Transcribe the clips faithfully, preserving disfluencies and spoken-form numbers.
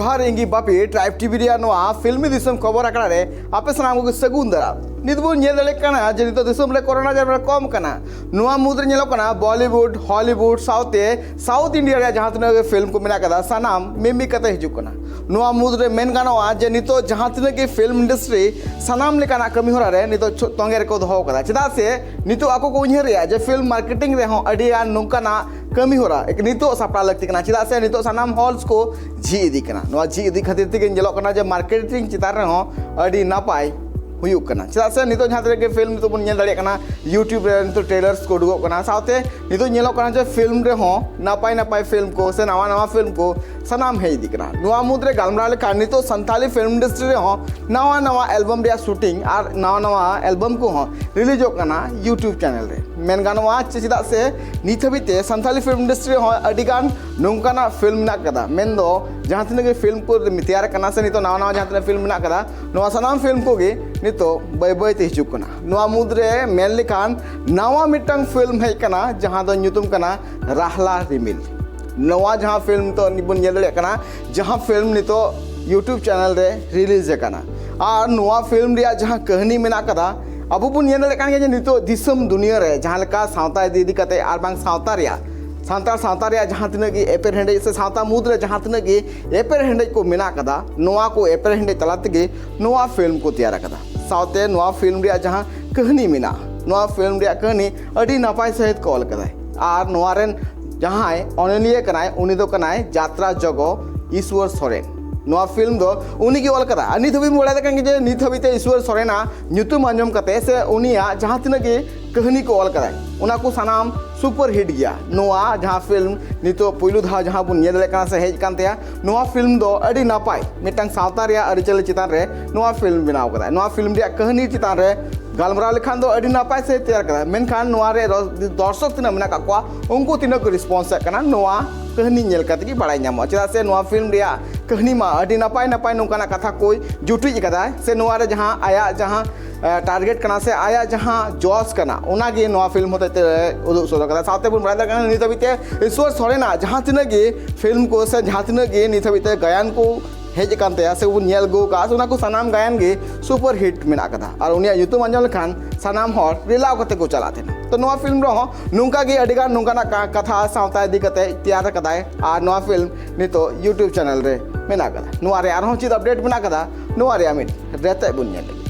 ᱟᱨ ᱤᱧ ᱜᱮ ᱵᱟᱯᱤ, tribe TV ᱨᱮᱭᱟᱜ ᱱᱚᱣᱟ ᱯᱷᱤᱞᱢᱤ ᱫᱤᱥᱚᱢ ᱠᱷᱚᱵᱚᱨ ᱟᱠᱷᱲᱟ ᱨᱮ ᱟᱯᱮ ᱥᱟᱱᱟᱢ ᱠᱚᱜᱮ ᱥᱟᱹᱜᱩᱱ ᱫᱟᱨᱟᱢ᱾ ᱱᱤᱛ ᱵᱚᱱ ᱧᱮᱞ ᱫᱟᱲᱮᱭᱟᱜ ᱠᱟᱱᱟ ᱡᱮ ᱱᱤᱛᱚᱜ ᱫᱤᱥᱚᱢ ᱨᱮ ᱠᱳᱨᱳᱱᱟ ᱡᱟᱵᱽᱨᱟ ᱠᱚᱢ ᱠᱟᱱᱟ᱾ ᱱᱚᱣᱟ ᱢᱩᱫᱽᱨᱮ ᱧᱮᱞᱚᱜ ᱠᱟᱱᱟ ᱵᱚᱞᱤᱣᱩᱰ, ᱦᱚᱞᱤᱣᱩᱰ ᱥᱟᱶᱛᱮ ᱥᱟᱣᱩᱛᱷ ᱤᱱᱰᱤᱭᱟ ᱨᱮᱭᱟᱜ ᱡᱟᱦᱟᱸ ᱛᱤᱱᱟᱹᱜ ᱜᱮ ᱯᱷᱤᱞᱢ ᱠᱚ ᱢᱮᱱᱟᱜ ᱠᱟᱫᱟ, ᱥᱟᱱᱟᱢ ᱢᱤᱫ ᱢᱤᱫ ᱠᱟᱛᱮ ᱦᱤᱡᱩᱜ ᱠᱟᱱᱟ᱾ ᱱᱚᱣᱟ ᱢᱩᱫᱽᱨᱮ ᱢᱮᱱ ᱜᱟᱱᱚᱜᱼᱟ ᱡᱮ ᱱᱤᱛᱚᱜ ᱡᱟᱦᱟᱸ ᱛᱤᱱᱟᱹᱜ ᱜᱮ ᱯᱷᱤᱞᱢ ᱤᱱᱰᱟᱥᱴᱨᱤ ᱥᱟᱱᱟᱢ ᱞᱮᱠᱟᱱᱟᱜ ᱠᱟᱹᱢᱤ ᱦᱚᱨᱟ ᱨᱮ ᱱᱤᱛᱚᱜ ᱪᱷᱩ-, ᱛᱚᱸᱜᱮ ᱨᱮᱠᱚ ᱫᱚᱦᱚ ᱠᱟᱫᱟ᱾ ᱪᱮᱫᱟᱜ ᱥᱮ ᱱᱤᱛᱚᱜ ᱟᱠᱚ ᱠᱚ ᱩᱭᱦᱟᱹᱨᱮᱜᱼᱟ ᱡᱮ ᱯᱷᱤᱞᱢ ᱢᱟᱨᱠᱮᱴᱤᱝ ᱨᱮᱦᱚᱸ ᱟᱹᱰᱤ ᱜᱟᱱ ᱱᱚᱝᱠᱟᱱᱟᱜ ᱠᱟᱹᱢᱤ ᱦᱚᱨᱟ ᱮᱠ-, ᱱᱤᱛᱚᱜ ᱥᱟᱯᱲᱟᱣ ᱞᱟᱹᱠᱛᱤ ᱠᱟᱱᱟ᱾ ᱪᱮᱫᱟᱜ ᱥᱮ ᱱᱤᱛᱚᱜ ᱥᱟᱱᱟᱢ ᱦᱚᱞᱥ ᱠᱚ ᱡᱷᱤᱡ ᱤᱫᱤᱜ ᱠᱟᱱᱟ᱾ ᱱᱚᱣᱟ ᱡᱷᱤᱡ ᱤᱫᱤ ᱠᱷᱟᱹᱛᱤᱨ ᱛᱮᱜᱮ ᱧᱮᱞᱚᱜ ᱠᱟᱱᱟ ᱡᱮ ᱢᱟᱨᱠᱮᱴᱤᱝ ᱪᱮᱛᱟᱱ ᱨᱮᱦᱚᱸ ᱟᱹᱰᱤ ᱱᱟᱯᱟᱭ ᱦᱩᱭᱩᱜ ᱠᱟᱱᱟ᱾ ᱪᱮᱫᱟᱜ ᱥᱮ ᱱᱤᱛᱚᱜ ᱡᱟᱦᱟᱸ ᱛᱤᱱᱟᱹᱜ ᱜᱮ ᱯᱷᱤᱞᱢ ᱱᱤᱛᱚᱜ ᱵᱚᱱ ᱧᱮᱞ ᱫᱟᱲᱮᱭᱟᱜ ᱠᱟᱱᱟ, YouTube ᱨᱮ ᱱᱤᱛᱚᱜ ᱴᱨᱮᱞᱟᱨᱥ ᱠᱚ ᱩᱰᱩᱠᱚᱜ ᱠᱟᱱᱟ, ᱥᱟᱶᱛᱮ ᱱᱤᱛᱚᱜ ᱧᱮᱞᱚᱜ ᱠᱟᱱᱟ ᱡᱮ ᱯᱷᱤᱞᱢ ᱨᱮᱦᱚᱸ ᱱᱟᱯᱟᱭ ᱱᱟᱯᱟᱭ ᱯᱷᱤᱞᱢ ᱠᱚ ᱥᱮ ᱱᱟᱣᱟ ᱱᱟᱣᱟ ᱯᱷᱤᱞᱢ ᱠᱚ ᱥᱟᱱᱟᱢ ᱦᱮᱡ ᱤᱫᱤᱜ ᱠᱟᱱᱟ᱾ ᱱᱚᱣᱟ ᱢᱩᱫᱽᱨᱮ ᱜᱟᱞᱢᱟᱨᱟᱣ ᱞᱮᱠᱷᱟᱱ ᱱᱤᱛᱚᱜ ᱥᱟᱱᱛᱟᱞᱤ ᱯᱷᱤᱞᱢ ᱤᱱᱰᱟᱥᱴᱨᱤ ᱨᱮᱦᱚᱸ ᱱᱟᱣᱟ ᱱᱟᱣᱟ ᱮᱞᱵᱟᱢ ᱨᱮᱭᱟᱜ ᱥᱩᱴᱤᱝ ᱟᱨ ᱱᱟᱣᱟ ᱱᱟᱣᱟ ᱮᱞᱵᱟᱢ ᱠᱚᱦᱚᱸ ᱨᱤᱞᱤᱡᱚᱜ ᱠᱟᱱᱟ YouTube ᱪᱮᱱᱮᱞ ᱨᱮ᱾ ᱢᱮᱱ ᱜᱟᱱᱚᱜᱼᱟ ᱪᱮ-, ᱪᱮᱫᱟᱜ ᱥᱮ ᱱᱤᱛ ᱦᱟᱹᱵᱤᱡ ᱛᱮ ᱥᱟᱱᱛᱟᱞᱤ ᱯᱷᱤᱞᱢ ᱤᱱᱰᱟᱥᱴᱨᱤ ᱨᱮᱦᱚᱸ ᱟᱹᱰᱤ ᱜᱟᱱ ᱱᱚᱝᱠᱟᱱᱟᱜ ᱯᱷᱤᱞᱢ ᱢᱮᱱᱟᱜ ᱠᱟᱫᱟ, ᱢᱮᱱᱫᱚ ᱡᱟᱦᱟᱸ ᱛᱤᱱᱟᱹᱜ ᱜᱮ ᱯᱷᱤᱞᱢ ᱠᱚ ᱛᱮᱭᱟᱨ ᱠᱟᱱᱟ ᱥᱮ ᱱᱤᱛᱚᱜ ᱱᱟᱣᱟ ᱱᱟᱣᱟ ᱡᱟᱦᱟᱸ ᱛᱤᱱᱟᱹᱜ ᱯᱷᱤᱞᱢ ᱢᱮᱱᱟᱜ ᱠᱟᱫᱟ, ᱱᱚᱣᱟ ᱥᱟᱱᱟᱢ ᱯᱷᱤᱞᱢ ᱠᱚᱜᱮ ᱱᱤᱛᱚᱜ ᱵᱟᱹᱭ ᱵᱟᱹᱭ ᱛᱮ ᱦᱤᱡᱩᱜ ᱠᱟᱱᱟ᱾ ᱱᱚᱣᱟ ᱢᱩᱫᱽᱨᱮ ᱢᱮᱱ ᱞᱮᱠᱷᱟᱱ ᱱᱟᱣᱟ ᱢᱤᱫᱴᱟᱝ ᱯᱷᱤᱞᱢ ᱦᱮᱡ ᱠᱟᱱᱟ, ᱡᱟᱦᱟᱸ ᱫᱚ ᱧᱩᱛᱩᱢ ᱠᱟᱱᱟ ᱨᱟᱦᱞᱟ ᱨᱤᱢᱤᱞ᱾ ᱱᱚᱣᱟ ᱡᱟᱦᱟᱸ ᱯᱷᱤᱞᱢ ᱱᱤᱛᱚᱜ ᱵᱚᱱ ᱧᱮᱞ ᱫᱟᱲᱮᱭᱟᱜ ᱠᱟᱱᱟ, ᱡᱟᱦᱟᱸ ᱯᱷᱤᱞᱢ ᱱᱤᱛᱚᱜ YouTube ᱪᱮᱱᱮᱞ ᱨᱮ ᱨᱤᱞᱤᱡᱽ ᱟᱠᱟᱱᱟ, ᱟᱨ ᱱᱚᱣᱟ ᱯᱷᱤᱞᱢ ᱨᱮᱭᱟᱜ ᱡᱟᱦᱟᱸ ᱠᱟᱹᱦᱱᱤ ᱢᱮᱱᱟᱜ ᱠᱟᱫᱟ, ᱟᱵᱚ ᱵᱚᱱ ᱧᱮᱞ ᱫᱟᱲᱮᱭᱟᱜ ᱠᱟᱱ ᱜᱮᱭᱟ ᱡᱮ ᱱᱤᱛᱚᱜ ᱫᱤᱥᱚᱢ ᱫᱩᱱᱤᱭᱟᱹ ᱨᱮ ᱡᱟᱦᱟᱸ ᱞᱮᱠᱟ ᱥᱟᱶᱛᱟ ᱤᱫᱤ, ᱤᱫᱤ ᱠᱟᱛᱮ ᱟᱨ ᱵᱟᱝ ᱥᱟᱶᱛᱟ ᱨᱮᱭᱟᱜ, ᱥᱟᱱᱛᱟᱲ ᱥᱟᱶᱛᱟ ᱨᱮᱭᱟᱜ ᱡᱟᱦᱟᱸ ᱛᱤᱱᱟᱹᱜ ᱜᱮ ᱮᱯᱮᱨᱦᱮᱸᱰᱮᱡ ᱥᱮ ᱥᱟᱶᱛᱟ ᱢᱩᱫᱽ ᱨᱮ ᱡᱟᱦᱟᱸ ᱛᱤᱱᱟᱹᱜ ᱜᱮ ᱮᱯᱮᱨᱦᱮᱸᱰᱮᱡ ᱠᱚ ᱢᱮᱱᱟᱜ ᱠᱟᱫᱟ, ᱱᱚᱣᱟ ᱠᱚ ᱮᱯᱮᱨᱦᱮᱸᱰᱮᱡ ᱛᱟᱞᱟ ᱛᱮᱜᱮ ᱱᱚᱣᱟ ᱯᱷᱤᱞᱢ ᱠᱚ ᱛᱮᱭᱟᱨ ᱟᱠᱟᱫᱟ᱾ ᱥᱟᱶᱛᱮ ᱱᱚᱣᱟ ᱯᱷᱤᱞᱢ ᱨᱮᱭᱟᱜ ᱡᱟᱦᱟᱸ ᱠᱟᱹᱦᱱᱤ ᱢᱮᱱᱟᱜᱼᱟ, ᱱᱚᱣᱟ ᱯᱷᱤᱞᱢ ᱨᱮᱭᱟᱜ ᱠᱟᱹᱦᱱᱤ ᱟᱹᱰᱤ ᱱᱟᱯᱟᱭ ᱥᱟᱹᱦᱤᱡ ᱠᱚ ᱚᱞ ᱠᱟᱫᱟ᱾ ᱟᱨ ᱱᱚᱣᱟ ᱨᱮᱱ ᱡᱟᱦᱟᱸᱭ ᱚᱱᱚᱞᱤᱭᱟᱹ ᱠᱟᱱᱟᱭ, ᱩᱱᱤ ᱫᱚ ᱠᱟᱱᱟᱭ ᱡᱟᱛᱨᱟ ᱡᱚᱜᱚ ᱤᱥᱣᱚᱨ ᱥᱚᱨᱮᱱ᱾ ᱱᱚᱣᱟ ᱯᱷᱤᱞᱢ ᱫᱚ ᱩᱱᱤ ᱜᱮ ᱚᱞ ᱠᱟᱫᱟ᱾ ᱟᱨ ᱱᱤᱛ ᱦᱟᱹᱵᱤᱡ ᱵᱚᱱ ᱵᱟᱲᱟᱭ ᱠᱟᱱ ᱜᱮᱭᱟ ᱡᱮ ᱱᱤᱛ ᱦᱟᱹᱵᱤᱡ ᱛᱮ ᱤᱥᱣᱚᱨ ᱥᱚᱨᱮᱱᱟᱜ ᱧᱩᱛᱩᱢ ᱟᱸᱡᱚᱢ ᱠᱟᱛᱮ ᱥᱮ ᱩᱱᱤᱭᱟᱜ ᱡᱟᱦᱟᱸ ᱛᱤᱱᱟᱹᱜ ᱜᱮ ᱠᱟᱹᱦᱱᱤ ᱠᱚ ᱚᱞ ᱠᱟᱫᱟᱭ, ᱚᱱᱟ ᱠᱚ ᱥᱟᱱᱟᱢ ᱥᱩᱯᱟᱨ ᱦᱤᱴ ᱜᱮᱭᱟ᱾ ᱱᱚᱣᱟ ᱡᱟᱦᱟᱸ ᱯᱷᱤᱞᱢ ᱱᱤᱛᱚᱜ ᱯᱩᱭᱞᱩ ᱫᱷᱟᱣ ᱡᱟᱦᱟᱸ ᱵᱚᱱ ᱧᱮᱞ ᱫᱟᱲᱮᱭᱟᱜ ᱠᱟᱱᱟ ᱥᱮ ᱦᱮᱡ ᱠᱟᱱ ᱛᱟᱭᱟ, ᱱᱚᱣᱟ ᱯᱷᱤᱞᱢ ᱫᱚ ᱟᱹᱰᱤ ᱱᱟᱯᱟᱭ ᱢᱤᱫᱴᱟᱝ ᱥᱟᱶᱛᱟ ᱨᱮᱭᱟᱜ ᱟᱹᱨᱤᱪᱟᱹᱞᱤ ᱪᱮᱛᱟᱱ ᱨᱮ ᱱᱚᱣᱟ ᱯᱷᱤᱞᱢ ᱵᱮᱱᱟᱣ ᱠᱟᱫᱟᱭ᱾ ᱱᱚᱣᱟ ᱯᱷᱤᱞᱢ ᱨᱮᱭᱟᱜ ᱠᱟᱹᱦᱱᱤ ᱪᱮᱛᱟᱱ ᱨᱮ ᱜᱟᱞᱢᱟᱨᱟᱣ ᱞᱮᱠᱷᱟᱱ ᱫᱚ ᱟᱹᱰᱤ ᱱᱟᱯᱟᱭ ᱥᱟᱹᱦᱤᱡ ᱛᱮᱭᱟᱨ ᱠᱟᱫᱟᱭ, ᱢᱮᱱᱠᱷᱟᱱ ᱱᱚᱣᱟ ᱨᱮ ᱨᱚ-, ᱫᱚᱨᱥᱚᱠ ᱛᱤᱱᱟᱹᱜ ᱢᱮᱱᱟᱜ ᱠᱟᱜ ᱠᱚᱣᱟ, ᱩᱱᱠᱩ ᱛᱤᱱᱟᱹᱜ ᱠᱚ ᱨᱮᱥᱯᱚᱱᱥ ᱮᱫ ᱠᱟᱱᱟ, ᱱᱚᱣᱟ ᱠᱟᱹᱦᱱᱤ ᱧᱮᱞ ᱠᱟᱛᱮ ᱜᱮ ᱵᱟᱲᱟᱭ ᱧᱟᱢᱚᱜᱼᱟ᱾ ᱪᱮᱫᱟᱜ ᱥᱮ ᱱᱚᱣᱟ ᱯᱷᱤᱞᱢ ᱨᱮᱭᱟᱜ ᱠᱟᱹᱦᱱᱤ ᱢᱟ ᱟᱹᱰᱤ ᱱᱟᱯᱟᱭ ᱱᱟᱯᱟᱭ ᱱᱚᱝᱠᱟᱱᱟᱜ ᱠᱟᱛᱷᱟ ᱠᱚᱭ ᱡᱩᱴᱤᱡ ᱟᱠᱟᱫᱟᱭ, ᱥᱮ ᱱᱚᱣᱟ ᱨᱮ ᱡᱟᱦᱟᱸ ᱟᱭᱟᱜ ᱡᱟᱦᱟᱸ ᱴᱟᱨᱜᱮᱴ ᱠᱟᱱᱟ ᱥᱮ ᱟᱭᱟᱜ ᱡᱟᱦᱟᱸ ᱡᱚᱥ ᱠᱟᱱᱟ, ᱚᱱᱟᱜᱮ ᱱᱚᱣᱟ ᱯᱷᱤᱞᱢ ᱦᱚᱛᱮᱡ ᱛᱮ ᱩᱫᱩᱜ ᱥᱚᱫᱚᱨ ᱠᱟᱫᱟ᱾ ᱥᱟᱶᱛᱮ ᱵᱚᱱ ᱵᱟᱲᱟᱭ ᱫᱟᱲᱮᱭᱟᱜ ᱠᱟᱱᱟ, ᱱᱤᱛ ᱦᱟᱹᱵᱤᱡ ᱛᱮ ᱤᱥᱣᱚᱨ ᱥᱚᱨᱮᱱᱟᱜ ᱡᱟᱦᱟᱸ ᱛᱤᱱᱟᱹᱜ ᱜᱮ ᱯᱷᱤᱞᱢ ᱠᱚ ᱥᱮ ᱡᱟᱦᱟᱸ ᱛᱤᱱᱟᱹᱜ ᱜᱮ ᱱᱤᱛ ᱦᱟᱹᱵᱤᱡ ᱛᱮ ᱜᱟᱭᱟᱱ ᱠᱚ ᱦᱮᱡ ᱟᱠᱟᱱ ᱛᱟᱭᱟ ᱥᱮ ᱵᱚᱱ ᱧᱮᱞ ᱟᱹᱜᱩ ᱟᱠᱟᱫᱼᱟ, ᱚᱱᱟ ᱠᱚ ᱥᱟᱱᱟᱢ ᱜᱟᱭᱟᱱ ᱜᱮ ᱥᱩᱯᱟᱨ ᱦᱤᱴ ᱢᱮᱱᱟᱜ ᱠᱟᱫᱟ᱾ ᱟᱨ ᱩᱱᱤᱭᱟᱜ ᱧᱩᱛᱩᱢ ᱟᱸᱡᱚᱢ ᱞᱮᱠᱷᱟᱱ ᱥᱟᱱᱟᱢ ᱦᱚᱲ ᱨᱤᱞᱟᱹᱣ ᱠᱟᱛᱮ ᱠᱚ ᱪᱟᱞᱟᱜ ᱛᱟᱦᱮᱱᱟ᱾ ᱛᱚ ᱱᱚᱣᱟ ᱯᱷᱤᱞᱢ ᱨᱮᱦᱚᱸ ᱱᱚᱝᱠᱟ ᱜᱮ ᱟᱹᱰᱤ ᱜᱟᱱ ᱱᱚᱝᱠᱟᱱᱟᱜ ᱠᱟ- ᱠᱟᱛᱷᱟ ᱥᱟᱶᱛᱟ ᱤᱫᱤ ᱠᱟᱛᱮ ᱛᱮᱭᱟᱨ ᱟᱠᱟᱫᱟᱭ᱾ ᱟᱨ ᱱᱚᱣᱟ ᱯᱷᱤᱞᱢ ᱱᱤᱛᱚᱜ YouTube ᱪᱮᱱᱮᱞ ᱨᱮ ᱢᱮᱱᱟᱜ ᱠᱟᱫᱟ᱾ ᱱᱚᱣᱟ ᱨᱮ ᱟᱨᱦᱚᱸ ᱪᱮᱫ ᱟᱯᱰᱮᱴ ᱢᱮᱱᱟᱜ ᱠᱟᱫᱟ, ᱱᱚᱣᱟ ᱨᱮᱭᱟᱜ ᱢᱤᱫ ᱨᱮᱛᱮᱫ ᱵᱚᱱ ᱧᱮᱞ ᱞᱮᱜᱮ᱾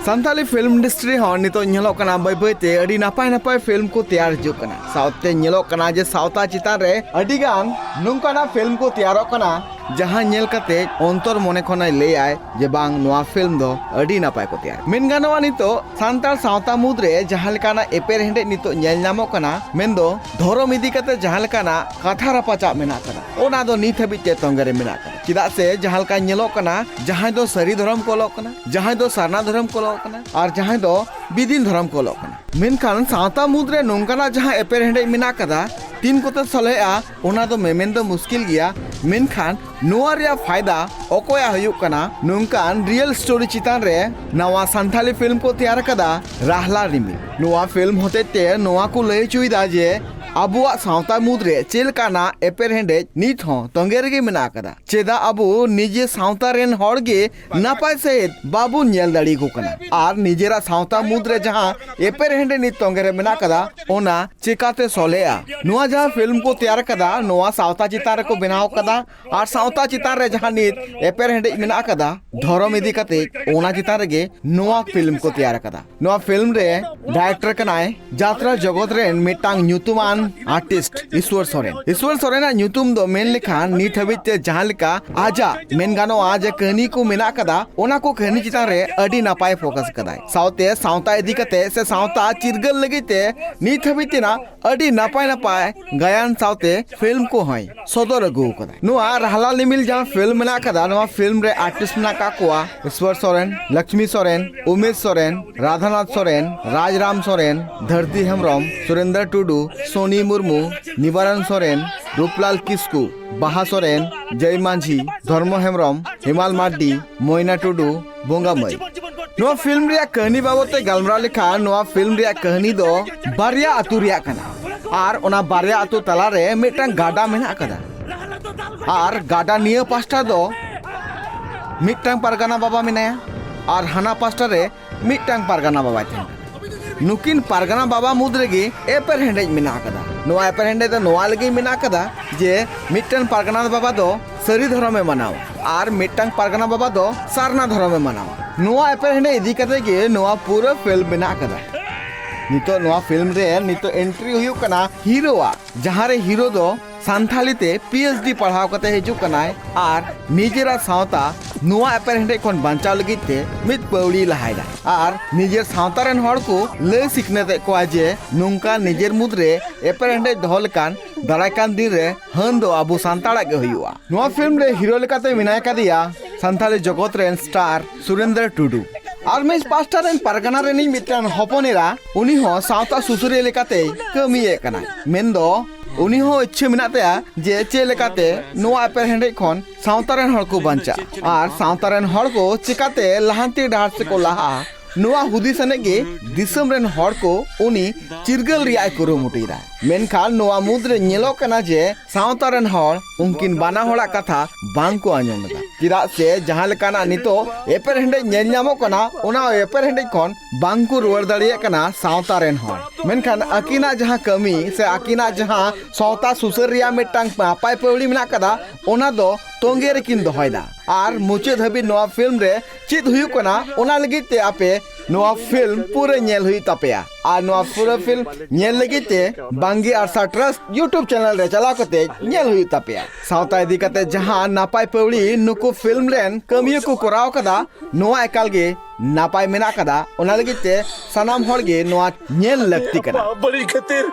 ᱥᱟᱱᱛᱟᱞᱤ ᱯᱷᱤᱞᱢ ᱤᱱᱰᱟᱥᱴᱨᱤ ᱦᱚᱸ ᱱᱤᱛᱚᱜ ᱧᱮᱞᱚᱜ ᱠᱟᱱᱟ, ᱵᱟᱹᱭ ᱵᱟᱹᱭ ᱛᱮ ᱟᱹᱰᱤ ᱱᱟᱯᱟᱭ ᱱᱟᱯᱟᱭ ᱯᱷᱤᱞᱢ ᱠᱚ ᱛᱮᱭᱟᱨ ᱦᱤᱡᱩᱜ ᱠᱟᱱᱟ᱾ ᱥᱟᱶᱛᱮ ᱧᱮᱞᱚᱜ ᱠᱟᱱᱟ ᱡᱮ ᱥᱟᱶᱛᱟ ᱪᱮᱛᱟᱱ ᱨᱮ ᱟᱹᱰᱤ ᱜᱟᱱ ᱱᱚᱝᱠᱟᱱᱟᱜ ᱯᱷᱤᱞᱢ ᱠᱚ ᱛᱮᱭᱟᱨᱚᱜ ᱠᱟᱱᱟ, ᱡᱟᱦᱟᱸ ᱧᱮᱞ ᱠᱟᱛᱮ ᱚᱱᱛᱚᱨ ᱢᱚᱱᱮ ᱠᱷᱚᱱᱟᱭ ᱞᱟᱹᱭᱟᱭ ᱡᱮ ᱵᱟᱝ, ᱱᱚᱣᱟ ᱯᱷᱤᱞᱢ ᱫᱚ ᱟᱹᱰᱤ ᱱᱟᱯᱟᱭ ᱠᱚ ᱛᱮᱭᱟᱨ᱾ ᱢᱮᱱ ᱜᱟᱱᱚᱜᱼᱟ, ᱱᱤᱛᱚᱜ ᱥᱟᱱᱛᱟᱲ ᱥᱟᱶᱛᱟ ᱢᱩᱫᱽᱨᱮ ᱡᱟᱦᱟᱸ ᱞᱮᱠᱟᱱᱟᱜ ᱮᱯᱮᱨᱦᱮᱸᱰᱮᱡ ᱱᱤᱛᱚᱜ ᱧᱮᱞ ᱧᱟᱢᱚᱜ ᱠᱟᱱᱟ, ᱢᱮᱱᱫᱚ ᱫᱷᱚᱨᱚᱢ ᱤᱫᱤ ᱠᱟᱛᱮ ᱡᱟᱦᱟᱸ ᱞᱮᱠᱟᱱᱟᱜ ᱠᱟᱛᱷᱟ ᱨᱟᱯᱟᱪᱟᱜ ᱢᱮᱱᱟᱜ ᱠᱟᱫᱟ, ᱚᱱᱟ ᱫᱚ ᱱᱤᱛ ᱦᱟᱹᱵᱤᱡ ᱛᱮ ᱛᱚᱸᱜᱮ ᱨᱮ ᱢᱮᱱᱟᱜ ᱠᱟᱫᱟ᱾ ᱪᱮᱫᱟᱜ ᱥᱮ ᱡᱟᱦᱟᱸ ᱞᱮᱠᱟ ᱧᱮᱞᱚᱜ ᱠᱟᱱᱟ, ᱡᱟᱦᱟᱸᱭ ᱫᱚ ᱥᱟᱹᱨᱤ ᱫᱷᱚᱨᱚᱢ ᱠᱚ ᱚᱞᱚᱜ ᱠᱟᱱᱟ, ᱡᱟᱦᱟᱸᱭ ᱫᱚ ᱥᱟᱨᱱᱟ ᱫᱷᱚᱨᱚᱢ ᱠᱚ ᱚᱞᱚᱜ ᱠᱟᱱᱟ, ᱟᱨ ᱡᱟᱦᱟᱸᱭ ᱫᱚ ᱵᱤᱫᱤᱱ ᱫᱷᱚᱨᱚᱢ ᱠᱚ ᱚᱞᱚᱜ ᱠᱟᱱᱟ᱾ ᱢᱮᱱᱠᱷᱟᱱ ᱥᱟᱶᱛᱟ ᱢᱩᱫᱽᱨᱮ ᱱᱚᱝᱠᱟᱱᱟᱜ ᱡᱟᱦᱟᱸ ᱮᱯᱮᱨᱦᱮᱸᱰᱮᱡ ᱢᱮᱱᱟᱜ ᱠᱟᱫᱟ, ᱛᱤᱱ ᱠᱚᱛᱮ ᱥᱚᱞᱦᱮᱜᱼᱟ, ᱚᱱᱟ ᱫᱚ ᱢᱮᱢᱮᱱ ᱫᱚ ᱢᱩᱥᱠᱤᱞ ᱜᱮᱭᱟ᱾ ᱢᱮᱱᱠᱷᱟᱱ ᱱᱚᱣᱟ ᱨᱮᱭᱟᱜ ᱯᱷᱟᱭᱫᱟ ᱚᱠᱚᱭᱟᱜ ᱦᱩᱭᱩᱜ ᱠᱟᱱᱟ? ᱱᱚᱝᱠᱟᱱ ᱨᱤᱭᱮᱞ ᱥᱴᱳᱨᱤ ᱪᱮᱛᱟᱱ ᱨᱮ ᱱᱟᱣᱟ ᱥᱟᱱᱛᱷᱟᱞᱤ ᱯᱷᱤᱞᱢ ᱠᱚ ᱛᱮᱭᱟᱨ ᱠᱟᱫᱟ ᱨᱟᱦᱞᱟ ᱨᱤᱢᱤᱞ᱾ ᱱᱚᱣᱟ ᱯᱷᱤᱞᱢ ᱦᱚᱛᱮᱡ ᱛᱮ ᱱᱚᱣᱟ ᱠᱚ ᱞᱟᱹᱭ ᱦᱚᱪᱚᱭᱮᱫᱟ ᱡᱮ ᱟᱵᱚᱣᱟᱜ ᱥᱟᱶᱛᱟ ᱢᱩᱫᱽᱨᱮ ᱪᱮᱫ ᱞᱮᱠᱟᱱᱟᱜ ᱮᱯᱮᱨᱦᱮᱸᱰᱮᱡ ᱱᱤᱛ ᱦᱚᱸ ᱛᱚᱸᱜᱮ ᱨᱮᱜᱮ ᱢᱮᱱᱟᱜ ᱟᱠᱟᱫᱟ᱾ ᱪᱮᱫᱟᱜ ᱟᱵᱚ ᱱᱤᱡᱮ ᱥᱟᱶᱛᱟ ᱨᱮᱱ ᱦᱚᱲ ᱜᱮ ᱱᱟᱯᱟᱭ ᱥᱟᱺᱦᱤᱡ ᱵᱟᱵᱚᱱ ᱧᱮᱞ ᱫᱟᱲᱮᱭᱟᱠᱚ ᱠᱟᱱᱟ? ᱟᱨ ᱱᱤᱡᱮᱨᱟᱜ ᱥᱟᱶᱛᱟ ᱢᱩᱫᱽᱨᱮ ᱡᱟᱦᱟᱸ ᱮᱯᱮᱨᱦᱮᱸᱰᱮᱡ ᱱᱤᱛ ᱛᱚᱸᱜᱮ ᱨᱮ ᱢᱮᱱᱟᱜ ᱟᱠᱟᱫᱟ, ᱚᱱᱟ ᱪᱮᱠᱟᱛᱮ ᱥᱚᱞᱦᱮᱜᱼᱟ? ᱱᱚᱣᱟ ᱡᱟᱦᱟᱸ ᱯᱷᱤᱞᱢ ᱠᱚ ᱛᱮᱭᱟᱨ ᱟᱠᱟᱫᱟ, ᱱᱚᱣᱟ ᱥᱟᱶᱛᱟ ᱪᱮᱛᱟᱱ ᱨᱮᱠᱚ ᱵᱮᱱᱟᱣ ᱟᱠᱟᱫᱟ᱾ ᱟᱨ ᱥᱟᱶᱛᱟ ᱪᱮᱛᱟᱱ ᱨᱮ ᱡᱟᱦᱟᱸ ᱱᱤᱛ ᱮᱯᱮᱨᱦᱮᱸᱰᱮᱡ ᱢᱮᱱᱟᱜ ᱟᱠᱟᱫᱟ ᱫᱷᱚᱨᱚᱢ ᱤᱫᱤ ᱠᱟᱛᱮ, ᱚᱱᱟ ᱪᱮᱛᱟᱱ ᱨᱮᱜᱮ ᱱᱚᱣᱟ ᱯᱷᱤᱞᱢ ᱠᱚ ᱛᱮᱭᱟᱨ ᱟᱠᱟᱫᱟ᱾ ᱱᱚᱣᱟ ᱯᱷᱤᱞᱢ ᱨᱮ ᱰᱟᱭᱨᱮᱠᱴᱚᱨ ᱠᱟᱱᱟᱭ ᱡᱟᱛᱨᱟ ᱡᱚᱜᱚᱛ ᱨᱮᱱ ᱢᱤᱫᱴᱟᱝ ᱧᱩᱛᱩᱢᱟᱱ ᱟᱨᱴᱤᱥᱴ ᱤᱥᱣᱚᱨ ᱥᱚᱨᱮᱱ᱾ ᱤᱥᱣᱚᱨ ᱥᱚᱨᱮᱱᱟᱜ ᱧᱩᱛᱩᱢ ᱫᱚ ᱢᱮᱱ ᱞᱮᱠᱷᱟᱱ ᱱᱤᱛ ᱦᱟᱹᱵᱤᱡ ᱛᱮ ᱡᱟᱦᱟᱸ ᱞᱮᱠᱟ ᱟᱡᱟᱜ ᱢᱮᱱ ᱜᱟᱱᱚᱜᱼᱟ ᱡᱮ ᱠᱟᱹᱦᱱᱤ ᱠᱚ ᱢᱮᱱᱟᱜ ᱟᱠᱟᱫᱟ, ᱚᱱᱟ ᱠᱚ ᱠᱟᱹᱦᱱᱤ ᱪᱮᱛᱟᱱ ᱨᱮ ᱟᱹᱰᱤ ᱱᱟᱯᱟᱭ ᱯᱷᱳᱠᱟᱥ ᱟᱠᱟᱫᱟᱭ᱾ ᱥᱟᱶᱛᱮ ᱥᱟᱶᱛᱟ ᱤᱫᱤ ᱠᱟᱛᱮ ᱥᱮ ᱥᱟᱶᱛᱟ ᱪᱤᱨᱜᱟᱹᱞ ᱞᱟᱹᱜᱤᱫ ᱛᱮ ᱱᱤᱛ ᱦᱟᱹᱵᱤᱡ ᱛᱮᱱᱟᱜ ᱟᱹᱰᱤ ᱱᱟᱯᱟᱭ ᱱᱟᱯᱟᱭ ᱜᱟᱭᱟᱱ ᱥᱟᱶᱛᱮ ᱯᱷᱤᱞᱢ ᱠᱚᱦᱚᱸᱭ ᱥᱚᱫᱚᱨ ᱟᱹᱜᱩ ᱟᱠᱟᱫᱟ᱾ ᱱᱚᱣᱟ ᱨᱟᱦᱞᱟ ᱞᱤᱢᱤᱞ ᱡᱟᱦᱟᱸ ᱯᱷᱤᱞᱢ ᱢᱮᱱᱟᱜ ᱟᱠᱟᱫᱟ, ᱱᱚᱣᱟ ᱯᱷᱤᱞᱢ ᱨᱮ ᱟᱨᱴᱤᱥᱴ ᱢᱮᱱᱟᱜ ᱟᱠᱟᱫ ᱠᱚᱣᱟ ᱤᱥᱣᱚᱨ ᱥᱚᱨᱮᱱ, ᱞᱚᱠᱥᱢᱤ ᱥᱚᱨᱮᱱ, ᱩᱢᱮᱥ ᱥᱚᱨᱮᱱ, ᱨᱟᱫᱷᱟᱱᱟᱛᱷ ᱥᱚᱨᱮᱱ, ᱨᱟᱡᱽᱨᱟᱢ ᱥᱚᱨᱮᱱ, ᱫᱷᱟᱹᱨᱛᱤ ᱦᱮᱢᱵᱨᱚᱢ, ᱥᱩᱨᱮᱱᱫᱨᱚ ᱴᱩᱰᱩ, ᱥᱳᱱᱤ ᱢᱩᱨᱢᱩ, ᱱᱤᱵᱟᱨᱚᱱ ᱥᱚᱨᱮᱱ, ᱨᱩᱯᱞᱟᱞ ᱠᱤᱥᱠᱩ, ᱵᱟᱦᱟ ᱥᱚᱨᱮᱱ, ᱡᱟᱹᱭ ᱢᱟᱹᱡᱷᱤ, ᱫᱷᱚᱨᱢᱚ ᱦᱮᱢᱵᱨᱚᱢ, ᱦᱮᱢᱟᱞ ᱢᱟᱨᱰᱤ, ᱢᱚᱭᱱᱟ ᱴᱩᱰᱩ, ᱵᱚᱸᱜᱟ ᱢᱟᱹᱭ᱾ ᱱᱚᱣᱟ ᱯᱷᱤᱞᱢ ᱨᱮᱭᱟᱜ ᱠᱟᱹᱦᱱᱤ ᱵᱟᱵᱚᱫ ᱛᱮ ᱜᱟᱞᱢᱟᱨᱟᱣ ᱞᱮᱠᱷᱟᱱ ᱱᱚᱣᱟ ᱯᱷᱤᱞᱢ ᱨᱮᱭᱟᱜ ᱠᱟᱹᱦᱱᱤ ᱫᱚ ᱵᱟᱨᱭᱟ ᱟᱹᱛᱩ ᱨᱮᱭᱟᱜ ᱠᱟᱱᱟ᱾ ᱟᱨ ᱚᱱᱟ ᱵᱟᱨᱭᱟ ᱟᱹᱛᱩ ᱛᱟᱞᱟᱨᱮ ᱢᱤᱫᱴᱟᱝ ᱜᱟᱰᱟ ᱢᱮᱱᱟᱜ ᱟᱠᱟᱫᱟ᱾ ᱟᱨ ᱜᱟᱰᱟ ᱱᱤᱭᱟᱹ ᱯᱟᱥᱴᱟ ᱫᱚ ᱢᱤᱫᱴᱟᱝ ᱯᱟᱨᱜᱟᱱᱟ ᱵᱟᱵᱟ ᱢᱮᱱᱟᱭᱟ ᱟᱨ ᱦᱟᱱᱟ ᱯᱟᱥᱴᱟ ᱨᱮ ᱢᱤᱫᱴᱟᱝ ᱯᱟᱨᱜᱟᱱᱟ ᱵᱟᱵᱟᱭ ᱛᱟᱦᱮᱱ ᱠᱟᱱᱟ᱾ ᱱᱩᱠᱤᱱ ᱯᱟᱨᱜᱟᱱᱟ ᱵᱟᱵᱟ ᱢᱩᱫᱽ ᱨᱮᱜᱮ ᱮᱯᱮᱨᱦᱮᱸᱰᱮᱡ ᱢᱮᱱᱟᱜ ᱟᱠᱟᱫᱟ᱾ ᱱᱚᱣᱟ ᱮᱯᱮᱨᱦᱮᱸᱰᱮᱡ ᱫᱚ ᱱᱚᱣᱟ ᱞᱟᱹᱜᱤᱫ ᱢᱮᱱᱟᱜ ᱟᱠᱟᱫᱟ ᱡᱮ ᱢᱤᱫᱴᱟᱝ ᱯᱟᱨᱜᱟᱱᱟ ᱵᱟᱵᱟ ᱫᱚ ᱥᱟᱹᱨᱤ ᱫᱷᱚᱨᱚᱢᱮ ᱢᱟᱱᱟᱣᱟ ᱟᱨ ᱢᱤᱫᱴᱟᱝ ᱯᱟᱨᱜᱟᱱᱟ ᱵᱟᱵᱟ ᱫᱚ ᱥᱟᱨᱱᱟ ᱫᱷᱚᱨᱚᱢᱮ ᱢᱟᱱᱟᱣᱟ᱾ ᱱᱚᱣᱟ ᱮᱯᱮᱨᱦᱮᱸᱰᱮᱡ ᱤᱫᱤ ᱠᱟᱛᱮ ᱜᱮ ᱱᱚᱣᱟ ᱯᱩᱨᱟᱹ ᱯᱷᱤᱞᱢ ᱢᱮᱱᱟᱜ ᱟᱠᱟᱫᱟ᱾ ᱱᱤᱛᱚᱜ ᱱᱚᱣᱟ ᱯᱷᱤᱞᱢ ᱨᱮ ᱱᱤᱛᱚᱜ ᱮᱱᱴᱨᱤ ᱦᱩᱭᱩᱜ ᱠᱟᱱᱟ ᱦᱤᱨᱳᱣᱟᱜ, ᱡᱟᱦᱟᱸ ᱨᱮ ᱦᱤᱨᱳ ᱫᱚ ᱥᱟᱱᱛᱷᱟᱞᱤ ᱛᱮ ᱯᱤ ᱮᱭᱤᱪ ᱰᱤ ᱯᱟᱲᱦᱟᱣ ᱠᱟᱛᱮ ᱦᱤᱡᱩᱜ ᱠᱟᱱᱟᱭ ᱟᱨ ᱱᱤᱡᱮᱨᱟᱜ ᱥᱟᱶᱛᱟ ᱱᱚᱣᱟ ᱮᱯᱮᱨᱦᱮᱸᱰᱮᱡ ᱠᱷᱚᱱ ᱵᱟᱧᱪᱟᱣ ᱞᱟᱹᱜᱤᱫ ᱛᱮ ᱢᱤᱫ ᱯᱟᱹᱣᱲᱤ ᱞᱟᱦᱟᱭᱮᱫᱟ ᱟᱨ ᱱᱤᱡᱮᱨ ᱥᱟᱶᱛᱟ ᱨᱮᱱ ᱦᱚᱲ ᱠᱚ ᱞᱟᱹᱭ ᱥᱤᱠᱷᱱᱟᱹᱛ ᱮᱫ ᱠᱚᱣᱟ ᱡᱮ ᱱᱚᱝᱠᱟ ᱱᱤᱡᱮᱨ ᱢᱩᱫᱽᱨᱮ ᱮᱯᱮᱨᱦᱮᱸᱰᱮᱡ ᱫᱚᱦᱚ ᱞᱮᱠᱟᱱ ᱫᱟᱨᱟᱭ ᱠᱟᱱ ᱫᱤᱱ ᱨᱮ ᱦᱟᱹᱱ ᱫᱚ ᱟᱵᱚ ᱥᱟᱱᱛᱟᱲᱟᱜ ᱜᱮ ᱦᱩᱭᱩᱜᱼᱟ᱾ ᱱᱚᱣᱟ ᱯᱷᱤᱞᱢ ᱨᱮ ᱦᱤᱨᱳ ᱞᱮᱠᱟᱛᱮ ᱢᱮᱱᱟᱭ ᱠᱟᱫᱮᱭᱟ ᱥᱟᱱᱛᱟᱲᱤ ᱡᱚᱜᱚᱛ ᱨᱮᱱ ᱥᱴᱟᱨ ᱥᱩᱨᱮᱱᱫᱨᱚ ᱴᱩᱰᱩ᱾ ᱟᱨ ᱢᱤᱫ ᱯᱟᱥᱴᱟ ᱨᱮᱱ ᱯᱟᱨᱜᱟᱱᱟ ᱨᱤᱱᱤᱡ ᱢᱤᱫᱴᱟᱝ ᱦᱚᱯᱚᱱ ᱮᱨᱟ, ᱩᱱᱤ ᱦᱚᱸ ᱥᱟᱶᱛᱟ ᱥᱩᱥᱟᱹᱨᱤᱭᱟᱹ ᱞᱮᱠᱟᱛᱮᱭ ᱠᱟᱹᱢᱤᱭᱮᱫ ᱠᱟᱱᱟᱭ᱾ ᱢᱮᱱᱫᱚ ᱩᱱᱤ ᱦᱚᱸ ᱤᱪᱪᱷᱟᱹ ᱢᱮᱱᱟᱜ ᱛᱟᱭᱟ ᱡᱮ ᱪᱮᱫ ᱞᱮᱠᱟᱛᱮ ᱱᱚᱣᱟ ᱮᱯᱮᱨᱦᱮᱸᱰᱮᱡ ᱠᱷᱚᱱ ᱥᱟᱶᱛᱟ ᱨᱮᱱ ᱦᱚᱲ ᱠᱚ ᱵᱟᱧᱪᱟᱜᱼᱟ ᱟᱨ ᱥᱟᱶᱛᱟ ᱨᱮᱱ ᱦᱚᱲ ᱠᱚ ᱪᱤᱠᱟᱛᱮ ᱞᱟᱦᱟᱱᱛᱤ ᱰᱟᱦᱟᱨ ᱥᱮᱫ ᱠᱚ ᱞᱟᱦᱟᱜᱼᱟ, ᱱᱚᱣᱟ ᱦᱩᱫᱤᱥ ᱟᱱᱮ ᱜᱮ ᱫᱤᱥᱚᱢ ᱨᱮᱱ ᱦᱚᱲ ᱠᱚ ᱩᱱᱤ ᱪᱤᱨᱜᱟᱹᱞ ᱨᱮᱭᱟᱜ ᱮ ᱠᱩᱨᱩᱢᱩᱴᱩᱭᱮᱫᱟ᱾ ᱢᱮᱱᱠᱷᱟᱱ ᱱᱚᱣᱟ ᱢᱩᱫᱽᱨᱮ ᱧᱮᱞᱚᱜ ᱠᱟᱱᱟ ᱡᱮ ᱥᱟᱶᱛᱟ ᱨᱮᱱ ᱦᱚᱲ ᱩᱱᱠᱤᱱ ᱵᱟᱱᱟ ᱦᱚᱲᱟᱜ ᱠᱟᱛᱷᱟ ᱵᱟᱝ ᱠᱚ ᱟᱸᱡᱚᱢ ᱮᱫᱟ᱾ ᱪᱮᱫᱟᱜ ᱥᱮ ᱡᱟᱦᱟᱸ ᱞᱮᱠᱟᱱᱟᱜ ᱱᱤᱛᱚᱜ ᱮᱯᱮᱨᱦᱮᱸᱰᱮᱡ ᱧᱮᱞ ᱧᱟᱢᱚᱜ ᱠᱟᱱᱟ, ᱚᱱᱟ ᱮᱯᱮᱨᱦᱮᱸᱰᱮᱡ ᱠᱷᱚᱱ ᱵᱟᱝ ᱠᱚ ᱨᱩᱣᱟᱹᱲ ᱫᱟᱲᱮᱭᱟᱜ ᱠᱟᱱᱟ ᱥᱟᱶᱛᱟ ᱨᱮᱱ ᱦᱚᱲ᱾ ᱢᱮᱱᱠᱷᱟᱱ ᱟᱹᱠᱤᱱᱟᱜ ᱡᱟᱦᱟᱸ ᱠᱟᱹᱢᱤ ᱥᱮ ᱟᱹᱠᱤᱱᱟᱜ ᱡᱟᱦᱟᱸ ᱥᱟᱶᱛᱟ ᱥᱩᱥᱟᱹᱨ ᱨᱮᱭᱟᱜ ᱢᱤᱫᱴᱟᱝ ᱱᱟᱯᱟᱭ ᱯᱟᱹᱣᱲᱤ ᱢᱮᱱᱟᱜ ᱠᱟᱫᱟ, ᱚᱱᱟ ᱫᱚ ᱛᱚᱸᱜᱮ ᱨᱮᱠᱤᱱ ᱫᱚᱦᱚᱭᱮᱫᱟ᱾ ᱟᱨ ᱢᱩᱪᱟᱹᱫ ᱦᱟᱹᱵᱤᱡ ᱱᱚᱣᱟ ᱯᱷᱤᱞᱢ ᱨᱮ ᱪᱮᱫ ᱦᱩᱭᱩᱜ ᱠᱟᱱᱟ, ᱚᱱᱟ ᱞᱟᱹᱜᱤᱫ ᱛᱮ ᱟᱯᱮ ᱱᱚᱣᱟ ᱯᱷᱤᱞᱢ ᱯᱩᱨᱟᱹ ᱧᱮᱞ ᱦᱩᱭᱩᱜ ᱛᱟᱯᱮᱭᱟ᱾ ᱟᱨ ᱱᱚᱣᱟ ᱯᱩᱨᱟᱹ ᱯᱷᱤᱞᱢ ᱧᱮᱞ ᱞᱟᱹᱜᱤᱫ ᱛᱮ ᱵᱟᱝᱜᱤ ᱟᱨᱥᱟ ᱴᱨᱟᱥᱴ YouTube ᱪᱮᱱᱮᱞ ᱨᱮ ᱪᱟᱞᱟᱣ ᱠᱟᱛᱮ ᱧᱮᱞ ᱦᱩᱭᱩᱜ ᱛᱟᱯᱮᱭᱟ᱾ ᱥᱟᱶᱛᱟ ᱤᱫᱤ ᱠᱟᱛᱮ ᱡᱟᱦᱟᱸ ᱱᱟᱯᱟᱭ ᱯᱟᱹᱣᱲᱤ ᱱᱩᱠᱩ ᱯᱷᱤᱞᱢ ᱨᱮᱱ ᱠᱟᱹᱢᱤᱭᱟᱹ ᱠᱚ ᱠᱚᱨᱟᱣ ᱠᱟᱫᱟ, ᱱᱚᱣᱟ ᱮᱠᱟᱞ ᱜᱮ ᱱᱟᱯᱟᱭ ᱢᱮᱱᱟᱜ ᱠᱟᱫᱟ᱾ ᱚᱱᱟ ᱞᱟᱹᱜᱤᱫ ᱛᱮ ᱥᱟᱱᱟᱢ ᱦᱚᱲ ᱜᱮ ᱱᱚᱣᱟ ᱧᱮᱞ ᱞᱟᱹᱠᱛᱤ ᱠᱟᱱᱟ᱾ ᱵᱟᱹᱲᱤᱡ ᱠᱷᱟᱹᱛᱤᱨ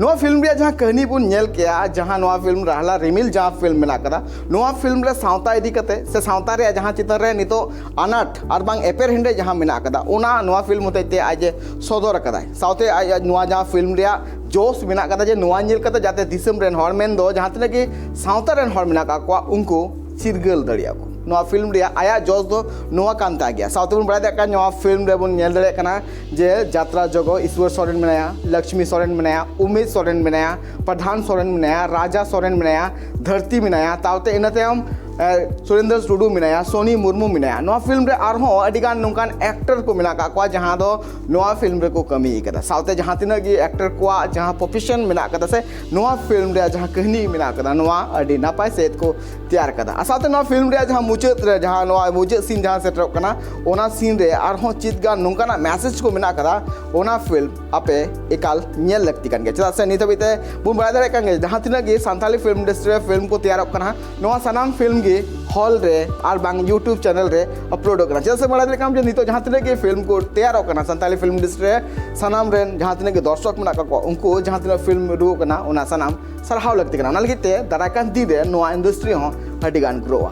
ᱱᱚᱣᱟ ᱯᱷᱤᱞᱢ ᱨᱮᱭᱟᱜ ᱡᱟᱦᱟᱸ ᱠᱟᱹᱦᱱᱤ ᱵᱚᱱ ᱧᱮᱞ ᱠᱮᱜᱼᱟ, ᱡᱟᱦᱟᱸ ᱱᱚᱣᱟ ᱯᱷᱤᱞᱢ ᱨᱟᱦᱞᱟ ᱨᱤᱢᱤᱞ ᱡᱟᱦᱟᱸ ᱯᱷᱤᱞᱢ ᱢᱮᱱᱟᱜ ᱠᱟᱫᱟ, ᱱᱚᱣᱟ ᱯᱷᱤᱞᱢ ᱨᱮ ᱥᱟᱶᱛᱟ ᱤᱫᱤ ᱠᱟᱛᱮ ᱥᱮ ᱥᱟᱶᱛᱟ ᱨᱮᱭᱟᱜ ᱡᱟᱦᱟᱸ ᱪᱤᱛᱟᱹᱨ ᱨᱮ ᱱᱤᱛᱚᱜ ᱟᱱᱟᱴ ᱟᱨ ᱵᱟᱝ ᱮᱯᱮᱨᱦᱮᱸᱰᱮᱡ ᱡᱟᱦᱟᱸ ᱢᱮᱱᱟᱜ ᱠᱟᱫᱟ, ᱚᱱᱟ ᱱᱚᱣᱟ ᱯᱷᱤᱞᱢ ᱦᱚᱛᱮᱡ ᱛᱮ ᱟᱡ ᱮ ᱥᱚᱫᱚᱨ ᱟᱠᱟᱫᱟᱭ᱾ ᱥᱟᱶᱛᱮ ᱟᱡ, ᱟᱡ ᱱᱚᱣᱟ ᱡᱟᱦᱟᱸ ᱯᱷᱤᱞᱢ ᱨᱮᱭᱟᱜ ᱡᱚᱥ ᱢᱮᱱᱟᱜ ᱠᱟᱫᱟ ᱡᱮ ᱱᱚᱣᱟ ᱧᱮᱞ ᱠᱟᱛᱮ ᱡᱟᱛᱮ ᱫᱤᱥᱚᱢ ᱨᱮᱱ ᱦᱚᱲ, ᱢᱮᱱᱫᱚ ᱡᱟᱦᱟᱸ ᱛᱤᱱᱟᱹᱜ ᱜᱮ ᱥᱟᱶᱛᱟ ᱨᱮᱱ ᱦᱚᱲ ᱢᱮᱱᱟᱜ ᱠᱟᱜ ᱠᱚᱣᱟ, ᱩᱱᱠᱩ ᱪᱤᱨᱜᱟᱹᱞ ᱫᱟᱲᱮᱭᱟᱜᱼᱟ ᱠᱚ᱾ ᱱᱚᱣᱟ ᱯᱷᱤᱞᱢ ᱨᱮᱭᱟᱜ ᱟᱭᱟᱜ ᱡᱚᱥ ᱫᱚ ᱱᱚᱣᱟ ᱠᱟᱱ ᱛᱟᱭ ᱜᱮᱭᱟ᱾ ᱥᱟᱶᱛᱮ ᱵᱚᱱ ᱵᱟᱲᱟᱭ ᱫᱟᱲᱮᱭᱟᱜ ᱠᱟᱱᱟ, ᱱᱚᱣᱟ ᱯᱷᱤᱞᱢ ᱨᱮᱵᱚᱱ ᱧᱮᱞ ᱫᱟᱲᱮᱭᱟᱜ ᱠᱟᱱᱟ ᱡᱮ ᱡᱟᱛᱨᱟ ᱡᱚᱜᱚ ᱤᱥᱣᱚᱨ ᱥᱚᱨᱮᱱ ᱢᱮᱱᱟᱭᱟ, ᱞᱚᱠᱥᱢᱤ ᱥᱚᱨᱮᱱ ᱢᱮᱱᱟᱭᱟ, ᱩᱢᱮᱥ ᱥᱚᱨᱮᱱ ᱢᱮᱱᱟᱭᱟ, ᱯᱨᱚᱫᱷᱟᱱ ᱥᱚᱨᱮᱱ ᱢᱮᱱᱟᱭᱟ, ᱨᱟᱡᱟ ᱥᱚᱨᱮᱱ ᱢᱮᱱᱟᱭᱟ, ᱫᱷᱟᱹᱨᱛᱤ ᱢᱮᱱᱟᱭᱟ, ᱛᱟᱣᱛᱮ ᱤᱱᱟᱹ ᱛᱟᱭᱚᱢ ᱮ, ᱥᱩᱨᱮᱱᱫᱨᱚ ᱴᱩᱰᱩ ᱢᱮᱱᱟᱭᱟ, ᱥᱚᱱᱤ ᱢᱩᱨᱢᱩ ᱢᱮᱱᱟᱭᱟ᱾ ᱱᱚᱣᱟ ᱯᱷᱤᱞᱢ ᱨᱮ ᱟᱨᱦᱚᱸ ᱟᱹᱰᱤᱜᱟᱱ ᱱᱚᱝᱠᱟᱱ ᱮᱠᱴᱚᱨ ᱠᱚ ᱢᱮᱱᱟᱜ ᱠᱟᱜ ᱠᱚᱣᱟ ᱡᱟᱦᱟᱸ ᱫᱚ ᱱᱚᱣᱟ ᱯᱷᱤᱞᱢ ᱨᱮᱠᱚ ᱠᱟᱹᱢᱤ ᱠᱟᱫᱟ᱾ ᱥᱟᱶᱛᱮ ᱡᱟᱦᱟᱸ ᱛᱤᱱᱟᱹᱜ ᱜᱮ ᱮᱠᱴᱚᱨ ᱠᱚᱣᱟᱜ ᱡᱟᱦᱟᱸ ᱯᱨᱚᱯᱷᱮᱥᱚᱱ ᱢᱮᱱᱟᱜ ᱠᱟᱫᱟ ᱥᱮ ᱱᱚᱣᱟ ᱯᱷᱤᱞᱢ ᱨᱮᱭᱟᱜ ᱡᱟᱦᱟᱸ ᱠᱟᱹᱦᱱᱤ ᱢᱮᱱᱟᱜ ᱠᱟᱫᱟ, ᱱᱚᱣᱟ ᱟᱹᱰᱤ ᱱᱟᱯᱟᱭ ᱥᱮᱫ ᱠᱚ ᱛᱮᱭᱟᱨ ᱠᱟᱫᱟ᱾ ᱟᱨ ᱥᱟᱶᱛᱮ ᱱᱚᱣᱟ ᱯᱷᱤᱞᱢ ᱨᱮᱭᱟᱜ ᱡᱟᱦᱟᱸ ᱢᱩᱪᱟᱹᱫ ᱨᱮ ᱡᱟᱦᱟᱸ ᱱᱚᱣᱟ ᱢᱩᱪᱟᱹᱫ ᱥᱤᱱ ᱡᱟᱦᱟᱸ ᱥᱮᱴᱮᱨᱚᱜ ᱠᱟᱱᱟ, ᱚᱱᱟ ᱥᱤᱱ ᱨᱮ ᱟᱨᱦᱚᱸ ᱪᱮᱫ ᱜᱟᱱ ᱱᱚᱝᱠᱟᱱᱟᱜ ᱢᱮᱥᱮᱡᱽ ᱠᱚ ᱢᱮᱱᱟᱜ ᱠᱟᱫᱟ, ᱚᱱᱟ ᱯᱷᱤᱞᱢ ᱟᱯᱮ ᱮᱠᱟᱞ ᱧᱮᱞ ᱞᱟᱹᱠᱛᱤ ᱠᱟᱱ ᱜᱮᱭᱟ᱾ ᱪᱮᱫᱟᱜ ᱥᱮ ᱱᱤᱛ ᱦᱟᱹᱵᱤᱡ ᱛᱮ ᱵᱚᱱ ᱵᱟᱲᱟᱭ ᱫᱟᱲᱮᱭᱟᱜ ᱠᱟᱱ ᱜᱮᱭᱟ, ᱡᱟᱦᱟᱸ ᱛᱤᱱᱟᱹᱜ ᱜᱮ ᱥᱟᱱᱛᱟᱲᱤ ᱯᱷᱤᱞᱢ ᱤᱱᱰᱟᱥᱴᱨᱤ ᱨᱮ ᱯᱷᱤᱞᱢ ᱠᱚ ᱛᱮᱭᱟᱨᱚᱜ ᱠᱟᱱᱟ, ᱱᱚᱣᱟ ᱥᱟᱱᱟᱢ ᱯᱷᱤᱞᱢ ᱜᱮ ᱦᱚᱞ ᱨᱮ ᱟᱨ ᱵᱟᱝ YouTube ᱪᱮᱱᱮᱞ ᱨᱮ ᱟᱯᱞᱳᱰᱚᱜ ᱠᱟᱱᱟ᱾ ᱪᱮᱫᱟᱜ ᱥᱮ ᱵᱟᱲᱟᱭ ᱫᱟᱲᱮᱭᱟᱜ ᱠᱟᱱᱟ ᱡᱮ ᱱᱤᱛᱚᱜ ᱡᱟᱦᱟᱸ ᱛᱤᱱᱟᱹᱜ ᱜᱮ ᱯᱷᱤᱞᱢ ᱠᱚ ᱛᱮᱭᱟᱨᱚᱜ ᱠᱟᱱᱟ ᱥᱟᱱᱛᱟᱲᱤ ᱯᱷᱤᱞᱢ ᱤᱱᱰᱟᱥᱴᱨᱤ ᱨᱮ, ᱥᱟᱱᱟᱢ ᱨᱮᱱ ᱡᱟᱦᱟᱸ ᱛᱤᱱᱟᱹᱜ ᱜᱮ ᱫᱚᱨᱥᱚᱠ ᱢᱮᱱᱟᱜ ᱠᱟᱜ ᱠᱚᱣᱟ, ᱩᱱᱠᱩ ᱡᱟᱦᱟᱸ ᱛᱤᱱᱟᱹᱜ ᱯᱷᱤᱞᱢ ᱩᱰᱩᱠᱚᱜ ᱠᱟᱱᱟ, ᱚᱱᱟ ᱥᱟᱱᱟᱢ ᱥᱟᱨᱦᱟᱣ ᱞᱟᱹᱠᱛᱤ ᱠᱟᱱᱟ᱾ ᱚᱱᱟ ᱞᱟᱹᱜᱤᱫ ᱛᱮ ᱫᱟᱨᱟᱭ ᱠᱟᱱ ᱫᱤᱱ ᱨᱮ ᱱᱚᱣᱟ ᱤᱱᱰᱟᱥᱴᱨᱤ ᱦᱚᱸ ᱟᱹᱰᱤ ᱜᱟᱱ ᱜᱨᱳᱜᱼᱟ᱾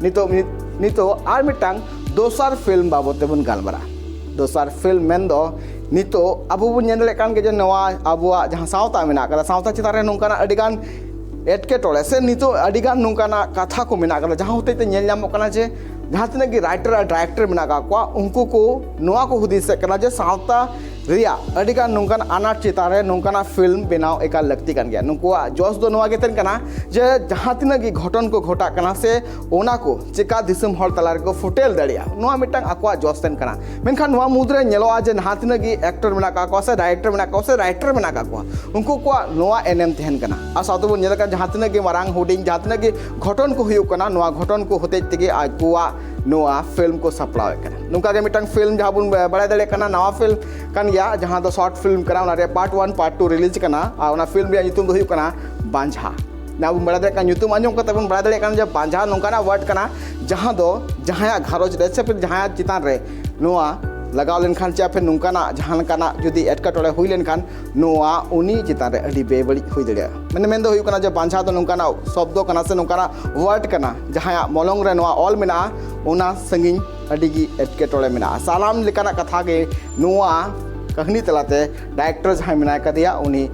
ᱱᱤᱛᱚᱜ, ᱱᱤᱛᱚᱜ ᱟᱨ ᱢᱤᱫᱴᱟᱝ ᱫᱚᱥᱟᱨ ᱯᱷᱤᱞᱢ ᱵᱟᱵᱚᱫ ᱛᱮᱵᱚᱱ ᱜᱟᱞᱢᱟᱨᱟᱜᱼᱟ᱾ ᱫᱚᱥᱟᱨ ᱯᱷᱤᱞᱢ ᱢᱮᱱᱫᱚ ᱱᱤᱛᱚᱜ ᱟᱵᱚ ᱵᱚᱱ ᱧᱮᱞ ᱫᱟᱲᱮᱭᱟᱜ ᱠᱟᱱ ᱜᱮᱭᱟ ᱡᱮ ᱱᱚᱣᱟ ᱟᱵᱚᱣᱟᱜ ᱡᱟᱦᱟᱸ ᱥᱟᱶᱛᱟ ᱢᱮᱱᱟᱜ ᱠᱟᱫᱟ, ᱥᱟᱶᱛᱟ ᱪᱮᱛᱟᱱ ᱨᱮ ᱱᱚᱝᱠᱟᱱᱟᱜ ᱟᱹᱰᱤᱜᱟᱱ ᱮᱴᱠᱮᱴᱚᱬᱮ ᱥᱮ ᱱᱤᱛᱚᱜ ᱟᱹᱰᱤᱜᱟᱱ ᱱᱚᱝᱠᱟᱱᱟᱜ ᱠᱟᱛᱷᱟ ᱠᱚ ᱢᱮᱱᱟᱜ ᱠᱟᱫᱟ, ᱡᱟᱦᱟᱸ ᱦᱚᱛᱮᱡ ᱛᱮ ᱧᱮᱞ ᱧᱟᱢᱚᱜ ᱠᱟᱱᱟ ᱡᱮ ᱡᱟᱦᱟᱸ ᱛᱤᱱᱟᱹᱜ ᱜᱮ ᱨᱟᱭᱴᱟᱨ ᱟᱨ ᱰᱟᱭᱨᱮᱠᱴᱚᱨ ᱢᱮᱱᱟᱜ ᱠᱟᱜ ᱠᱚᱣᱟ, ᱩᱱᱠᱩ ᱠᱚ ᱱᱚᱣᱟ ᱠᱚ ᱦᱩᱫᱤᱥᱮᱫ ᱠᱟᱱᱟ ᱡᱮ ᱥᱟᱶᱛᱟ ᱨᱮᱭᱟᱜ ᱟᱹᱰᱤᱜᱟᱱ ᱱᱚᱝᱠᱟᱱ ᱟᱱᱟᱴ ᱪᱮᱛᱟᱱ ᱨᱮ ᱱᱚᱝᱠᱟᱱᱟᱜ ᱯᱷᱤᱞᱢ ᱵᱮᱱᱟᱣ ᱮᱠᱟᱞ ᱞᱟᱹᱠᱛᱤ ᱠᱟᱱ ᱜᱮᱭᱟ᱾ ᱱᱩᱠᱩᱣᱟᱜ ᱡᱚᱥ ᱫᱚ ᱱᱚᱣᱟ ᱜᱮ ᱛᱟᱦᱮᱱ ᱠᱟᱱᱟ ᱡᱮ ᱡᱟᱦᱟᱸ ᱛᱤᱱᱟᱹᱜ ᱜᱮ ᱜᱷᱚᱴᱚᱱ ᱠᱚ ᱜᱷᱚᱴᱟᱜ ᱠᱟᱱᱟ ᱥᱮ ᱚᱱᱟ ᱠᱚ ᱪᱮᱠᱟ ᱫᱤᱥᱚᱢ ᱦᱚᱲ ᱛᱟᱞᱟ ᱨᱮᱠᱚ ᱯᱷᱩᱴᱮᱞ ᱫᱟᱲᱮᱭᱟᱜᱼᱟ, ᱱᱚᱣᱟ ᱢᱤᱫᱴᱟᱝ ᱟᱠᱚᱣᱟᱜ ᱡᱚᱥ ᱛᱟᱦᱮᱱ ᱠᱟᱱᱟ᱾ ᱢᱮᱱᱠᱷᱟᱱ ᱱᱚᱣᱟ ᱢᱩᱫᱽᱨᱮ ᱧᱮᱞᱚᱜᱼᱟ ᱡᱮ ᱡᱟᱦᱟᱸ ᱛᱤᱱᱟᱹᱜ ᱜᱮ ᱮᱠᱴᱚᱨ ᱢᱮᱱᱟᱜ ᱠᱟᱜ ᱠᱚᱣᱟ ᱥᱮ ᱰᱟᱭᱨᱮᱠᱴᱚᱨ ᱢᱮᱱᱟᱜ ᱠᱚᱣᱟ ᱥᱮ ᱨᱟᱭᱴᱟᱨ ᱢᱮᱱᱟᱜ ᱠᱟᱜ ᱠᱚᱣᱟ, ᱩᱱᱠᱩ ᱠᱚᱣᱟᱜ ᱱᱚᱣᱟ ᱮᱱᱮᱢ ᱛᱟᱦᱮᱱ ᱠᱟᱱᱟ᱾ ᱟᱨ ᱥᱟᱶᱛᱮ ᱵᱚᱱ ᱧᱮᱞ ᱠᱟᱱ ᱡᱟᱦᱟᱸ ᱛᱤᱱᱟᱹᱜ ᱜᱮ ᱢᱟᱨᱟᱝ ᱦᱩᱰᱤᱧ ᱡᱟᱦᱟᱸ ᱛᱤᱱᱟᱹᱜ ᱜᱮ ᱜᱷᱚᱴᱚᱱ ᱠᱚ ᱦᱩᱭᱩᱜ ᱠᱟᱱᱟ, ᱱᱚᱣᱟ ᱜᱷᱚᱴᱚᱱ ᱠᱚ ᱦᱚᱛᱮᱡ ᱛᱮᱜᱮ ᱟᱠᱚᱣᱟᱜ ᱱᱚᱣᱟ ᱯᱷᱤᱞᱢ ᱠᱚ ᱥᱟᱯᱲᱟᱣᱮᱫ ᱠᱟᱱᱟ᱾ ᱱᱚᱝᱠᱟ ᱜᱮ ᱢᱤᱫᱴᱟᱝ ᱯᱷᱤᱞᱢ ᱡᱟᱦᱟᱸ ᱵᱚᱱ ᱵᱟᱲᱟᱭ ᱫᱟᱲᱮᱭᱟᱜ ᱠᱟᱱᱟ, ᱱᱟᱣᱟ ᱯᱷᱤᱞᱢ ᱠᱟᱱ ᱜᱮᱭᱟ, ᱡᱟᱦᱟᱸ ᱫᱚ ᱥᱚᱨᱴ ᱯᱷᱤᱞᱢ ᱠᱟᱱᱟ, ᱚᱱᱟ ᱨᱮᱭᱟᱜ part one, part two release ᱠᱟᱱᱟ᱾ ᱟᱨ ᱚᱱᱟ ᱯᱷᱤᱞᱢ ᱨᱮᱭᱟᱜ ᱧᱩᱛᱩᱢ ᱫᱚ ᱦᱩᱭᱩᱜ ᱠᱟᱱᱟ ᱵᱟᱸᱡᱷᱟ᱾ ᱱᱚᱣᱟ ᱵᱚᱱ ᱵᱟᱲᱟᱭ ᱫᱟᱲᱮᱭᱟᱜ ᱠᱟᱱᱟ, ᱧᱩᱛᱩᱢ ᱟᱸᱡᱚᱢ ᱠᱟᱛᱮ ᱵᱚᱱ ᱵᱟᱲᱟᱭ ᱫᱟᱲᱮᱭᱟᱜ ᱠᱟᱱᱟ ᱡᱮ ᱵᱟᱸᱡᱷᱟ ᱱᱚᱝᱠᱟᱱᱟᱜ ᱣᱟᱨᱰ ᱠᱟᱱᱟ, ᱡᱟᱦᱟᱸ ᱫᱚ ᱡᱟᱦᱟᱸᱭᱟᱜ ᱜᱷᱟᱨᱚᱸᱡᱽ ᱨᱮ ᱥᱮ ᱯᱷᱤᱨ ᱡᱟᱦᱟᱸᱭᱟᱜ ᱪᱮᱛᱟᱱ ᱨᱮ ᱱᱚᱣᱟ ᱞᱟᱜᱟᱣ ᱞᱮᱱᱠᱷᱟᱱ ᱪᱮ ᱯᱷᱤᱨ ᱱᱚᱝᱠᱟᱱᱟᱜ ᱡᱟᱦᱟᱸ ᱞᱮᱠᱟᱱᱟᱜ ᱡᱩᱫᱤ ᱮᱴᱠᱮᱴᱚᱬᱮ ᱦᱩᱭ ᱞᱮᱱᱠᱷᱟᱱ, ᱱᱚᱣᱟ ᱩᱱᱤ ᱪᱮᱛᱟᱱ ᱨᱮ ᱟᱹᱰᱤ ᱵᱮᱵᱟᱹᱲᱤᱡ ᱦᱩᱭ ᱫᱟᱲᱮᱭᱟᱜᱼᱟ᱾ ᱢᱟᱱᱮ ᱢᱮᱱ ᱫᱚ ᱦᱩᱭᱩᱜ ᱠᱟᱱᱟ ᱡᱮ ᱵᱟᱸᱡᱷᱟ ᱫᱚ ᱱᱚᱝᱠᱟᱱᱟᱜ ᱥᱚᱵᱫᱚ ᱠᱟᱱᱟ ᱥᱮ ᱱᱚᱝᱠᱟᱱᱟᱜ ᱣᱟᱨᱰ ᱠᱟᱱᱟ, ᱡᱟᱦᱟᱸᱭᱟᱜ ᱢᱚᱞᱚᱝ ᱨᱮ ᱱᱚᱣᱟ ᱚᱞ ᱢᱮᱱᱟᱜᱼᱟ, ᱚᱱᱟ ᱥᱟᱺᱜᱤᱧ ᱟᱹᱰᱤ ᱜᱮ ᱮᱴᱠᱮᱴᱚᱬᱮ ᱢᱮᱱᱟᱜᱼᱟ᱾ ᱥᱟᱱᱟᱢ ᱞᱮᱠᱟᱱᱟᱜ ᱠᱟᱛᱷᱟ ᱜᱮ ᱱᱚᱣᱟ ᱠᱟᱹᱦᱱᱤ ᱛᱟᱞᱟᱛᱮ ᱰᱟᱭᱨᱮᱠᱴᱚᱨ ᱡᱟᱦᱟᱸᱭ ᱢᱮᱱᱟᱭ ᱠᱟᱫᱮᱭᱟ, ᱩᱱᱤ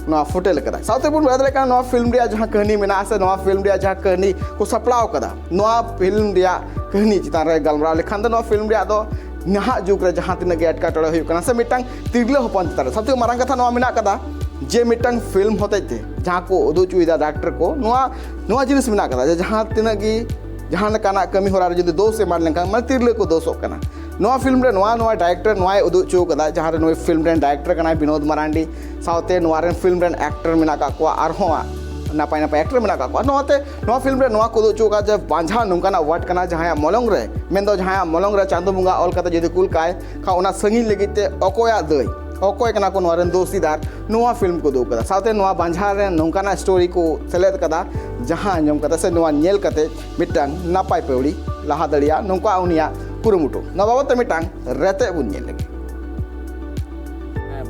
ᱱᱚᱣᱟ ᱯᱷᱩᱴᱮᱞ ᱟᱠᱟᱫᱟ᱾ ᱥᱟᱶᱛᱮ ᱵᱚᱱ ᱵᱟᱲᱟᱭ ᱫᱟᱲᱮᱭᱟᱜ ᱠᱟᱱᱟ, ᱱᱚᱣᱟ ᱯᱷᱤᱞᱢ ᱨᱮᱭᱟᱜ ᱡᱟᱦᱟᱸ ᱠᱟᱹᱦᱱᱤ ᱢᱮᱱᱟᱜᱼᱟ ᱥᱮ ᱱᱚᱣᱟ ᱯᱷᱤᱞᱢ ᱨᱮᱭᱟᱜ ᱡᱟᱦᱟᱸ ᱠᱟᱹᱦᱱᱤ ᱠᱚ ᱥᱟᱯᱲᱟᱣ ᱟᱠᱟᱫᱟ, ᱱᱚᱣᱟ ᱯᱷᱤᱞᱢ ᱨᱮᱭᱟᱜ ᱠᱟᱹᱦᱱᱤ ᱪᱮᱛᱟᱱ ᱨᱮ ᱜᱟᱞᱢᱟᱨᱟᱣ ᱞᱮᱠᱷᱟᱱ ᱫᱚ, ᱱᱚᱣᱟ ᱯᱷᱤᱞᱢ ᱨᱮᱭᱟᱜ ᱫᱚ ᱱᱟᱦᱟᱜ ᱡᱩᱜᱽ ᱨᱮ ᱡᱟᱦᱟᱸ ᱛᱤᱱᱟᱹᱜ ᱜᱮ ᱮᱴᱠᱮᱴᱚᱬᱮ ᱦᱩᱭᱩᱜ ᱠᱟᱱᱟ ᱥᱮ ᱢᱤᱫᱴᱟᱝ ᱛᱤᱨᱞᱟᱹ ᱦᱚᱯᱚᱱ ᱪᱮᱛᱟᱱ ᱨᱮ, ᱥᱟᱶᱛᱮ ᱢᱟᱨᱟᱝ ᱠᱟᱛᱷᱟ ᱱᱚᱣᱟ ᱢᱮᱱᱟᱜ ᱟᱠᱟᱫᱟ ᱡᱮ ᱢᱤᱫᱴᱟᱝ ᱯᱷᱤᱞᱢ ᱦᱚᱛᱮᱡ ᱛᱮ ᱡᱟᱦᱟᱸ ᱠᱚ ᱩᱫᱩᱜ ᱦᱚᱪᱚᱭᱮᱫᱟ ᱰᱟᱭᱨᱮᱠᱴᱚᱨ ᱠᱚ, ᱱᱚᱣᱟ ᱱᱚᱣᱟ ᱡᱤᱱᱤᱥ ᱢᱮᱱᱟᱜ ᱟᱠᱟᱫᱟ ᱡᱮ ᱡᱟᱦᱟᱸ ᱛᱤᱱᱟᱹᱜ ᱜᱮ ᱡᱟᱦᱟᱸ ᱞᱮᱠᱟᱱᱟᱜ ᱠᱟᱹᱢᱤ ᱦᱚᱨᱟ ᱨᱮ ᱡᱩᱫᱤ ᱫᱳᱥ ᱮᱢᱟᱱ ᱞᱮᱱᱠᱷᱟᱱ, ᱢᱟᱱᱮ, ᱛᱤᱨᱞᱟᱹ ᱠᱚ ᱫᱳᱥᱚᱜ ᱠᱟᱱᱟ᱾ ᱱᱚᱣᱟ ᱯᱷᱤᱞᱢ ᱨᱮ ᱱᱚᱣᱟ ᱱᱚᱣᱟ ᱰᱟᱭᱨᱮᱠᱴᱚᱨ ᱱᱚᱣᱟᱭ ᱩᱫᱩᱜ ᱦᱚᱪᱚ ᱠᱟᱫᱟ, ᱡᱟᱦᱟᱸ ᱨᱮ ᱱᱩᱭ ᱯᱷᱤᱞᱢ ᱨᱮᱱ ᱰᱟᱭᱨᱮᱠᱴᱚᱨ ᱠᱟᱱᱟᱭ ᱵᱤᱱᱳᱫ ᱢᱟᱨᱟᱱᱰᱤ, ᱥᱟᱶᱛᱮ ᱱᱚᱣᱟ ᱨᱮᱱ ᱯᱷᱤᱞᱢ ᱨᱮᱱ ᱮᱠᱴᱚᱨ ᱢᱮᱱᱟᱜ ᱟᱠᱟᱫ ᱠᱚᱣᱟ, ᱟᱨᱦᱚᱸ ᱱᱟᱯᱟᱭ ᱱᱟᱯᱟᱭ ᱮᱠᱴᱚᱨ ᱢᱮᱱᱟᱜ ᱟᱠᱟᱫ ᱠᱚᱣᱟ᱾ ᱱᱚᱣᱟᱛᱮ ᱱᱚᱣᱟ ᱯᱷᱤᱞᱢ ᱨᱮ ᱱᱚᱣᱟ ᱠᱚ ᱩᱫᱩᱜ ᱦᱚᱪᱚ ᱠᱟᱫᱟ ᱡᱮ ᱵᱟᱸᱡᱷᱟ ᱱᱚᱝᱠᱟᱱᱟᱜ ᱣᱟᱨᱰ ᱠᱟᱱᱟ, ᱡᱟᱦᱟᱸᱭᱟᱜ ᱢᱚᱞᱚᱝ ᱨᱮ, ᱢᱮᱱᱫᱚ ᱡᱟᱦᱟᱸᱭᱟᱜ ᱢᱚᱞᱚᱝ ᱨᱮ ᱪᱟᱸᱫᱳ ᱵᱚᱸᱜᱟ ᱚᱞ ᱠᱟᱛᱮ ᱡᱩᱫᱤ ᱠᱩᱞ ᱠᱟᱭ ᱠᱷᱟᱱ, ᱚᱱᱟ ᱥᱟᱺᱜᱤᱧ ᱞᱟᱹᱜᱤᱫ ᱛᱮ ᱚᱠᱚᱭᱟᱜ ᱫᱟᱹᱭ, ᱚᱠᱚᱭ ᱠᱟᱱᱟ ᱠᱚ ᱱᱚᱣᱟ ᱨᱮᱱ ᱫᱳᱥᱤᱫᱟᱨ, ᱱᱚᱣᱟ ᱯᱷᱤᱞᱢ ᱠᱚ ᱩᱫᱩᱜ ᱠᱟᱫᱟ᱾ ᱥᱟᱶᱛᱮ ᱱᱚᱣᱟ ᱵᱟᱸᱡᱷᱟ ᱨᱮ ᱱᱚᱝᱠᱟᱱᱟᱜ ᱥᱴᱳᱨᱤ ᱠᱚ ᱥᱮᱞᱮᱫ ᱠᱟᱫᱟ, ᱡᱟᱦᱟᱸ ᱟᱸᱡᱚᱢ ᱠᱟᱛᱮ ᱥᱮ ᱱᱚᱣᱟ ᱧᱮᱞ ᱠᱟᱛᱮ ᱢᱤᱫᱴᱟᱝ ᱱᱟᱯᱟᱭ ᱯᱟᱹᱣᱲᱤ ᱞᱟᱦᱟ ᱫᱟᱲᱮᱭᱟᱜᱼᱟ, ᱱᱚᱝᱠᱟ ᱩᱱᱤᱭᱟᱜ ᱠᱩᱨᱩᱢᱩᱴᱩ᱾ ᱱᱚᱣᱟ ᱵᱟᱵᱚᱫ ᱛᱮ ᱢᱤᱫᱴᱟᱝ ᱨᱮᱛᱮᱫ ᱵᱚᱱ ᱧᱮᱞ ᱞᱮᱜᱮ᱾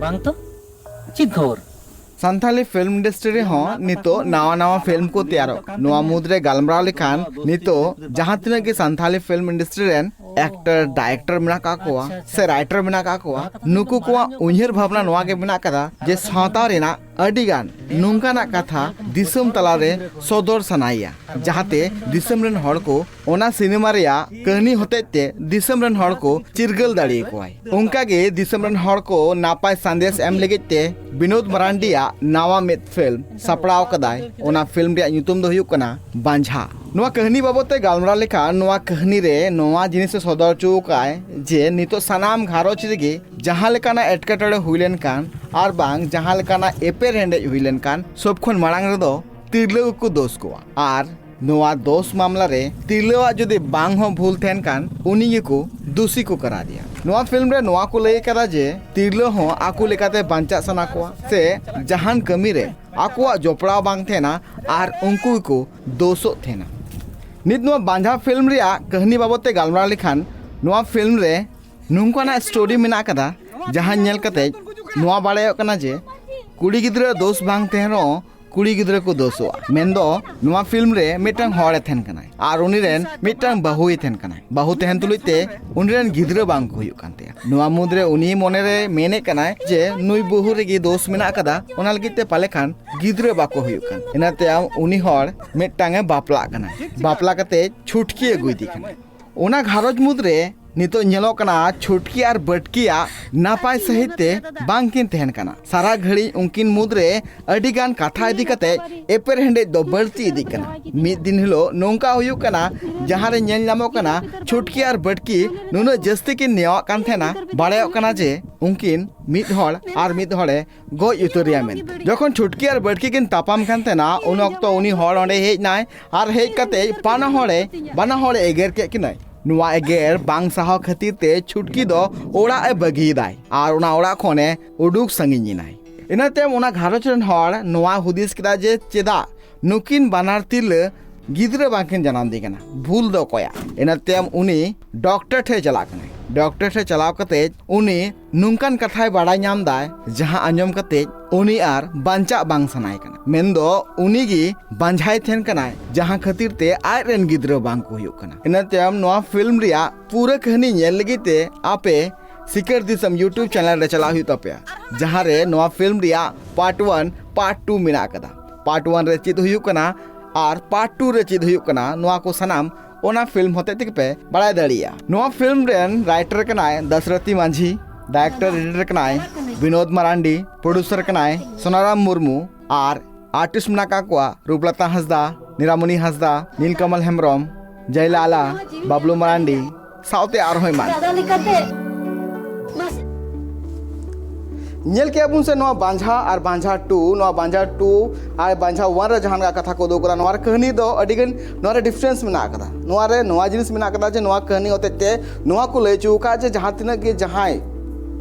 ᱵᱟᱝ ᱛᱚ, ᱪᱮᱫ ᱠᱷᱚᱵᱚᱨ? ᱥᱟᱱᱛᱷᱟᱞᱤ ᱯᱷᱤᱞᱢ ᱤᱱᱰᱟᱥᱴᱨᱤ ᱨᱮᱦᱚᱸ ᱱᱤᱛᱚᱜ ᱱᱟᱣᱟ ᱱᱟᱣᱟ ᱯᱷᱤᱞᱢ ᱠᱚ ᱛᱮᱭᱟᱨᱚᱜ ᱠᱟᱱᱟ᱾ ᱱᱚᱣᱟ ᱢᱩᱫᱽᱨᱮ ᱜᱟᱞᱢᱟᱨᱟᱣ ᱞᱮᱠᱷᱟᱱ, ᱱᱤᱛᱚᱜ ᱡᱟᱦᱟᱸ ᱛᱤᱱᱟᱹᱜ ᱜᱮ ᱥᱟᱱᱛᱷᱟᱞᱤ ᱯᱷᱤᱞᱢ ᱤᱱᱰᱟᱥᱴᱨᱤ ᱨᱮᱱ ᱮᱠᱴᱚᱨ, ᱰᱟᱭᱨᱮᱠᱴᱚᱨ ᱢᱮᱱᱟᱜ ᱟᱠᱟᱫ ᱠᱚᱣᱟ ᱥᱮ ᱨᱟᱭᱴᱟᱨ ᱢᱮᱱᱟᱜ ᱟᱠᱟᱫ ᱠᱚᱣᱟ, ᱱᱩᱠᱩ ᱠᱚᱣᱟᱜ ᱩᱭᱦᱟᱹᱨ ᱵᱷᱟᱵᱽᱱᱟ ᱱᱚᱣᱟ ᱜᱮ ᱢᱮᱱᱟᱜ ᱟᱠᱟᱫᱟ ᱡᱮ ᱥᱟᱶᱛᱟ ᱨᱮᱱᱟᱜ ᱟᱹᱰᱤ ᱜᱟᱱ ᱱᱚᱝᱠᱟᱱᱟᱜ ᱠᱟᱛᱷᱟ ᱫᱤᱥᱚᱢ ᱛᱟᱞᱟᱨᱮ ᱥᱚᱫᱚᱨ ᱥᱟᱱᱟᱭᱮᱭᱟ, ᱡᱟᱦᱟᱸᱛᱮ ᱫᱤᱥᱚᱢ ᱨᱮᱱ ᱦᱚᱲ ᱠᱚ ᱚᱱᱟ ᱥᱤᱱᱮᱢᱟ ᱨᱮᱭᱟᱜ ᱠᱟᱹᱦᱱᱤ ᱦᱚᱛᱮᱡ ᱛᱮ ᱫᱤᱥᱚᱢ ᱨᱮᱱ ᱦᱚᱲ ᱠᱚ ᱪᱤᱨᱜᱟᱹᱞ ᱫᱟᱲᱮᱭᱟᱠᱚᱣᱟᱭ᱾ ᱚᱱᱠᱟ ᱜᱮ ᱫᱤᱥᱚᱢ ᱨᱮᱱ ᱦᱚᱲ ᱠᱚ ᱱᱟᱯᱟᱭ ᱥᱟᱸᱫᱮᱥ ᱮᱢ ᱞᱟᱹᱜᱤᱫ ᱛᱮ ᱵᱤᱱᱳᱫ ᱢᱟᱨᱟᱱᱰᱤᱭᱟᱜ ᱱᱟᱣᱟ ᱢᱤᱫ ᱯᱷᱤᱞᱢ ᱥᱟᱯᱲᱟᱣ ᱠᱟᱫᱟᱭ᱾ ᱚᱱᱟ ᱯᱷᱤᱞᱢ ᱨᱮᱭᱟᱜ ᱧᱩᱛᱩᱢ ᱫᱚ ᱦᱩᱭᱩᱜ ᱠᱟᱱᱟ ᱵᱟᱸᱡᱷᱟ᱾ ᱱᱚᱣᱟ ᱠᱟᱹᱦᱱᱤ ᱵᱟᱵᱚᱫ ᱛᱮ ᱜᱟᱞᱢᱟᱨᱟᱣ ᱞᱮᱠᱷᱟᱱ, ᱱᱚᱣᱟ ᱠᱟᱹᱦᱱᱤ ᱨᱮ ᱱᱚᱣᱟ ᱡᱤᱱᱤᱥ ᱮ ᱥᱚᱫᱚᱨ ᱦᱚᱪᱚ ᱟᱠᱟᱫᱟᱭ ᱡᱮ ᱱᱤᱛᱚᱜ ᱥᱟᱱᱟᱢ ᱜᱷᱟᱨᱚᱸᱡᱽ ᱨᱮᱜᱮ ᱡᱟᱦᱟᱸ ᱞᱮᱠᱟᱱᱟᱜ ᱮᱴᱠᱮᱴᱚᱬᱮ ᱦᱩᱭ ᱞᱮᱱᱠᱷᱟᱱ ᱟᱨ ᱵᱟᱝ ᱡᱟᱦᱟᱸ ᱞᱮᱠᱟᱱᱟᱜ ᱮᱯᱮᱨ ᱦᱮᱸᱰᱮᱡ ᱦᱩᱭ ᱞᱮᱱᱠᱷᱟᱱ, ᱥᱚᱵ ᱠᱷᱚᱱ ᱢᱟᱲᱟᱝ ᱨᱮᱫᱚ ᱛᱤᱨᱞᱟᱹ ᱜᱮᱠᱚ ᱫᱳᱥ ᱠᱚᱣᱟ᱾ ᱟᱨ ᱱᱚᱣᱟ ᱫᱳᱥ ᱢᱟᱢᱞᱟ ᱨᱮ ᱛᱤᱨᱞᱟᱹᱣᱟᱜ ᱡᱩᱫᱤ ᱵᱟᱝ ᱦᱚᱸ ᱵᱷᱩᱞ ᱛᱟᱦᱮᱱ ᱠᱷᱟᱱ, ᱩᱱᱤ ᱜᱮᱠᱚ ᱫᱩᱥᱤ ᱠᱚ ᱠᱟᱨᱟᱨᱮᱭᱟ᱾ ᱱᱚᱣᱟ ᱯᱷᱤᱞᱢ ᱨᱮ ᱱᱚᱣᱟ ᱠᱚ ᱞᱟᱹᱭ ᱟᱠᱟᱫᱟ ᱡᱮ ᱛᱤᱨᱞᱟᱹ ᱦᱚᱸ ᱟᱠᱚ ᱞᱮᱠᱟᱛᱮ ᱵᱟᱧᱪᱟᱜ ᱥᱟᱱᱟ ᱠᱚᱣᱟ ᱥᱮ ᱡᱟᱦᱟᱱ ᱠᱟᱹᱢᱤ ᱨᱮ ᱟᱠᱚᱣᱟᱜ ᱡᱚᱯᱲᱟᱣ ᱵᱟᱝ ᱛᱟᱦᱮᱱᱟ ᱟᱨ ᱩᱱᱠᱩ ᱜᱮᱠᱚ ᱫᱳᱥᱚᱜ ᱛᱟᱦᱮᱱᱟ᱾ ᱱᱤᱛ ᱱᱚᱣᱟ ᱵᱟᱸᱡᱷᱟ ᱯᱷᱤᱞᱢ ᱨᱮᱭᱟᱜ ᱠᱟᱹᱦᱱᱤ ᱵᱟᱵᱚᱫ ᱛᱮ ᱜᱟᱞᱢᱟᱨᱟᱣ ᱞᱮᱠᱷᱟᱱ, ᱱᱚᱣᱟ ᱯᱷᱤᱞᱢ ᱨᱮ ᱱᱚᱝᱠᱟᱱᱟᱜ ᱥᱴᱳᱨᱤ ᱢᱮᱱᱟᱜ ᱟᱠᱟᱫᱟ, ᱡᱟᱦᱟᱸ ᱧᱮᱞ ᱠᱟᱛᱮ ᱱᱚᱣᱟ ᱵᱟᱲᱟᱭᱚᱜ ᱠᱟᱱᱟ ᱡᱮ ᱠᱩᱲᱤ ᱜᱤᱫᱽᱨᱟᱹ ᱫᱳᱥ ᱵᱟᱝ ᱛᱟᱦᱮᱱ ᱨᱮᱦᱚᱸ ᱠᱩᱲᱤ ᱜᱤᱫᱽᱨᱟᱹ ᱠᱚ ᱫᱳᱥᱚᱜᱼᱟ᱾ ᱢᱮᱱᱫᱚ ᱱᱚᱣᱟ ᱯᱷᱤᱞᱢ ᱨᱮ ᱢᱤᱫᱴᱟᱝ ᱦᱚᱲᱮ ᱛᱟᱦᱮᱱ ᱠᱟᱱᱟᱭ ᱟᱨ ᱩᱱᱤ ᱨᱮᱱ ᱢᱤᱫᱴᱟᱝ ᱵᱟᱹᱦᱩᱭ ᱛᱟᱦᱮᱱ ᱠᱟᱱᱟᱭ᱾ ᱵᱟᱹᱦᱩ ᱛᱟᱦᱮᱱ ᱛᱩᱞᱩᱡ ᱛᱮ ᱩᱱᱤ ᱨᱮᱱ ᱜᱤᱫᱽᱨᱟᱹ ᱵᱟᱝ ᱠᱚ ᱦᱩᱭᱩᱜ ᱠᱟᱱ ᱛᱟᱭᱟ᱾ ᱱᱚᱣᱟ ᱢᱩᱫᱽᱨᱮ ᱩᱱᱤ ᱢᱚᱱᱮᱨᱮ ᱢᱮᱱᱮᱫ ᱠᱟᱱᱟᱭ ᱡᱮ ᱱᱩᱭ ᱵᱟᱹᱦᱩ ᱨᱮᱜᱮ ᱫᱳᱥ ᱢᱮᱱᱟᱜ ᱟᱠᱟᱫᱟ, ᱚᱱᱟ ᱞᱟᱹᱜᱤᱫ ᱛᱮ ᱯᱟᱞᱮ ᱠᱷᱟᱱ ᱜᱤᱫᱽᱨᱟᱹ ᱵᱟᱠᱚ ᱦᱩᱭᱩᱜ ᱠᱟᱱ᱾ ᱤᱱᱟᱹ ᱛᱟᱭᱚᱢ ᱩᱱᱤ ᱦᱚᱲ ᱢᱤᱫᱴᱟᱝ ᱮ ᱵᱟᱯᱞᱟᱜ ᱠᱟᱱᱟ᱾ ᱵᱟᱯᱞᱟ ᱠᱟᱛᱮ ᱪᱷᱩᱴᱠᱤ ᱟᱹᱜᱩᱭᱮᱫᱮ ᱠᱟᱱᱟ᱾ ᱚᱱᱟ ᱜᱷᱟᱨᱚᱸᱡᱽ ᱢᱩᱫᱽᱨᱮ ᱱᱤᱛᱚᱜ ᱧᱮᱞᱚᱜ ᱠᱟᱱᱟ ᱪᱷᱩᱴᱠᱤ ᱟᱨ ᱵᱟᱹᱴᱠᱤᱭᱟᱜ ᱱᱟᱯᱟᱭ ᱥᱟᱹᱦᱤᱡ ᱛᱮ ᱵᱟᱝᱠᱤᱱ ᱛᱟᱦᱮᱱ ᱠᱟᱱᱟ᱾ ᱥᱟᱨᱟ ᱜᱷᱟᱹᱲᱤᱡ ᱩᱱᱠᱤᱱ ᱢᱩᱫᱽᱨᱮ ᱟᱹᱰᱤ ᱜᱟᱱ ᱠᱟᱛᱷᱟ ᱤᱫᱤ ᱠᱟᱛᱮ ᱮᱯᱮᱨ ᱦᱮᱸᱰᱮᱡ ᱫᱚ ᱵᱟᱹᱲᱛᱤ ᱤᱫᱤᱜ ᱠᱟᱱᱟ᱾ ᱢᱤᱫ ᱫᱤᱱ ᱦᱤᱞᱳᱜ ᱱᱚᱝᱠᱟ ᱦᱩᱭᱩᱜ ᱠᱟᱱᱟ, ᱡᱟᱦᱟᱸ ᱨᱮ ᱧᱮᱞ ᱧᱟᱢᱚᱜ ᱠᱟᱱᱟ ᱪᱷᱩᱴᱠᱤ ᱟᱨ ᱵᱟᱹᱴᱠᱤ ᱱᱩᱱᱟᱹᱜ ᱡᱟᱹᱥᱛᱤ ᱠᱤᱱ ᱱᱮᱭᱟᱣᱟᱜ ᱠᱟᱱ ᱛᱟᱦᱮᱱᱟ, ᱵᱟᱲᱟᱭᱚᱜ ᱠᱟᱱᱟ ᱡᱮ ᱩᱱᱠᱤᱱ ᱢᱤᱫ ᱦᱚᱲ ᱟᱨ ᱢᱤᱫ ᱦᱚᱲᱮ ᱜᱚᱡ ᱩᱛᱟᱹᱨᱮᱭᱟ ᱢᱮᱱᱛᱮ᱾ ᱡᱚᱠᱷᱚᱱ ᱪᱷᱩᱴᱠᱤ ᱟᱨ ᱵᱟᱹᱴᱠᱤ ᱠᱤᱱ ᱛᱟᱯᱟᱢ ᱠᱟᱱ ᱛᱟᱦᱮᱱᱟ, ᱩᱱ ᱚᱠᱛᱚ ᱩᱱᱤ ᱦᱚᱲ ᱚᱸᱰᱮ ᱦᱮᱡ ᱱᱟᱭ ᱟᱨ ᱦᱮᱡ ᱠᱟᱛᱮ ᱵᱟᱱᱟ ᱦᱚᱲᱮ, ᱵᱟᱱᱟ ᱦᱚᱲᱮ ᱮᱜᱮᱨ ᱠᱮᱫ ᱠᱤᱱᱟᱭ᱾ ᱱᱚᱣᱟ ᱮᱜᱮᱨ ᱵᱟᱝ ᱥᱟᱦᱟᱣ ᱠᱷᱟᱹᱛᱤᱨ ᱛᱮ ᱪᱷᱩᱴᱠᱤ ᱫᱚ ᱚᱲᱟᱜ ᱮ ᱵᱟᱹᱜᱤᱭᱮᱫᱟᱭ ᱟᱨ ᱚᱱᱟ ᱚᱲᱟᱜ ᱠᱷᱚᱱᱮ ᱩᱰᱩᱠ ᱥᱟᱺᱜᱤᱧ ᱮᱱᱟᱭ᱾ ᱤᱱᱟᱹ ᱛᱟᱭᱚᱢ ᱚᱱᱟ ᱜᱷᱟᱨᱚᱸᱡᱽ ᱨᱮᱱ ᱦᱚᱲ ᱱᱚᱣᱟ ᱦᱩᱫᱤᱥ ᱠᱮᱫᱟ ᱡᱮ ᱪᱮᱫᱟᱜ ᱱᱩᱠᱤᱱ ᱵᱟᱱᱟᱨ ᱛᱤᱨᱞᱟᱹ ᱜᱤᱫᱽᱨᱟᱹ ᱵᱟᱝᱠᱤᱱ ᱡᱟᱱᱟᱢ ᱫᱮ ᱠᱟᱱᱟ, ᱵᱷᱩᱞ ᱫᱚ ᱚᱠᱚᱭᱟᱜ? ᱤᱱᱟᱹ ᱛᱟᱭᱚᱢ ᱩᱱᱤ ᱰᱚᱠᱴᱚᱨ ᱴᱷᱮᱱ ᱪᱟᱞᱟᱜ ᱠᱟᱱᱟᱭ᱾ ᱰᱚᱠᱴᱚᱨ ᱴᱷᱮᱱ ᱪᱟᱞᱟᱣ ᱠᱟᱛᱮ ᱩᱱᱤ ᱱᱚᱝᱠᱟᱱ ᱠᱟᱛᱷᱟᱭ ᱵᱟᱲᱟᱭ ᱧᱟᱢ ᱫᱟᱭ, ᱡᱟᱦᱟᱸ ᱟᱸᱡᱚᱢ ᱠᱟᱛᱮ ᱩᱱᱤ ᱟᱨ ᱵᱟᱧᱪᱟᱜ ᱵᱟᱝ ᱥᱟᱱᱟᱭᱮ ᱠᱟᱱᱟ᱾ ᱢᱮᱱᱫᱚ ᱩᱱᱤ ᱜᱮ ᱵᱟᱸᱡᱷᱟᱭ ᱛᱟᱦᱮᱱ ᱠᱟᱱᱟᱭ, ᱡᱟᱦᱟᱸ ᱠᱷᱟᱹᱛᱤᱨ ᱛᱮ ᱟᱡ ᱨᱮᱱ ᱜᱤᱫᱽᱨᱟᱹ ᱵᱟᱝ ᱠᱚ ᱦᱩᱭᱩᱜ ᱠᱟᱱᱟ᱾ ᱤᱱᱟᱹ ᱛᱟᱭᱚᱢ ᱱᱚᱣᱟ ᱯᱷᱤᱞᱢ ᱨᱮᱭᱟᱜ ᱯᱩᱨᱟᱹ ᱠᱟᱹᱦᱱᱤ ᱧᱮᱞ ᱞᱟᱹᱜᱤᱫ ᱛᱮ ᱟᱯᱮ ᱥᱤᱠᱟᱹᱨ ᱫᱤᱥᱚᱢ YouTube ᱪᱮᱱᱮᱞ ᱨᱮ ᱪᱟᱞᱟᱣ ᱦᱩᱭᱩᱜ ᱛᱟᱯᱮᱭᱟ, ᱡᱟᱦᱟᱸ ᱨᱮ ᱱᱚᱣᱟ ᱯᱷᱤᱞᱢ ᱨᱮᱭᱟᱜ ᱯᱟᱨᱴ ᱚᱣᱟᱱ, ᱯᱟᱨᱴ ᱴᱩ ᱢᱮᱱᱟᱜ ᱟᱠᱟᱫᱟ᱾ ᱯᱟᱨᱴ ᱚᱣᱟᱱ ᱨᱮ ᱪᱮᱫ ᱦᱩᱭᱩᱜ ᱠᱟᱱᱟ ᱟᱨ ᱯᱟᱨᱴ ᱴᱩ ᱨᱮ ᱪᱮᱫ ᱦᱩᱭᱩᱜ ᱠᱟᱱᱟ, ᱱᱚᱣᱟ ᱠᱚ ᱥᱟᱱᱟᱢ ᱚᱱᱟ ᱯᱷᱤᱞᱢ ᱦᱚᱛᱮ ᱛᱮᱜᱮ ᱯᱮ ᱵᱟᱲᱟᱭ ᱫᱟᱲᱮᱭᱟᱜᱼᱟ᱾ ᱱᱚᱣᱟ ᱯᱷᱤᱞᱢ ᱨᱮᱱ ᱨᱟᱭᱴᱟᱨ ᱠᱟᱱᱟᱭ ᱫᱟᱥᱨᱚᱛᱤ ᱢᱟᱹᱡᱷᱤ, ᱰᱟᱭᱨᱮᱠᱴᱚᱨ ᱮᱰᱤᱴᱚᱨ ᱠᱟᱱᱟᱭ ᱵᱤᱱᱳᱫ ᱢᱟᱨᱟᱱᱰᱤ, ᱯᱨᱚᱰᱭᱩᱥᱟᱨ ᱠᱟᱱᱟᱭ ᱥᱳᱱᱟᱨᱟᱢ ᱢᱩᱨᱢᱩ ᱟᱨ ᱟᱨᱴᱤᱥᱴ ᱢᱮᱱᱟᱜ ᱟᱠᱟᱫ ᱠᱚᱣᱟ ᱨᱩᱯᱞᱟᱛᱟ ᱦᱟᱸᱥᱫᱟ, ᱱᱤᱨᱟᱢᱚᱱᱤ ᱦᱟᱸᱥᱫᱟ, ᱱᱤᱞᱠᱚᱢᱚᱞ ᱦᱮᱢᱵᱨᱚᱢ, ᱡᱟᱭᱞᱟ ᱟᱞᱟ, ᱵᱟᱵᱞᱩ ᱢᱟᱨᱟᱱᱰᱤ, ᱥᱟᱶᱛᱮ ᱟᱨᱦᱚᱸ ᱮᱢᱟᱱ᱾ ᱫᱟᱫᱟ ᱞᱮᱠᱟᱛᱮ ᱢᱟᱥᱮ᱾ ᱧᱮᱞ ᱠᱮᱜᱼᱟ ᱵᱚᱱ ᱥᱮ ᱱᱚᱣᱟ ᱵᱟᱸᱡᱷᱟ ᱟᱨ ᱵᱟᱸᱡᱷᱟ ᱴᱩ, ᱱᱚᱣᱟ ᱵᱟᱸᱡᱷᱟ ᱴᱩ ᱟᱨ ᱵᱟᱸᱡᱷᱟ ᱚᱣᱟᱱ ᱨᱮ ᱡᱟᱦᱟᱸ ᱞᱮᱠᱟ ᱠᱟᱛᱷᱟ ᱠᱚ ᱩᱫᱩᱜ ᱠᱟᱫᱟ, ᱱᱚᱣᱟ ᱨᱮ ᱠᱟᱹᱦᱱᱤ ᱫᱚ ᱟᱹᱰᱤ ᱜᱟᱱ, ᱱᱚᱣᱟ ᱨᱮ ᱰᱤᱯᱷᱟᱨᱮᱱᱥ ᱢᱮᱱᱟᱜ ᱟᱠᱟᱫᱟ᱾ ᱱᱚᱣᱟ ᱨᱮ ᱱᱚᱣᱟ ᱡᱤᱱᱤᱥ ᱢᱮᱱᱟᱜ ᱟᱠᱟᱫᱟ ᱡᱮ ᱱᱚᱣᱟ ᱠᱟᱹᱦᱱᱤ ᱦᱚᱛᱮᱡ ᱛᱮ ᱱᱚᱣᱟ ᱠᱚ ᱞᱟᱹᱭ ᱦᱚᱪᱚ ᱟᱠᱟᱫ ᱡᱮ ᱡᱟᱦᱟᱸ ᱛᱤᱱᱟᱹᱜ ᱜᱮ ᱡᱟᱦᱟᱸᱭ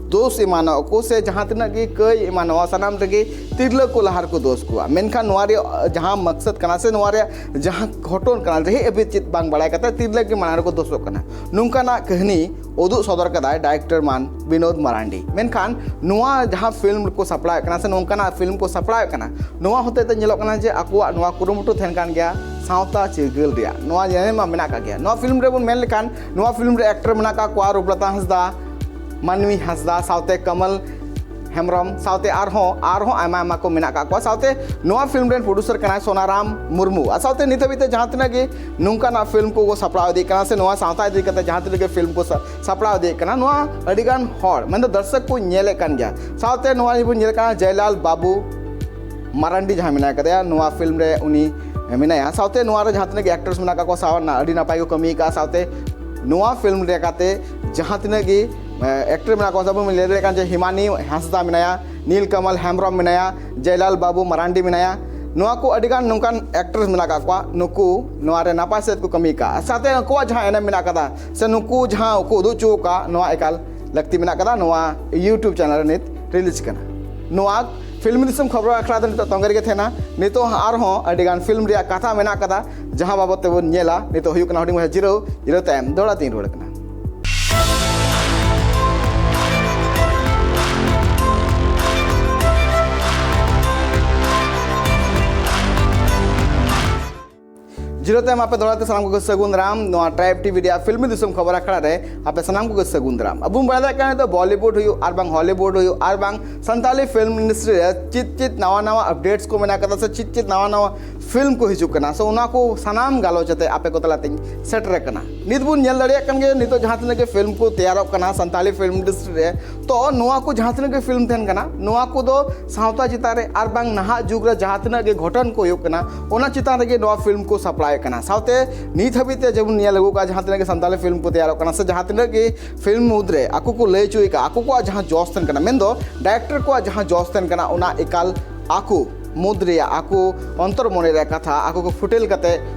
ᱫᱳᱥ ᱮᱢᱟᱱᱚᱜ ᱠᱚ ᱥᱮ ᱡᱟᱦᱟᱸ ᱛᱤᱱᱟᱹᱜ ᱜᱮ ᱠᱟᱹᱭ ᱮᱢᱟᱱᱚᱜᱼᱟ, ᱥᱟᱱᱟᱢ ᱨᱮᱜᱮ ᱛᱤᱨᱞᱟᱹ ᱠᱚ ᱞᱟᱦᱟ ᱨᱮᱠᱚ ᱫᱳᱥ ᱠᱚᱣᱟ᱾ ᱢᱮᱱᱠᱷᱟᱱ ᱱᱚᱣᱟ ᱨᱮᱭᱟᱜ ᱡᱟᱦᱟᱸ ᱢᱟᱠᱥᱟᱫ ᱠᱟᱱᱟ ᱥᱮ ᱱᱚᱣᱟ ᱨᱮᱭᱟᱜ ᱡᱟᱦᱟᱸ ᱜᱷᱚᱴᱚᱱ ᱠᱟᱱᱟ, ᱡᱟᱦᱟᱸ ᱦᱟᱹᱵᱤᱡ ᱪᱮᱫ ᱵᱟᱝ ᱵᱟᱲᱟᱭ ᱠᱟᱛᱮ ᱛᱤᱨᱞᱟᱹ ᱜᱮ ᱢᱟᱲᱟᱝ ᱨᱮᱠᱚ ᱫᱳᱥᱚᱜ ᱠᱟᱱᱟ, ᱱᱚᱝᱠᱟᱱᱟᱜ ᱠᱟᱹᱦᱱᱤ ᱩᱫᱩᱜ ᱥᱚᱫᱚᱨ ᱠᱟᱫᱟᱭ ᱰᱟᱭᱨᱮᱠᱴᱚᱨ ᱢᱟᱱ ᱵᱤᱱᱳᱫ ᱢᱟᱨᱟᱱᱰᱤ᱾ ᱢᱮᱱᱠᱷᱟᱱ ᱱᱚᱣᱟ ᱡᱟᱦᱟᱸ ᱯᱷᱤᱞᱢ ᱠᱚ ᱥᱟᱯᱲᱟᱣᱮᱫ ᱠᱟᱱᱟ ᱥᱮ ᱱᱚᱝᱠᱟᱱᱟᱜ ᱯᱷᱤᱞᱢ ᱠᱚ ᱥᱟᱯᱲᱟᱣᱮᱫ ᱠᱟᱱᱟ, ᱱᱚᱣᱟ ᱦᱚᱛᱮᱛᱮ ᱧᱮᱞᱚᱜ ᱠᱟᱱᱟ ᱡᱮ ᱟᱠᱚᱣᱟᱜ ᱱᱚᱣᱟ ᱠᱩᱨᱩᱢᱩᱴᱩ ᱛᱟᱦᱮᱱ ᱠᱟᱱ ᱜᱮᱭᱟ ᱥᱟᱶᱛᱟ ᱪᱤᱨᱜᱟᱹᱞ ᱨᱮᱭᱟᱜ᱾ ᱱᱚᱣᱟ ᱮᱱᱮᱢ ᱢᱟ ᱢᱮᱱᱟᱜ ᱠᱟᱜ ᱜᱮᱭᱟ᱾ ᱱᱚᱣᱟ ᱯᱷᱤᱞᱢ ᱨᱮᱵᱚᱱ ᱢᱮᱱ ᱞᱮᱠᱷᱟᱱ ᱱᱚᱣᱟ ᱯᱷᱤᱞᱢ ᱨᱮ ᱮᱠᱴᱚᱨ ᱢᱮᱱᱟᱜ ᱠᱟᱜ ᱠᱚᱣᱟ ᱨᱩᱯᱞᱚᱛᱟ ᱦᱟᱸᱥᱫᱟ, ᱢᱟᱹᱱᱢᱤ ᱦᱟᱸᱥᱫᱟ, ᱥᱟᱶᱛᱮ ᱠᱟᱢᱟᱞ ᱦᱮᱢᱵᱨᱚᱢ, ᱥᱟᱶᱛᱮ ᱟᱨᱦᱚᱸ ᱟᱨᱦᱚᱸ ᱟᱭᱢᱟ ᱟᱭᱢᱟ ᱠᱚ ᱢᱮᱱᱟᱜ ᱠᱟᱜ ᱠᱚᱣᱟ᱾ ᱥᱟᱶᱛᱮ ᱱᱚᱣᱟ ᱯᱷᱤᱞᱢ ᱨᱮᱱ ᱯᱨᱚᱰᱭᱩᱥᱟᱨ ᱠᱟᱱᱟᱭ ᱥᱳᱱᱟᱨᱟᱢ ᱢᱩᱨᱢᱩ᱾ ᱟᱨ ᱥᱟᱶᱛᱮ ᱱᱤᱛ ᱦᱟᱹᱵᱤᱡ ᱛᱮ ᱡᱟᱦᱟᱸ ᱛᱤᱱᱟᱹᱜ ᱜᱮ ᱱᱚᱝᱠᱟᱱᱟᱜ ᱯᱷᱤᱞᱢ ᱠᱚᱠᱚ ᱥᱟᱯᱲᱟᱣ ᱤᱫᱤᱭᱮᱫ ᱠᱟᱱᱟ ᱥᱮ ᱱᱚᱣᱟ ᱥᱟᱶᱛᱟ ᱤᱫᱤ ᱠᱟᱛᱮ ᱡᱟᱦᱟᱸ ᱛᱤᱱᱟᱹᱜ ᱜᱮ ᱯᱷᱤᱞᱢ ᱠᱚ ᱥᱟ- ᱥᱟᱯᱲᱟᱣ ᱤᱫᱤᱭᱮᱫ ᱠᱟᱱᱟ, ᱱᱚᱣᱟ ᱟᱹᱰᱤᱜᱟᱱ ᱦᱚᱲ ᱢᱮᱱᱫᱚ ᱫᱚᱨᱥᱚᱠ ᱠᱚ ᱧᱮᱞᱮᱫ ᱠᱟᱱ ᱜᱮᱭᱟ᱾ ᱥᱟᱶᱛᱮ ᱱᱚᱣᱟ ᱵᱚᱱ ᱧᱮᱞᱮᱫ ᱠᱟᱱᱟ ᱡᱚᱭᱞᱟᱞ ᱵᱟᱵᱩ ᱢᱟᱨᱟᱱᱰᱤ ᱡᱟᱦᱟᱸᱭ ᱢᱮᱱᱟᱭ ᱠᱟᱫᱮᱭᱟ, ᱱᱚᱣᱟ ᱯᱷᱤᱞᱢ ᱨᱮ ᱩᱱᱤ ᱢᱮᱱᱟᱭᱟ᱾ ᱥᱟᱶᱛᱮ ᱱᱚᱣᱟ ᱨᱮ ᱡᱟᱦᱟᱸ ᱛᱤᱱᱟᱹᱜ ᱜᱮ ᱮᱠᱴᱨᱮᱥ ᱢᱮᱱᱟᱜ ᱠᱟᱜ ᱠᱚᱣᱟ, ᱥᱟᱶ ᱨᱮᱱᱟᱜ ᱟᱹᱰᱤ ᱱᱟᱯᱟᱭ ᱠᱚ ᱠᱟᱹᱢᱤ ᱠᱟᱜᱼᱟ᱾ ᱥᱟᱶᱛᱮ ᱱᱚᱣᱟ ᱯᱷᱤᱞᱢ ᱨᱮ ᱠᱟᱛᱮ ᱡᱟᱦᱟᱸ ᱛᱤᱱᱟᱹᱜ ᱜᱮ ᱮᱠᱴᱨᱮᱥ ᱢᱮᱱᱟᱜ ᱠᱚᱣᱟ, ᱥᱟᱶᱛᱮ ᱵᱚᱱ ᱞᱟᱹᱭ ᱫᱟᱲᱮᱭᱟᱜ ᱠᱟᱱᱟ ᱡᱮ ᱦᱤᱢᱟᱱᱤ ᱦᱟᱸᱥᱫᱟ ᱢᱮᱱᱟᱭᱟ, ᱱᱤᱞ ᱠᱟᱢᱟᱞ ᱦᱮᱢᱵᱨᱚᱢ ᱢᱮᱱᱟᱭᱟ, ᱡᱚᱭᱞᱟᱞ ᱵᱟᱵᱩ ᱢᱟᱨᱟᱱᱰᱤ ᱢᱮᱱᱟᱭᱟ᱾ ᱱᱚᱣᱟ ᱠᱚ ᱟᱹᱰᱤᱜᱟᱱ ᱱᱚᱝᱠᱟᱱ ᱮᱠᱴᱨᱮᱥ ᱢᱮᱱᱟᱜ ᱠᱟᱜ ᱠᱚᱣᱟ, ᱱᱩᱠᱩ ᱱᱚᱣᱟ ᱨᱮ ᱱᱟᱯᱟᱭ ᱥᱮᱫ ᱠᱚ ᱠᱟᱹᱢᱤ ᱠᱟᱜᱼᱟ᱾ ᱥᱟᱶᱛᱮ ᱱᱩᱠᱩᱣᱟᱜ ᱡᱟᱦᱟᱸ ᱮᱱᱮᱢ ᱢᱮᱱᱟᱜ ᱠᱟᱫᱟ ᱥᱮ ᱱᱩᱠᱩ ᱡᱟᱦᱟᱸ ᱠᱚ ᱩᱫᱩᱜ ᱦᱚᱪᱚ ᱟᱠᱟᱫ, ᱱᱚᱣᱟ ᱮᱠᱟᱞ ᱞᱟᱹᱠᱛᱤ ᱢᱮᱱᱟᱜ ᱠᱟᱫᱟ᱾ ᱱᱚᱣᱟ YouTube ᱪᱮᱱᱮᱞ ᱨᱮ ᱱᱤᱛ ᱨᱤᱞᱤᱡᱽ ᱠᱟᱱᱟ᱾ ᱱᱚᱣᱟ ᱯᱷᱤᱞᱢ ᱫᱤᱥᱚᱢ ᱠᱷᱚᱵᱚᱨ ᱟᱠᱷᱲᱟ ᱫᱚ ᱱᱤᱛᱚᱜ ᱛᱚᱸᱜᱮ ᱨᱮᱜᱮ ᱛᱟᱦᱮᱱᱟ᱾ ᱱᱤᱛᱚᱜ ᱦᱚᱸ ᱟᱨᱦᱚᱸ ᱟᱹᱰᱤᱜᱟᱱ ᱯᱷᱤᱞᱢ ᱨᱮᱭᱟᱜ ᱠᱟᱛᱷᱟ ᱢᱮᱱᱟᱜ ᱠᱟᱫᱟ, ᱡᱟᱦᱟᱸ ᱵᱟᱵᱚᱫ ᱛᱮᱵᱚᱱ ᱧᱮᱞᱟ᱾ ᱱᱤᱛᱚᱜ ᱦᱩᱭᱩᱜ ᱠᱟᱱᱟ ᱦᱩᱰᱤᱧ ᱢᱟᱪᱷᱟ ᱡᱤᱨᱟᱹᱣ, ᱡᱤᱨᱟᱹᱣ ᱛᱟᱭᱚᱢ ᱫᱚᱦᱲᱟ ᱛᱤᱧ ᱨᱩᱣᱟᱹᱲ ᱠᱟᱱᱟ᱾ ᱡᱤᱨᱟᱹᱣ ᱛᱟᱭᱚᱢ ᱟᱯᱮ ᱫᱚᱦᱲᱟ ᱛᱮ ᱥᱟᱱᱟᱢ ᱠᱚᱜᱮ ᱥᱟᱹᱜᱩᱱ ᱫᱟᱨᱟᱢ᱾ ᱱᱚᱣᱟ ᱴᱨᱟᱭᱤᱵᱽ ᱴᱤᱵᱷᱤ ᱨᱮᱭᱟᱜ ᱯᱷᱤᱞᱢᱤ ᱫᱤᱥᱚᱢ ᱠᱷᱚᱵᱚᱨ ᱟᱠᱷᱲᱟ ᱨᱮ ᱟᱯᱮ ᱥᱟᱱᱟᱢ ᱠᱚᱜᱮ ᱥᱟᱹᱜᱩᱱ ᱫᱟᱨᱟᱢ᱾ ᱟᱵᱚ ᱵᱚᱱ ᱵᱟᱲᱟᱭ ᱫᱟᱲᱮᱭᱟᱜ ᱠᱟᱱᱟ ᱱᱤᱛᱚᱜ ᱵᱚᱞᱤᱣᱩᱰ ᱦᱩᱭᱩᱜ ᱟᱨ ᱵᱟᱝ ᱦᱚᱞᱤᱣᱩᱰ ᱦᱩᱭᱩᱜ ᱟᱨ ᱵᱟᱝ ᱥᱟᱱᱛᱟᱞᱤ ᱯᱷᱤᱞᱢ ᱤᱱᱰᱟᱥᱴᱨᱤ ᱨᱮ ᱪᱮᱫ ᱪᱮᱫ ᱱᱟᱣᱟ ᱱᱟᱣᱟ ᱟᱯᱰᱮᱴᱥ ᱠᱚ ᱢᱮᱱᱟᱜ ᱠᱟᱫᱟ ᱥᱮ ᱪᱮᱫ ᱪᱮᱫ ᱱᱟᱣᱟ ᱱᱟᱣᱟ ᱯᱷᱤᱞᱢ ᱠᱚ ᱦᱤᱡᱩᱜ ᱠᱟᱱᱟ, ᱥᱮ ᱚᱱᱟ ᱠᱚ ᱥᱟᱱᱟᱢ ᱜᱟᱞᱚᱪ ᱟᱛᱮ ᱟᱯᱮ ᱠᱚ ᱛᱟᱞᱟᱛᱮᱧ ᱥᱮᱴᱮᱨ ᱟᱠᱟᱱᱟ᱾ ᱱᱤᱛ ᱵᱚᱱ ᱧᱮᱞ ᱫᱟᱲᱮᱭᱟᱜ ᱠᱟᱱ ᱜᱮᱭᱟ, ᱱᱤᱛᱚᱜ ᱡᱟᱦᱟᱸ ᱛᱤᱱᱟᱹᱜ ᱜᱮ ᱯᱷᱤᱞᱢ ᱠᱚ ᱛᱮᱭᱟᱨᱚᱜ ᱠᱟᱱᱟ ᱥᱟᱱᱛᱟᱞᱤ ᱯᱷᱤᱞᱢ ᱤᱱᱰᱟᱥᱴᱨᱤ ᱨᱮ, ᱛᱚ ᱱᱚᱣᱟ ᱠᱚ ᱡᱟᱦᱟᱸ ᱛᱤᱱᱟᱹᱜ ᱜᱮ ᱯᱷᱤᱞᱢ ᱛᱟᱦᱮᱱ ᱠᱟᱱᱟ, ᱱᱚᱣᱟ ᱠᱚᱫᱚ ᱥᱟᱶᱛᱟ ᱪᱮᱛᱟᱱ ᱨᱮ ᱟᱨ ᱵᱟᱝ ᱱᱟᱦᱟᱜ ᱡᱩᱜᱽ ᱨᱮ ᱡᱟᱦᱟᱸ ᱛᱤᱱᱟᱹᱜ ᱜᱮ ᱜᱷᱚᱴᱚᱱ ᱠᱚ ᱦᱩᱭᱩᱜ ᱠᱟᱱᱟ, ᱚᱱᱟ ᱪᱮᱛᱟᱱ ᱨᱮᱜᱮ ᱱᱚᱣᱟ ᱯᱷᱤᱞᱢ ᱠᱚ ᱥᱟᱯᱲᱟᱣᱮᱫ ᱠᱟᱱᱟ᱾ ᱥᱟᱶᱛᱮ ᱱᱤᱛ ᱦᱟᱹᱵᱤᱡ ᱛᱮ ᱡᱮᱢᱚᱱ ᱧᱮᱞ ᱟᱹᱜᱩ ᱠᱟᱜᱼᱟ, ᱡᱟᱦᱟᱸ ᱛᱤᱱᱟᱹᱜ ᱜᱮ ᱥᱟᱱᱛᱟᱞᱤ ᱯᱷᱤᱞᱢ ᱠᱚ ᱛᱮᱭᱟᱨᱚᱜ ᱠᱟᱱᱟ ᱥᱮ ᱡᱟᱦᱟᱸ ᱛᱤᱱᱟᱹᱜ ᱜᱮ ᱯᱷᱤᱞᱢ ᱢᱩᱫᱽᱨᱮ ᱟᱠᱚ ᱠᱚ ᱞᱟᱹᱭ ᱦᱚᱪᱚᱭᱮᱫ ᱠᱟᱜᱼᱟ, ᱟᱠᱚ ᱠᱚᱣᱟᱜ ᱡᱟᱦᱟᱸ ᱡᱚᱥ ᱛᱟᱦᱮᱱ ᱠᱟᱱᱟ, ᱢᱮᱱᱫᱚ ᱰᱟᱭᱨᱮᱠᱴᱚᱨ ᱠᱚᱣᱟᱜ ᱡᱟᱦᱟᱸ ᱡᱚᱥ ᱛᱟᱦᱮᱱ ᱠᱟᱱᱟ, ᱚᱱᱟ ᱮᱠᱟᱞ ᱟᱠᱚ ᱢᱩᱫᱽ ᱨᱮᱭᱟᱜ ᱟᱠᱚ ᱚᱱᱛᱚᱨ ᱢᱚᱱᱮ ᱨᱮᱭᱟᱜ ᱠᱟᱛᱷᱟ ᱟᱠᱚ ᱠᱚ ᱯᱷᱩᱴᱮᱞ ᱠᱟᱛᱮ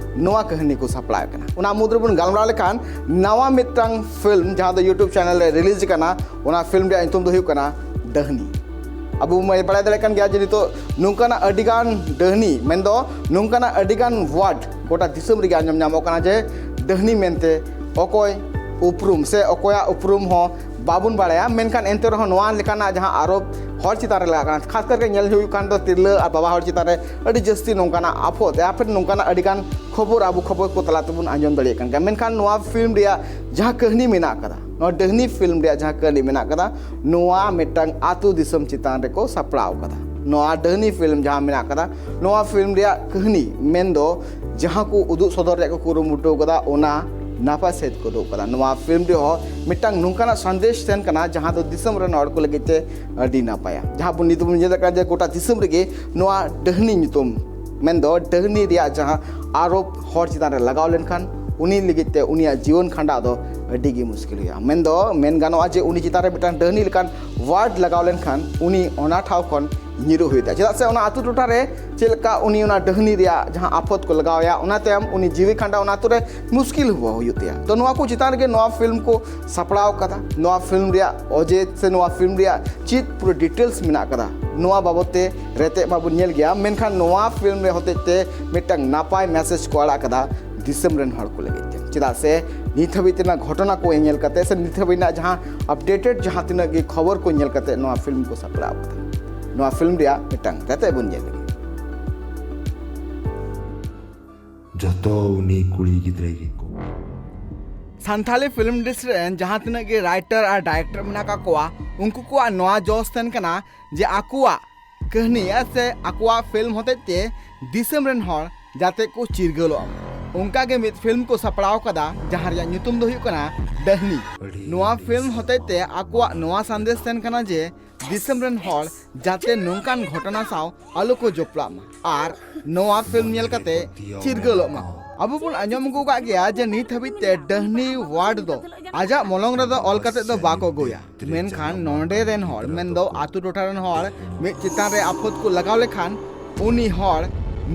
ᱱᱚᱣᱟ ᱠᱟᱹᱦᱱᱤ ᱠᱚ ᱥᱟᱯᱲᱟᱣ ᱠᱟᱱᱟ᱾ ᱚᱱᱟ ᱢᱩᱫᱽ ᱨᱮᱵᱚᱱ ᱜᱟᱞᱢᱟᱨᱟᱣ ᱞᱮᱠᱷᱟᱱ ᱱᱟᱣᱟ ᱢᱤᱫᱴᱟᱝ ᱯᱷᱤᱞᱢ ᱡᱟᱦᱟᱸ ᱫᱚ YouTube ᱪᱮᱱᱮᱞ ᱨᱮ ᱨᱤᱞᱤᱡᱽ ᱠᱟᱱᱟ, ᱚᱱᱟ ᱯᱷᱤᱞᱢ ᱨᱮᱭᱟᱜ ᱧᱩᱛᱩᱢ ᱫᱚ ᱦᱩᱭᱩᱜ ᱠᱟᱱᱟ ᱰᱟᱹᱦᱱᱤ᱾ ᱟᱵᱚ ᱵᱚᱱ ᱵᱟᱲᱟᱭ ᱫᱟᱲᱮᱭᱟᱜ ᱠᱟᱱ ᱜᱮᱭᱟ ᱡᱮ ᱱᱤᱛᱚᱜ ᱱᱚᱝᱠᱟᱱᱟᱜ ᱟᱹᱰᱤᱜᱟᱱ ᱰᱟᱹᱦᱱᱤ, ᱢᱮᱱᱫᱚ ᱱᱚᱝᱠᱟᱱᱟᱜ ᱟᱹᱰᱤᱜᱟᱱ ᱣᱟᱨᱰ ᱜᱚᱴᱟ ᱫᱤᱥᱚᱢ ᱨᱮᱜᱮ ᱟᱸᱡᱚᱢ ᱧᱟᱢᱚᱜ ᱠᱟᱱᱟ ᱡᱮ ᱰᱟᱹᱦᱱᱤ ᱢᱮᱱᱛᱮ ᱚᱠᱚᱭ ᱩᱯᱨᱩᱢ ᱥᱮ ᱚᱠᱚᱭᱟᱜ ᱩᱯᱨᱩᱢ ᱦᱚᱸ ᱵᱟᱵᱚᱱ ᱵᱟᱲᱟᱭᱟ᱾ ᱢᱮᱱᱠᱷᱟᱱ ᱮᱱᱛᱮ ᱨᱮᱦᱚᱸ ᱱᱚᱣᱟ ᱞᱮᱠᱟᱱᱟᱜ ᱡᱟᱦᱟᱸ ᱟᱨᱳᱯ ᱦᱚᱲ ᱪᱮᱛᱟᱱ ᱨᱮ ᱞᱟᱜᱟᱜ ᱠᱟᱱᱟ, ᱠᱷᱟᱥ ᱠᱟᱨᱛᱮ ᱧᱮᱞ ᱦᱩᱭᱩᱜ ᱠᱟᱱ ᱫᱚ ᱛᱤᱨᱞᱟᱹ ᱟᱨ ᱵᱟᱵᱟ ᱦᱚᱲ ᱪᱮᱛᱟᱱ ᱨᱮ ᱟᱹᱰᱤ ᱡᱟᱹᱥᱛᱤ ᱱᱚᱝᱠᱟᱱᱟᱜ ᱟᱯᱷᱚᱛ ᱭᱟ ᱯᱷᱤᱨ ᱱᱚᱝᱠᱟᱱᱟᱜ ᱟᱹᱰᱤᱜᱟᱱ ᱠᱷᱚᱵᱚᱨ ᱟᱵᱚ ᱠᱷᱚᱵᱚᱨ ᱠᱚ ᱛᱟᱞᱟ ᱛᱮᱵᱚᱱ ᱟᱸᱡᱚᱢ ᱫᱟᱲᱮᱭᱟᱜ ᱠᱟᱱ ᱜᱮᱭᱟ᱾ ᱢᱮᱱᱠᱷᱟᱱ ᱱᱚᱣᱟ ᱯᱷᱤᱞᱢ ᱨᱮᱭᱟᱜ ᱡᱟᱦᱟᱸ ᱠᱟᱹᱦᱱᱤ ᱢᱮᱱᱟᱜ ᱠᱟᱫᱟ, ᱱᱚᱣᱟ ᱰᱟᱹᱦᱱᱤ ᱯᱷᱤᱞᱢ ᱨᱮᱭᱟᱜ ᱡᱟᱦᱟᱸ ᱠᱟᱹᱦᱱᱤ ᱢᱮᱱᱟᱜ ᱠᱟᱫᱟ, ᱱᱚᱣᱟ ᱢᱤᱫᱴᱟᱝ ᱟᱹᱛᱩ ᱫᱤᱥᱚᱢ ᱪᱮᱛᱟᱱ ᱨᱮᱠᱚ ᱥᱟᱯᱲᱟᱣ ᱠᱟᱫᱟ᱾ ᱱᱚᱣᱟ ᱰᱟᱹᱦᱱᱤ ᱯᱷᱤᱞᱢ ᱡᱟᱦᱟᱸ ᱢᱮᱱᱟᱜ ᱠᱟᱫᱟ, ᱱᱚᱣᱟ ᱯᱷᱤᱞᱢ ᱨᱮᱭᱟᱜ ᱠᱟᱹᱦᱱᱤ ᱢᱮᱱᱫᱚ ᱡᱟᱦᱟᱸ ᱠᱚ ᱩᱫᱩᱜ ᱥᱚᱫᱚᱨ ᱨᱮᱭᱟᱜ ᱠᱚ ᱠᱩᱨᱩᱢᱩᱴᱩ ᱠᱟᱫᱟ, ᱚᱱᱟ ᱱᱟᱯᱟᱭ ᱥᱮᱫ ᱠᱚ ᱩᱫᱩᱜ ᱠᱟᱫᱟ᱾ ᱱᱚᱣᱟ ᱯᱷᱤᱞᱢ ᱨᱮᱦᱚᱸ ᱢᱤᱫᱴᱟᱝ ᱱᱚᱝᱠᱟᱱᱟᱜ ᱥᱟᱸᱫᱮᱥ ᱛᱟᱦᱮᱱ ᱠᱟᱱᱟ ᱡᱟᱦᱟᱸ ᱫᱚ ᱫᱤᱥᱚᱢ ᱨᱮᱱ ᱦᱚᱲ ᱠᱚ ᱞᱟᱹᱜᱤᱫ ᱛᱮ ᱟᱹᱰᱤ ᱱᱟᱯᱟᱭᱟ᱾ ᱡᱟᱦᱟᱸ ᱵᱚᱱ ᱱᱤᱛᱚᱜ ᱵᱚᱱ ᱧᱮᱞ ᱠᱟᱱᱟ ᱡᱮ ᱜᱚᱴᱟ ᱫᱤᱥᱚᱢ ᱨᱮᱜᱮ ᱱᱚᱣᱟ ᱰᱟᱹᱦᱱᱤ ᱧᱩᱛᱩᱢ, ᱢᱮᱱᱫᱚ ᱰᱟᱹᱦᱱᱤ ᱨᱮᱭᱟᱜ ᱡᱟᱦᱟᱸ ᱟᱨᱳᱯ ᱦᱚᱲ ᱪᱮᱛᱟᱱ ᱨᱮ ᱞᱟᱜᱟᱣ ᱞᱮᱱᱠᱷᱟᱱ ᱩᱱᱤ ᱞᱟᱹᱜᱤᱫ ᱛᱮ ᱩᱱᱤᱭᱟᱜ ᱡᱤᱭᱚᱱ ᱠᱷᱟᱸᱰᱟᱣ ᱫᱚ ᱟᱹᱰᱤ ᱜᱮ ᱢᱩᱥᱠᱤᱞ ᱦᱩᱭᱩᱜᱼᱟ᱾ ᱢᱮᱱᱫᱚ ᱢᱮᱱ ᱜᱟᱱᱚᱜᱼᱟ ᱡᱮ ᱩᱱᱤ ᱪᱮᱛᱟᱱ ᱨᱮ ᱢᱤᱫᱴᱟᱝ ᱰᱟᱹᱦᱱᱤ ᱞᱮᱠᱟᱱ ᱣᱟᱨᱰ ᱞᱟᱜᱟᱣ ᱞᱮᱱᱠᱷᱟᱱ ᱩᱱᱤ ᱚᱱᱟ ᱴᱷᱟᱶ ᱠᱷᱚᱱ ᱧᱤᱨᱩᱜ ᱦᱩᱭᱩᱜ ᱛᱟᱭᱟ᱾ ᱪᱮᱫᱟᱜ ᱥᱮ ᱚᱱᱟ ᱟᱹᱛᱩ ᱴᱚᱴᱷᱟ ᱨᱮ ᱪᱮᱫ ᱞᱮᱠᱟ ᱩᱱᱤ ᱚᱱᱟ ᱰᱟᱹᱦᱱᱤ ᱨᱮᱭᱟᱜ ᱡᱟᱦᱟᱸ ᱟᱯᱷᱚᱛ ᱠᱚ ᱞᱟᱜᱟᱣ ᱟᱭᱟ, ᱚᱱᱟ ᱛᱟᱭᱚᱢ ᱩᱱᱤ ᱡᱤᱣᱤ ᱠᱷᱟᱸᱰᱟᱣ ᱚᱱᱟ ᱟᱹᱛᱩ ᱨᱮ ᱢᱩᱥᱠᱤᱞ ᱦᱚᱸ ᱦᱩᱭᱩᱜ ᱛᱟᱭᱟ᱾ ᱛᱚ ᱱᱚᱣᱟ ᱠᱚ ᱪᱮᱛᱟᱱ ᱨᱮᱜᱮ ᱱᱚᱣᱟ ᱯᱷᱤᱞᱢ ᱠᱚ ᱥᱟᱯᱲᱟᱣ ᱠᱟᱫᱟ᱾ ᱱᱚᱣᱟ ᱯᱷᱤᱞᱢ ᱨᱮᱭᱟᱜ ᱚᱡᱮ ᱥᱮ ᱱᱚᱣᱟ ᱯᱷᱤᱞᱢ ᱨᱮᱭᱟᱜ ᱪᱮᱫ ᱯᱩᱨᱟᱹ ᱰᱤᱴᱮᱞᱥ ᱢᱮᱱᱟᱜ ᱠᱟᱫᱟ, ᱱᱚᱣᱟ ᱵᱟᱵᱚᱛ ᱛᱮ ᱨᱮᱛᱮᱫ ᱢᱟᱵᱚᱱ ᱧᱮᱞ ᱜᱮᱭᱟ, ᱢᱮᱱᱠᱷᱟᱱ ᱱᱚᱣᱟ ᱯᱷᱤᱞᱢ ᱨᱮ ᱦᱚᱛᱮᱡ ᱛᱮ ᱢᱤᱫᱴᱟᱝ ᱱᱟᱯᱟᱭ ᱢᱮᱥᱮᱡᱽ ᱠᱚ ᱟᱲᱟᱜ ᱠᱟᱫᱟ ᱫᱤᱥᱚᱢ ᱨᱮᱱ ᱦᱚᱲ ᱠᱚ ᱞᱟᱹᱜᱤᱫ ᱛᱮ᱾ ᱪᱮᱫᱟᱜ ᱥᱮ ᱱᱤᱛ ᱦᱟᱹᱵᱤᱡ ᱛᱮᱱᱟᱜ ᱜᱷᱚᱴᱚᱱᱟ ᱠᱚ ᱧᱮᱞ ᱠᱟᱛᱮ ᱥᱮ ᱱᱤᱛ ᱦᱟᱹᱵᱤᱡ ᱨᱮᱱᱟᱜ ᱡᱟᱦᱟᱸ ᱟᱯᱰᱮᱴᱮᱰ ᱡᱟᱦᱟᱸ ᱛᱤᱱᱟᱹᱜ ᱜᱮ ᱠᱷᱚᱵᱚᱨ ᱠᱚ ᱧᱮᱞ ᱠᱟᱛᱮ ᱱᱚᱣᱟ ᱯᱷᱤᱞᱢ ᱠᱚ ᱥᱟᱯᱲᱟᱣ ᱠᱟᱫᱟ᱾ ᱱᱚᱣᱟ ᱯᱷᱤᱞᱢ ᱨᱮᱭᱟᱜ ᱢᱤᱫᱴᱟᱝ ᱨᱮᱛᱮᱫ ᱵᱚᱱ ᱧᱮᱞ ᱞᱮᱜᱮ᱾ ᱡᱚᱛᱚ ᱩᱱᱤ ᱠᱩᱲᱤ ᱜᱤᱫᱽᱨᱟᱹ ᱜᱮᱠᱚ᱾ ᱥᱟᱱᱛᱷᱟᱞᱤ ᱯᱷᱤᱞᱢ ᱤᱱᱰᱟᱥᱴᱨᱤ ᱨᱮᱱ ᱡᱟᱦᱟᱸ ᱛᱤᱱᱟᱹᱜ ᱜᱮ ᱨᱟᱭᱴᱟᱨ ᱟᱨ ᱰᱟᱭᱨᱮᱠᱴᱚᱨ ᱢᱮᱱᱟᱜ ᱟᱠᱟᱫ ᱠᱚᱣᱟ, ᱩᱱᱠᱩ ᱠᱚᱣᱟᱜ ᱱᱚᱣᱟ ᱡᱚᱥ ᱛᱟᱦᱮᱱ ᱠᱟᱱᱟ ᱡᱮ ᱟᱠᱚᱣᱟᱜ ᱠᱟᱹᱦᱱᱤ ᱥᱮ ᱟᱠᱚᱣᱟᱜ ᱯᱷᱤᱞᱢ ᱦᱚᱛᱮᱡ ᱛᱮ ᱫᱤᱥᱚᱢ ᱨᱮᱱ ᱦᱚᱲ ᱡᱟᱛᱮ ᱠᱚ ᱪᱤᱨᱜᱟᱹᱞᱚᱜ ᱢᱟ᱾ ᱚᱱᱠᱟ ᱜᱮ ᱢᱤᱫ ᱯᱷᱤᱞᱢ ᱠᱚ ᱥᱟᱯᱲᱟᱣ ᱠᱟᱫᱟ, ᱡᱟᱦᱟᱸ ᱨᱮᱭᱟᱜ ᱧᱩᱛᱩᱢ ᱫᱚ ᱦᱩᱭᱩᱜ ᱠᱟᱱᱟ ᱰᱟᱹᱦᱱᱤ᱾ ᱱᱚᱣᱟ ᱯᱷᱤᱞᱢ ᱦᱚᱛᱮᱡ ᱛᱮ ᱟᱠᱚᱣᱟᱜ ᱱᱚᱣᱟ ᱥᱟᱸᱫᱮᱥ ᱛᱟᱦᱮᱱ ᱠᱟᱱᱟ ᱡᱮ ᱫᱤᱥᱚᱢ ᱨᱮᱱ ᱦᱚᱲ ᱡᱟᱛᱮ ᱱᱚᱝᱠᱟᱱ ᱜᱷᱚᱴᱚᱱᱟ ᱥᱟᱶ ᱟᱞᱚ ᱠᱚ ᱡᱚᱯᱲᱟᱜ ᱢᱟ ᱟᱨ ᱱᱚᱣᱟ ᱯᱷᱤᱞᱢ ᱧᱮᱞ ᱠᱟᱛᱮ ᱪᱤᱨᱜᱟᱹᱞᱚᱜ ᱢᱟ᱾ ᱟᱵᱚ ᱵᱚᱱ ᱟᱸᱡᱚᱢ ᱟᱹᱜᱩ ᱠᱟᱜ ᱜᱮᱭᱟ ᱡᱮ ᱱᱤᱛ ᱦᱟᱹᱵᱤᱡ ᱛᱮ ᱰᱟᱹᱦᱱᱤ ᱣᱟᱨᱰ ᱫᱚ ᱟᱡᱟᱜ ᱢᱚᱞᱚᱝ ᱨᱮᱫᱚ ᱚᱞ ᱠᱟᱛᱮ ᱫᱚ ᱵᱟᱠᱚ ᱟᱹᱜᱩᱭᱟ, ᱢᱮᱱᱠᱷᱟᱱ ᱱᱚᱰᱮ ᱨᱮᱱ ᱦᱚᱲ, ᱢᱮᱱᱫᱚ ᱟᱛᱳ ᱴᱚᱴᱷᱟ ᱨᱮᱱ ᱦᱚᱲ ᱢᱤᱫ ᱪᱮᱛᱟᱱ ᱨᱮ ᱟᱯᱷᱚᱛ ᱠᱚ ᱞᱟᱜᱟᱣ ᱞᱮᱠᱷᱟᱱ ᱩᱱᱤ ᱦᱚᱲ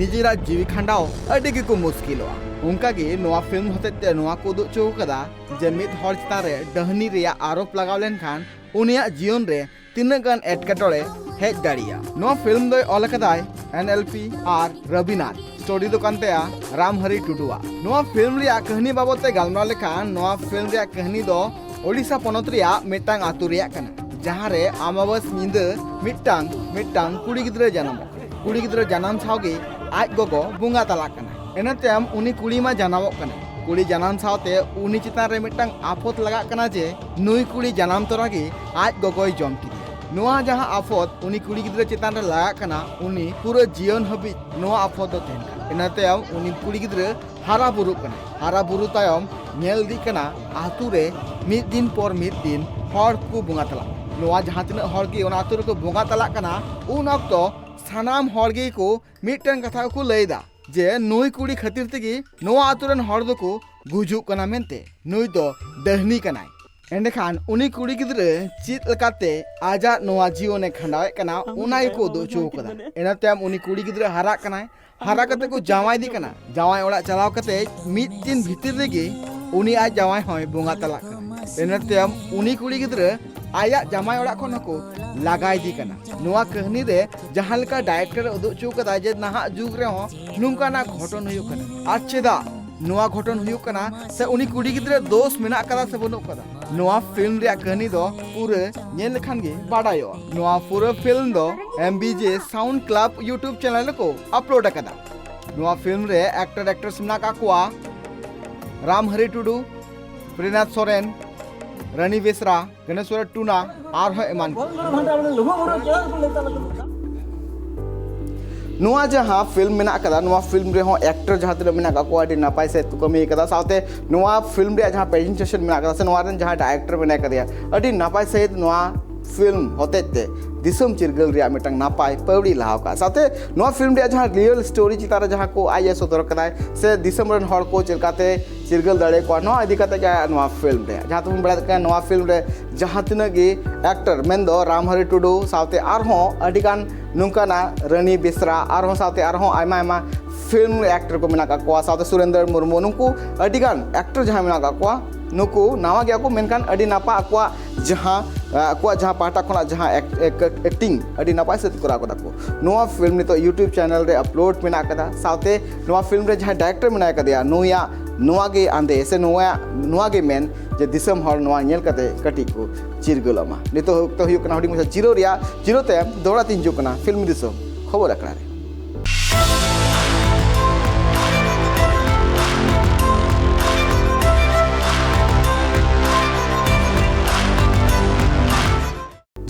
ᱱᱤᱡᱮᱨᱟᱜ ᱡᱤᱣᱤ ᱠᱷᱟᱸᱰᱟᱣ ᱟᱹᱰᱤ ᱜᱮᱠᱚ ᱢᱩᱥᱠᱤᱞᱚᱜᱼᱟ᱾ ᱚᱱᱠᱟᱜᱮ ᱱᱚᱣᱟ ᱯᱷᱤᱞᱢ ᱦᱚᱛᱮᱡ ᱛᱮ ᱱᱚᱣᱟ ᱠᱚ ᱩᱫᱩᱜ ᱦᱚᱪᱚ ᱟᱠᱟᱫᱟ ᱡᱮ ᱢᱤᱫ ᱦᱚᱲ ᱪᱮᱛᱟᱱ ᱨᱮ ᱰᱟᱹᱦᱱᱤ ᱨᱮᱭᱟᱜ ᱟᱨᱳᱯ ᱞᱟᱜᱟᱣ ᱞᱮᱱᱠᱷᱟᱱ ᱩᱱᱤᱭᱟᱜ ᱡᱤᱭᱚᱱ ᱨᱮ ᱛᱤᱱᱟᱹᱜ ᱜᱟᱱ ᱮᱴᱠᱮᱴᱚᱬᱮ ᱦᱮᱡ ᱫᱟᱲᱮᱭᱟᱜᱼᱟ᱾ ᱱᱚᱣᱟ ᱯᱷᱤᱞᱢ ᱫᱚᱭ ᱚᱞ ᱟᱠᱟᱫᱟᱭ N L P R Rabinath. Story ᱫᱚ ᱠᱟᱱ ᱛᱟᱭᱟ ᱨᱟᱢᱦᱟᱨᱤ ᱴᱩᱰᱩᱣᱟᱜ᱾ ᱱᱚᱣᱟ ᱯᱷᱤᱞᱢ ᱨᱮᱭᱟᱜ ᱠᱟᱹᱦᱱᱤ ᱵᱟᱵᱚᱫ ᱛᱮ ᱜᱟᱞᱢᱟᱨᱟᱣ ᱞᱮᱠᱷᱟᱱ, ᱱᱚᱣᱟ ᱯᱷᱤᱞᱢ ᱨᱮᱭᱟᱜ ᱠᱟᱹᱦᱱᱤ ᱫᱚ ᱳᱰᱤᱥᱟ ᱯᱚᱱᱚᱛ ᱨᱮᱭᱟᱜ ᱢᱤᱫᱴᱟᱝ ᱟᱛᱳ ᱨᱮᱭᱟᱜ ᱠᱟᱱᱟ, ᱡᱟᱦᱟᱸ ᱨᱮ ᱟᱢᱟᱵᱟᱥ ᱧᱤᱫᱟᱹ ᱢᱤᱫᱴᱟᱝ, ᱢᱤᱫᱴᱟᱝ ᱠᱩᱲᱤ ᱜᱤᱫᱽᱨᱟᱹ ᱡᱟᱱᱟᱢᱚᱜ ᱠᱟᱱᱟ᱾ ᱠᱩᱲᱤ ᱜᱤᱫᱽᱨᱟᱹ ᱡᱟᱱᱟᱢ ᱥᱟᱶᱜᱮ ᱟᱡ ᱜᱚᱜᱚ ᱵᱚᱸᱜᱟ ᱛᱟᱞᱟᱜ ᱠᱟᱱᱟ᱾ ᱤᱱᱟᱹ ᱛᱟᱭᱚᱢ ᱩᱱᱤ ᱠᱩᱲᱤ ᱢᱟ ᱡᱟᱱᱟᱢᱚᱜ ᱠᱟᱱᱟ᱾ ᱠᱩᱲᱤ ᱡᱟᱱᱟᱢ ᱥᱟᱶᱛᱮ ᱩᱱᱤ ᱪᱮᱛᱟᱱ ᱨᱮ ᱢᱤᱫᱴᱟᱝ ᱟᱯᱷᱚᱛ ᱞᱟᱜᱟᱜ ᱠᱟᱱᱟ ᱡᱮ ᱱᱩᱭ ᱠᱩᱲᱤ ᱡᱟᱱᱟᱢ ᱛᱚᱨᱟ ᱜᱮ ᱟᱡ ᱜᱚᱜᱚᱭ ᱡᱚᱢ ᱠᱮᱫᱮᱭᱟ᱾ ᱱᱚᱣᱟ ᱡᱟᱦᱟᱸ ᱟᱯᱷᱚᱛ ᱩᱱᱤ ᱠᱩᱲᱤ ᱜᱤᱫᱽᱨᱟᱹ ᱪᱮᱛᱟᱱ ᱨᱮ ᱞᱟᱜᱟᱜ ᱠᱟᱱᱟ, ᱩᱱᱤ ᱯᱩᱨᱟᱹ ᱡᱤᱭᱚᱱ ᱦᱟᱹᱵᱤᱡ ᱱᱚᱣᱟ ᱟᱯᱷᱚᱛ ᱫᱚ ᱛᱟᱦᱮᱱ ᱠᱟᱱᱟ᱾ ᱤᱱᱟᱹ ᱛᱟᱭᱚᱢ ᱩᱱᱤ ᱠᱩᱲᱤ ᱜᱤᱫᱽᱨᱟᱹ ᱦᱟᱨᱟ ᱵᱩᱨᱩᱜ ᱠᱟᱱᱟᱭ᱾ ᱦᱟᱨᱟ ᱵᱩᱨᱩ ᱛᱟᱭᱚᱢ ᱧᱮᱞ ᱤᱫᱤᱜ ᱠᱟᱱᱟ ᱟᱛᱳ ᱨᱮ ᱢᱤᱫ ᱫᱤᱱ ᱯᱚᱨ ᱢᱤᱫ ᱫᱤᱱ ᱦᱚᱲ ᱠᱚ ᱵᱚᱸᱜᱟ ᱛᱟᱞᱟᱜ ᱠᱟᱱᱟ᱾ ᱱᱚᱣᱟ ᱡᱟᱦᱟᱸ ᱛᱤᱱᱟᱹᱜ ᱦᱚᱲ ᱜᱮ ᱚᱱᱟ ᱟᱛᱳ ᱨᱮᱠᱚ ᱵᱚᱸᱜᱟ ᱛᱟᱞᱟᱜ ᱠᱟᱱᱟ, ᱩᱱ ᱚᱠᱛᱚ ᱥᱟᱱᱟᱢ ᱦᱚᱲ ᱜᱮᱠᱚ ᱢᱤᱫᱴᱮᱱ ᱠᱟᱛᱷᱟ ᱠᱚ ᱞᱟᱹᱭ ᱮᱫᱟ ᱡᱮ ᱱᱩᱭ ᱠᱩᱲᱤ ᱠᱷᱟᱹᱛᱤᱨ ᱛᱮᱜᱮ ᱱᱚᱣᱟ ᱟᱛᱳ ᱨᱮᱱ ᱦᱚᱲ ᱫᱚᱠᱚ ᱜᱩᱡᱩᱜ ᱠᱟᱱᱟ ᱢᱮᱱᱛᱮ, ᱱᱩᱭ ᱫᱚ ᱰᱟᱹᱦᱱᱤ ᱠᱟᱱᱟᱭ᱾ ᱮᱸᱰᱮᱠᱷᱟᱱ ᱩᱱᱤ ᱠᱩᱲᱤ ᱜᱤᱫᱽᱨᱟᱹ ᱪᱮᱫ ᱞᱮᱠᱟᱛᱮ ᱟᱡᱟᱜ ᱱᱚᱣᱟ ᱡᱤᱭᱚᱱᱮ ᱠᱷᱟᱸᱰᱟᱣᱮᱫ ᱠᱟᱱᱟ, ᱚᱱᱟ ᱜᱮᱠᱚ ᱩᱫᱩᱜ ᱦᱚᱪᱚ ᱠᱟᱫᱟ᱾ ᱤᱱᱟᱹ ᱛᱟᱭᱚᱢ ᱩᱱᱤ ᱠᱩᱲᱤ ᱜᱤᱫᱽᱨᱟᱹ ᱦᱟᱨᱟᱜ ᱠᱟᱱᱟᱭ᱾ ᱦᱟᱨᱟ ᱠᱟᱛᱮ ᱠᱚ ᱡᱟᱶᱟᱭ ᱤᱫᱤ ᱠᱟᱱᱟ᱾ ᱡᱟᱶᱟᱭ ᱚᱲᱟᱜ ᱪᱟᱞᱟᱣ ᱠᱟᱛᱮ ᱢᱤᱫ ᱫᱤᱱ ᱵᱷᱤᱛᱤᱨ ᱨᱮᱜᱮ ᱩᱱᱤ ᱟᱡ ᱡᱟᱶᱟᱭ ᱦᱚᱸᱭ ᱵᱚᱸᱜᱟ ᱛᱟᱞᱟᱜ ᱠᱟᱱᱟ᱾ ᱤᱱᱟᱹ ᱛᱟᱭᱚᱢ ᱩᱱᱤ ᱠᱩᱲᱤ ᱜᱤᱫᱽᱨᱟᱹ ᱟᱭᱟᱜ ᱡᱟᱶᱟᱭ ᱚᱲᱟᱜ ᱠᱷᱚᱱ ᱦᱚᱸᱠᱚ ᱞᱟᱜᱟ ᱤᱫᱤ ᱠᱟᱱᱟ᱾ ᱱᱚᱣᱟ ᱠᱟᱹᱦᱱᱤ ᱨᱮ ᱡᱟᱦᱟᱸ ᱞᱮᱠᱟ ᱰᱟᱭᱨᱮᱠᱴᱚᱨ ᱮ ᱩᱫᱩᱜ ᱦᱚᱪᱚ ᱠᱟᱫᱟ ᱡᱮ ᱱᱟᱦᱟᱜ ᱡᱩᱜᱽ ᱨᱮᱦᱚᱸ ᱱᱚᱝᱠᱟᱱᱟᱜ ᱜᱷᱚᱴᱚᱱ ᱦᱩᱭᱩᱜ ᱠᱟᱱᱟ, ᱟᱨ ᱪᱮᱫᱟᱜ ᱱᱚᱣᱟ ᱜᱷᱚᱴᱚᱱ ᱦᱩᱭᱩᱜ ᱠᱟᱱᱟ, ᱥᱮ ᱩᱱᱤ ᱠᱩᱲᱤ ᱜᱤᱫᱽᱨᱟᱹ ᱫᱳᱥ ᱢᱮᱱᱟᱜ ᱠᱟᱫᱟ ᱥᱮ ᱵᱟᱹᱱᱩᱜ ᱠᱟᱫᱟ, ᱱᱚᱣᱟ ᱯᱷᱤᱞᱢ ᱨᱮᱭᱟᱜ ᱠᱟᱹᱦᱱᱤ ᱫᱚ ᱯᱩᱨᱟᱹ ᱧᱮᱞ ᱞᱮᱠᱷᱟᱱ ᱜᱮ ᱵᱟᱰᱟᱭᱚᱜᱼᱟ᱾ ᱱᱚᱣᱟ ᱯᱩᱨᱟᱹ ᱯᱷᱤᱞᱢ ᱫᱚ M B J Sound Club YouTube channel ᱨᱮᱠᱚ ᱟᱯᱞᱳᱰ ᱟᱠᱟᱫᱟ᱾ ᱱᱚᱣᱟ ᱯᱷᱤᱞᱢ ᱨᱮ ᱮᱠᱴᱚᱨ ᱮᱠᱴᱨᱮᱥ ᱢᱮᱱᱟᱜ ᱟᱠᱟᱫ ᱠᱚᱣᱟ ᱨᱟᱢᱦᱟᱨᱤ ᱴᱩᱰᱩ, ᱯᱨᱮᱢᱱᱟᱛᱷ ᱥᱚᱨᱮᱱ, ᱨᱟᱱᱤ ᱵᱮᱥᱨᱟ, ᱜᱟᱱᱮᱥᱣᱚᱨ ᱴᱩᱱᱟ, ᱟᱨᱦᱚᱸ ᱮᱢᱟᱱ ᱠᱚ᱾ ᱱᱚᱣᱟ ᱡᱟᱦᱟᱸ ᱯᱷᱤᱞᱢ ᱢᱮᱱᱟᱜ ᱟᱠᱟᱫᱟ, ᱱᱚᱣᱟ ᱯᱷᱤᱞᱢ ᱨᱮᱦᱚᱸ ᱮᱠᱴᱚᱨ ᱡᱟᱦᱟᱸ ᱛᱤᱱᱟᱹᱜ ᱢᱮᱱᱟᱜ ᱟᱠᱟᱫ ᱠᱚᱣᱟ, ᱟᱹᱰᱤ ᱱᱟᱯᱟᱭ ᱥᱟᱹᱦᱤᱡ ᱠᱚ ᱠᱟᱹᱢᱤ ᱟᱠᱟᱫᱟ᱾ ᱥᱟᱶᱛᱮ ᱱᱚᱣᱟ ᱯᱷᱤᱞᱢ ᱨᱮᱭᱟᱜ ᱡᱟᱦᱟᱸ ᱯᱨᱮᱡᱮᱱᱴᱮᱥᱚᱱ ᱢᱮᱱᱟᱜ ᱟᱠᱟᱫᱟ, ᱥᱮ ᱱᱚᱣᱟ ᱨᱮᱱ ᱡᱟᱦᱟᱸ ᱰᱟᱭᱨᱮᱠᱴᱚᱨ ᱢᱮᱱᱟᱭ ᱟᱠᱟᱫᱮᱭᱟ, ᱟᱹᱰᱤ ᱱᱟᱯᱟᱭ ᱥᱟᱹᱦᱤᱡ ᱱᱚᱣᱟ ᱯᱷᱤᱞᱢ ᱦᱚᱛᱮᱡ ᱛᱮ ᱫᱤᱥᱚᱢ ᱪᱤᱨᱜᱟᱹᱞ ᱨᱮᱭᱟᱜ ᱢᱤᱫᱴᱟᱝ ᱱᱟᱯᱟᱭ ᱯᱟᱹᱣᱲᱤ ᱞᱟᱦᱟᱣ ᱠᱟᱜᱼᱟ᱾ ᱥᱟᱶᱛᱮ ᱱᱚᱣᱟ ᱯᱷᱤᱞᱢ ᱨᱮᱭᱟᱜ ᱡᱟᱦᱟᱸ ᱨᱤᱭᱮᱞ ᱥᱴᱳᱨᱤ ᱪᱮᱛᱟᱱ ᱨᱮ ᱡᱟᱦᱟᱸ ᱠᱚ ᱟᱡ ᱮ ᱥᱚᱫᱚᱨ ᱠᱟᱫᱟᱭ, ᱥᱮ ᱫᱤᱥᱚᱢ ᱨᱮᱱ ᱦᱚᱲ ᱠᱚ ᱪᱮᱫ ᱞᱮᱠᱟᱛᱮ ᱪᱤᱨᱜᱟᱹᱞ ᱫᱟᱲᱮ ᱠᱚᱣᱟ, ᱱᱚᱣᱟ ᱤᱫᱤ ᱠᱟᱛᱮ ᱜᱮ ᱱᱚᱣᱟ ᱯᱷᱤᱞᱢ ᱨᱮ, ᱡᱟᱦᱟᱸ ᱛᱮᱵᱚᱱ ᱵᱟᱲᱟᱭ ᱠᱟᱱᱟ, ᱱᱚᱣᱟ ᱯᱷᱤᱞᱢ ᱨᱮ ᱡᱟᱦᱟᱸ ᱛᱤᱱᱟᱹᱜ ᱜᱮ ᱮᱠᱴᱚᱨ, ᱢᱮᱱᱫᱚ ᱨᱟᱢᱦᱟᱨᱤ ᱴᱩᱰᱩ ᱥᱟᱶᱛᱮ ᱟᱨᱦᱚᱸ ᱟᱹᱰᱤᱜᱟᱱ ᱱᱚᱝᱠᱟᱱᱟᱜ ᱨᱟᱱᱤ ᱵᱮᱥᱨᱟ, ᱟᱨᱦᱚᱸ ᱥᱟᱶᱛᱮ ᱟᱨᱦᱚᱸ ᱟᱭᱢᱟ ᱟᱭᱢᱟ ᱯᱷᱤᱞᱢ ᱨᱮ ᱮᱠᱴᱚᱨ ᱠᱚ ᱢᱮᱱᱟᱜ ᱟᱠᱟᱫ ᱠᱚᱣᱟ, ᱥᱟᱶᱛᱮ ᱥᱩᱨᱮᱱᱫᱨᱚ ᱢᱩᱨᱢᱩ, ᱱᱩᱠᱩ ᱟᱹᱰᱤᱜᱟᱱ ᱮᱠᱴᱚᱨ ᱡᱟᱦᱟᱸᱭ ᱢᱮᱱᱟᱜ ᱟᱠᱟᱫ ᱠᱚᱣᱟ, ᱱᱩᱠᱩ ᱱᱟᱣᱟ ᱜᱮᱭᱟ ᱠᱚ, ᱢᱮᱱᱠᱷᱟᱱ ᱟᱹᱰᱤ ᱱᱟᱯᱟᱭ ᱟᱠᱚᱣᱟᱜ ᱡᱟᱦᱟᱸ, ᱟᱠᱚᱣᱟᱜ ᱡᱟᱦᱟᱸ ᱯᱟᱦᱴᱟ ᱠᱷᱚᱱᱟᱜ ᱡᱟᱦᱟᱸ ᱮᱠᱴᱤᱝ ᱟᱹᱰᱤ ᱱᱟᱯᱟᱭ ᱥᱮᱫ ᱠᱚᱨᱟᱣ ᱠᱟᱫᱟ ᱠᱚ᱾ ᱱᱚᱣᱟ ᱯᱷᱤᱞᱢ ᱱᱤᱛᱚᱜ YouTube ᱪᱮᱱᱮᱞ ᱨᱮ ᱟᱯᱞᱳᱰ ᱢᱮᱱᱟᱜ ᱟᱠᱟᱫᱟ, ᱥᱟᱶᱛᱮ ᱱᱚᱣᱟ ᱯᱷᱤᱞᱢ ᱨᱮ ᱡᱟᱦᱟᱸᱭ ᱰᱟᱭᱨᱮᱠᱴᱚᱨ ᱢᱮᱱᱟᱭ ᱟᱠᱟᱫᱮᱭᱟ, ᱱᱩᱭᱟᱜ ᱱᱚᱣᱟ ᱜᱮ ᱟᱸᱫᱮ ᱥᱮ ᱱᱚᱣᱟ ᱱᱚᱣᱟ ᱜᱮ ᱢᱮᱱ ᱡᱮ ᱫᱤᱥᱚᱢ ᱦᱚᱲ ᱱᱚᱣᱟ ᱧᱮᱞ ᱠᱟᱛᱮ ᱠᱟᱹᱴᱤᱡ ᱠᱚ ᱪᱤᱨᱜᱟᱹᱞᱚᱜ ᱢᱟ᱾ ᱱᱤᱛᱚᱜ ᱚᱠᱛᱚ ᱦᱩᱭᱩᱜ ᱠᱟᱱᱟ ᱦᱩᱰᱤᱧ ᱢᱟᱪᱷᱟ ᱡᱤᱨᱟᱹᱣ ᱨᱮᱭᱟᱜ᱾ ᱡᱤᱨᱟᱹᱣ ᱛᱟᱭᱚᱢ ᱫᱚᱦᱲᱟ ᱛᱤᱧ ᱦᱤᱡᱩᱜ ᱠᱟᱱᱟ ᱯᱷᱤᱞᱢ ᱫᱤᱥᱚᱢ ᱠᱷᱚᱵᱚᱨ ᱟᱠᱷᱲᱟ ᱨᱮ᱾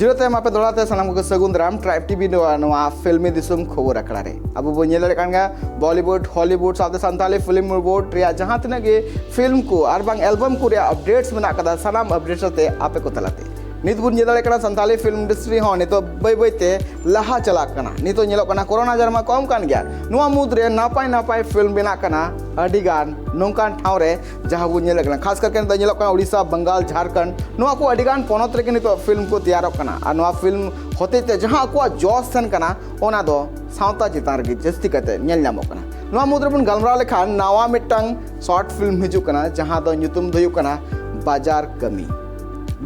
ᱡᱤᱨᱟᱹᱣ ᱛᱟᱭᱚᱢ ᱟᱯᱮ ᱫᱚᱦᱲᱟ ᱛᱮ ᱥᱟᱱᱟᱢ ᱠᱚᱜᱮ ᱥᱟᱹᱜᱩᱱ ᱫᱟᱨᱟᱢ ᱴᱨᱟᱭᱤᱵᱽ ᱴᱤᱵᱷᱤ ᱱᱚᱣᱟ, ᱱᱚᱣᱟ ᱯᱷᱤᱞᱢᱤ ᱫᱤᱥᱚᱢ ᱠᱷᱚᱵᱚᱨ ᱟᱠᱷᱲᱟ ᱨᱮ᱾ ᱟᱵᱚ ᱵᱚᱱ ᱧᱮᱞ ᱫᱟᱲᱮᱭᱟᱜ ᱠᱟᱱ ᱜᱮᱭᱟ, ᱵᱚᱞᱤᱣᱩᱰ, ᱦᱚᱞᱤᱣᱩᱰ ᱥᱟᱶᱛᱮ ᱥᱟᱱᱛᱟᱞᱤ ᱯᱷᱤᱞᱢ ᱵᱳᱨᱰ ᱨᱮᱭᱟᱜ ᱡᱟᱦᱟᱸ ᱛᱤᱱᱟᱹᱜ ᱜᱮ ᱯᱷᱤᱞᱢ ᱠᱚ ᱟᱨ ᱵᱟᱝ ᱮᱞᱵᱟᱢ ᱠᱚ ᱨᱮᱭᱟᱜ ᱟᱯᱰᱮᱴᱥ ᱢᱮᱱᱟᱜ ᱠᱟᱫᱟ, ᱥᱟᱱᱟᱢ ᱟᱯᱰᱮᱴᱥ ᱟᱛᱮ ᱟᱯᱮ ᱠᱚ ᱛᱟᱞᱟᱛᱮ᱾ ᱱᱤᱛ ᱵᱚᱱ ᱧᱮᱞ ᱫᱟᱲᱮᱭᱟᱜ ᱠᱟᱱᱟ ᱥᱟᱱᱛᱟᱞᱤ ᱯᱷᱤᱞᱢ ᱤᱱᱰᱟᱥᱴᱨᱤ ᱦᱚᱸ ᱱᱤᱛᱚᱜ ᱵᱟᱹᱭ ᱵᱟᱹᱭ ᱛᱮ ᱞᱟᱦᱟ ᱪᱟᱞᱟᱜ ᱠᱟᱱᱟ᱾ ᱱᱤᱛᱚᱜ ᱧᱮᱞᱚᱜ ᱠᱟᱱᱟ ᱠᱳᱨᱳᱱᱟ ᱟᱡᱟᱨ ᱢᱟ ᱠᱚᱢ ᱠᱟᱱ ᱜᱮᱭᱟ, ᱱᱚᱣᱟ ᱢᱩᱫᱽᱨᱮ ᱱᱟᱯᱟᱭ ᱱᱟᱯᱟᱭ ᱯᱷᱤᱞᱢ ᱵᱮᱱᱟᱜ ᱠᱟᱱᱟ ᱟᱹᱰᱤ ᱜᱟᱱ ᱱᱚᱝᱠᱟᱱ ᱴᱷᱟᱶ ᱨᱮ, ᱡᱟᱦᱟᱸ ᱵᱚᱱ ᱧᱮᱞᱮᱫ ᱠᱟᱱᱟ, ᱠᱷᱟᱥ ᱠᱟᱨᱛᱮ ᱱᱤᱛᱚᱜ ᱧᱮᱞᱚᱜ ᱠᱟᱱᱟ ᱳᱰᱤᱥᱟ, ᱵᱟᱝᱜᱟᱞ, ᱡᱷᱟᱲᱠᱷᱚᱸᱰ, ᱱᱚᱣᱟ ᱠᱚ ᱟᱹᱰᱤ ᱜᱟᱱ ᱯᱚᱱᱚᱛ ᱨᱮᱜᱮ ᱱᱤᱛᱚᱜ ᱯᱷᱤᱞᱢ ᱠᱚ ᱛᱮᱭᱟᱨᱚᱜ ᱠᱟᱱᱟ᱾ ᱟᱨ ᱱᱚᱣᱟ ᱯᱷᱤᱞᱢ ᱦᱚᱛᱮᱡ ᱛᱮ ᱡᱟᱦᱟᱸ ᱟᱠᱚᱣᱟᱜ ᱡᱚᱥ ᱛᱟᱦᱮᱱ ᱠᱟᱱᱟ, ᱚᱱᱟ ᱫᱚ ᱥᱟᱶᱛᱟ ᱪᱮᱛᱟᱱ ᱨᱮᱜᱮ ᱡᱟᱹᱥᱛᱤ ᱠᱟᱛᱮ ᱧᱮᱞ ᱧᱟᱢᱚᱜ ᱠᱟᱱᱟ᱾ ᱱᱚᱣᱟ ᱢᱩᱫᱽ ᱨᱮᱵᱚᱱ ᱜᱟᱞᱢᱟᱨᱟᱣ ᱞᱮᱠᱷᱟᱱ, ᱱᱟᱣᱟ ᱢᱤᱫᱴᱟᱝ ᱥᱚᱨᱴ ᱯᱷᱤᱞᱢ ᱦᱤᱡᱩᱜ ᱠᱟᱱᱟ, ᱡᱟᱦᱟᱸ ᱫᱚ ᱧᱩᱛᱩᱢ ᱫᱚ ᱦᱩᱭᱩᱜ ᱠᱟᱱᱟ ᱵᱟᱡᱟᱨ ᱠᱟᱹᱢᱤ᱾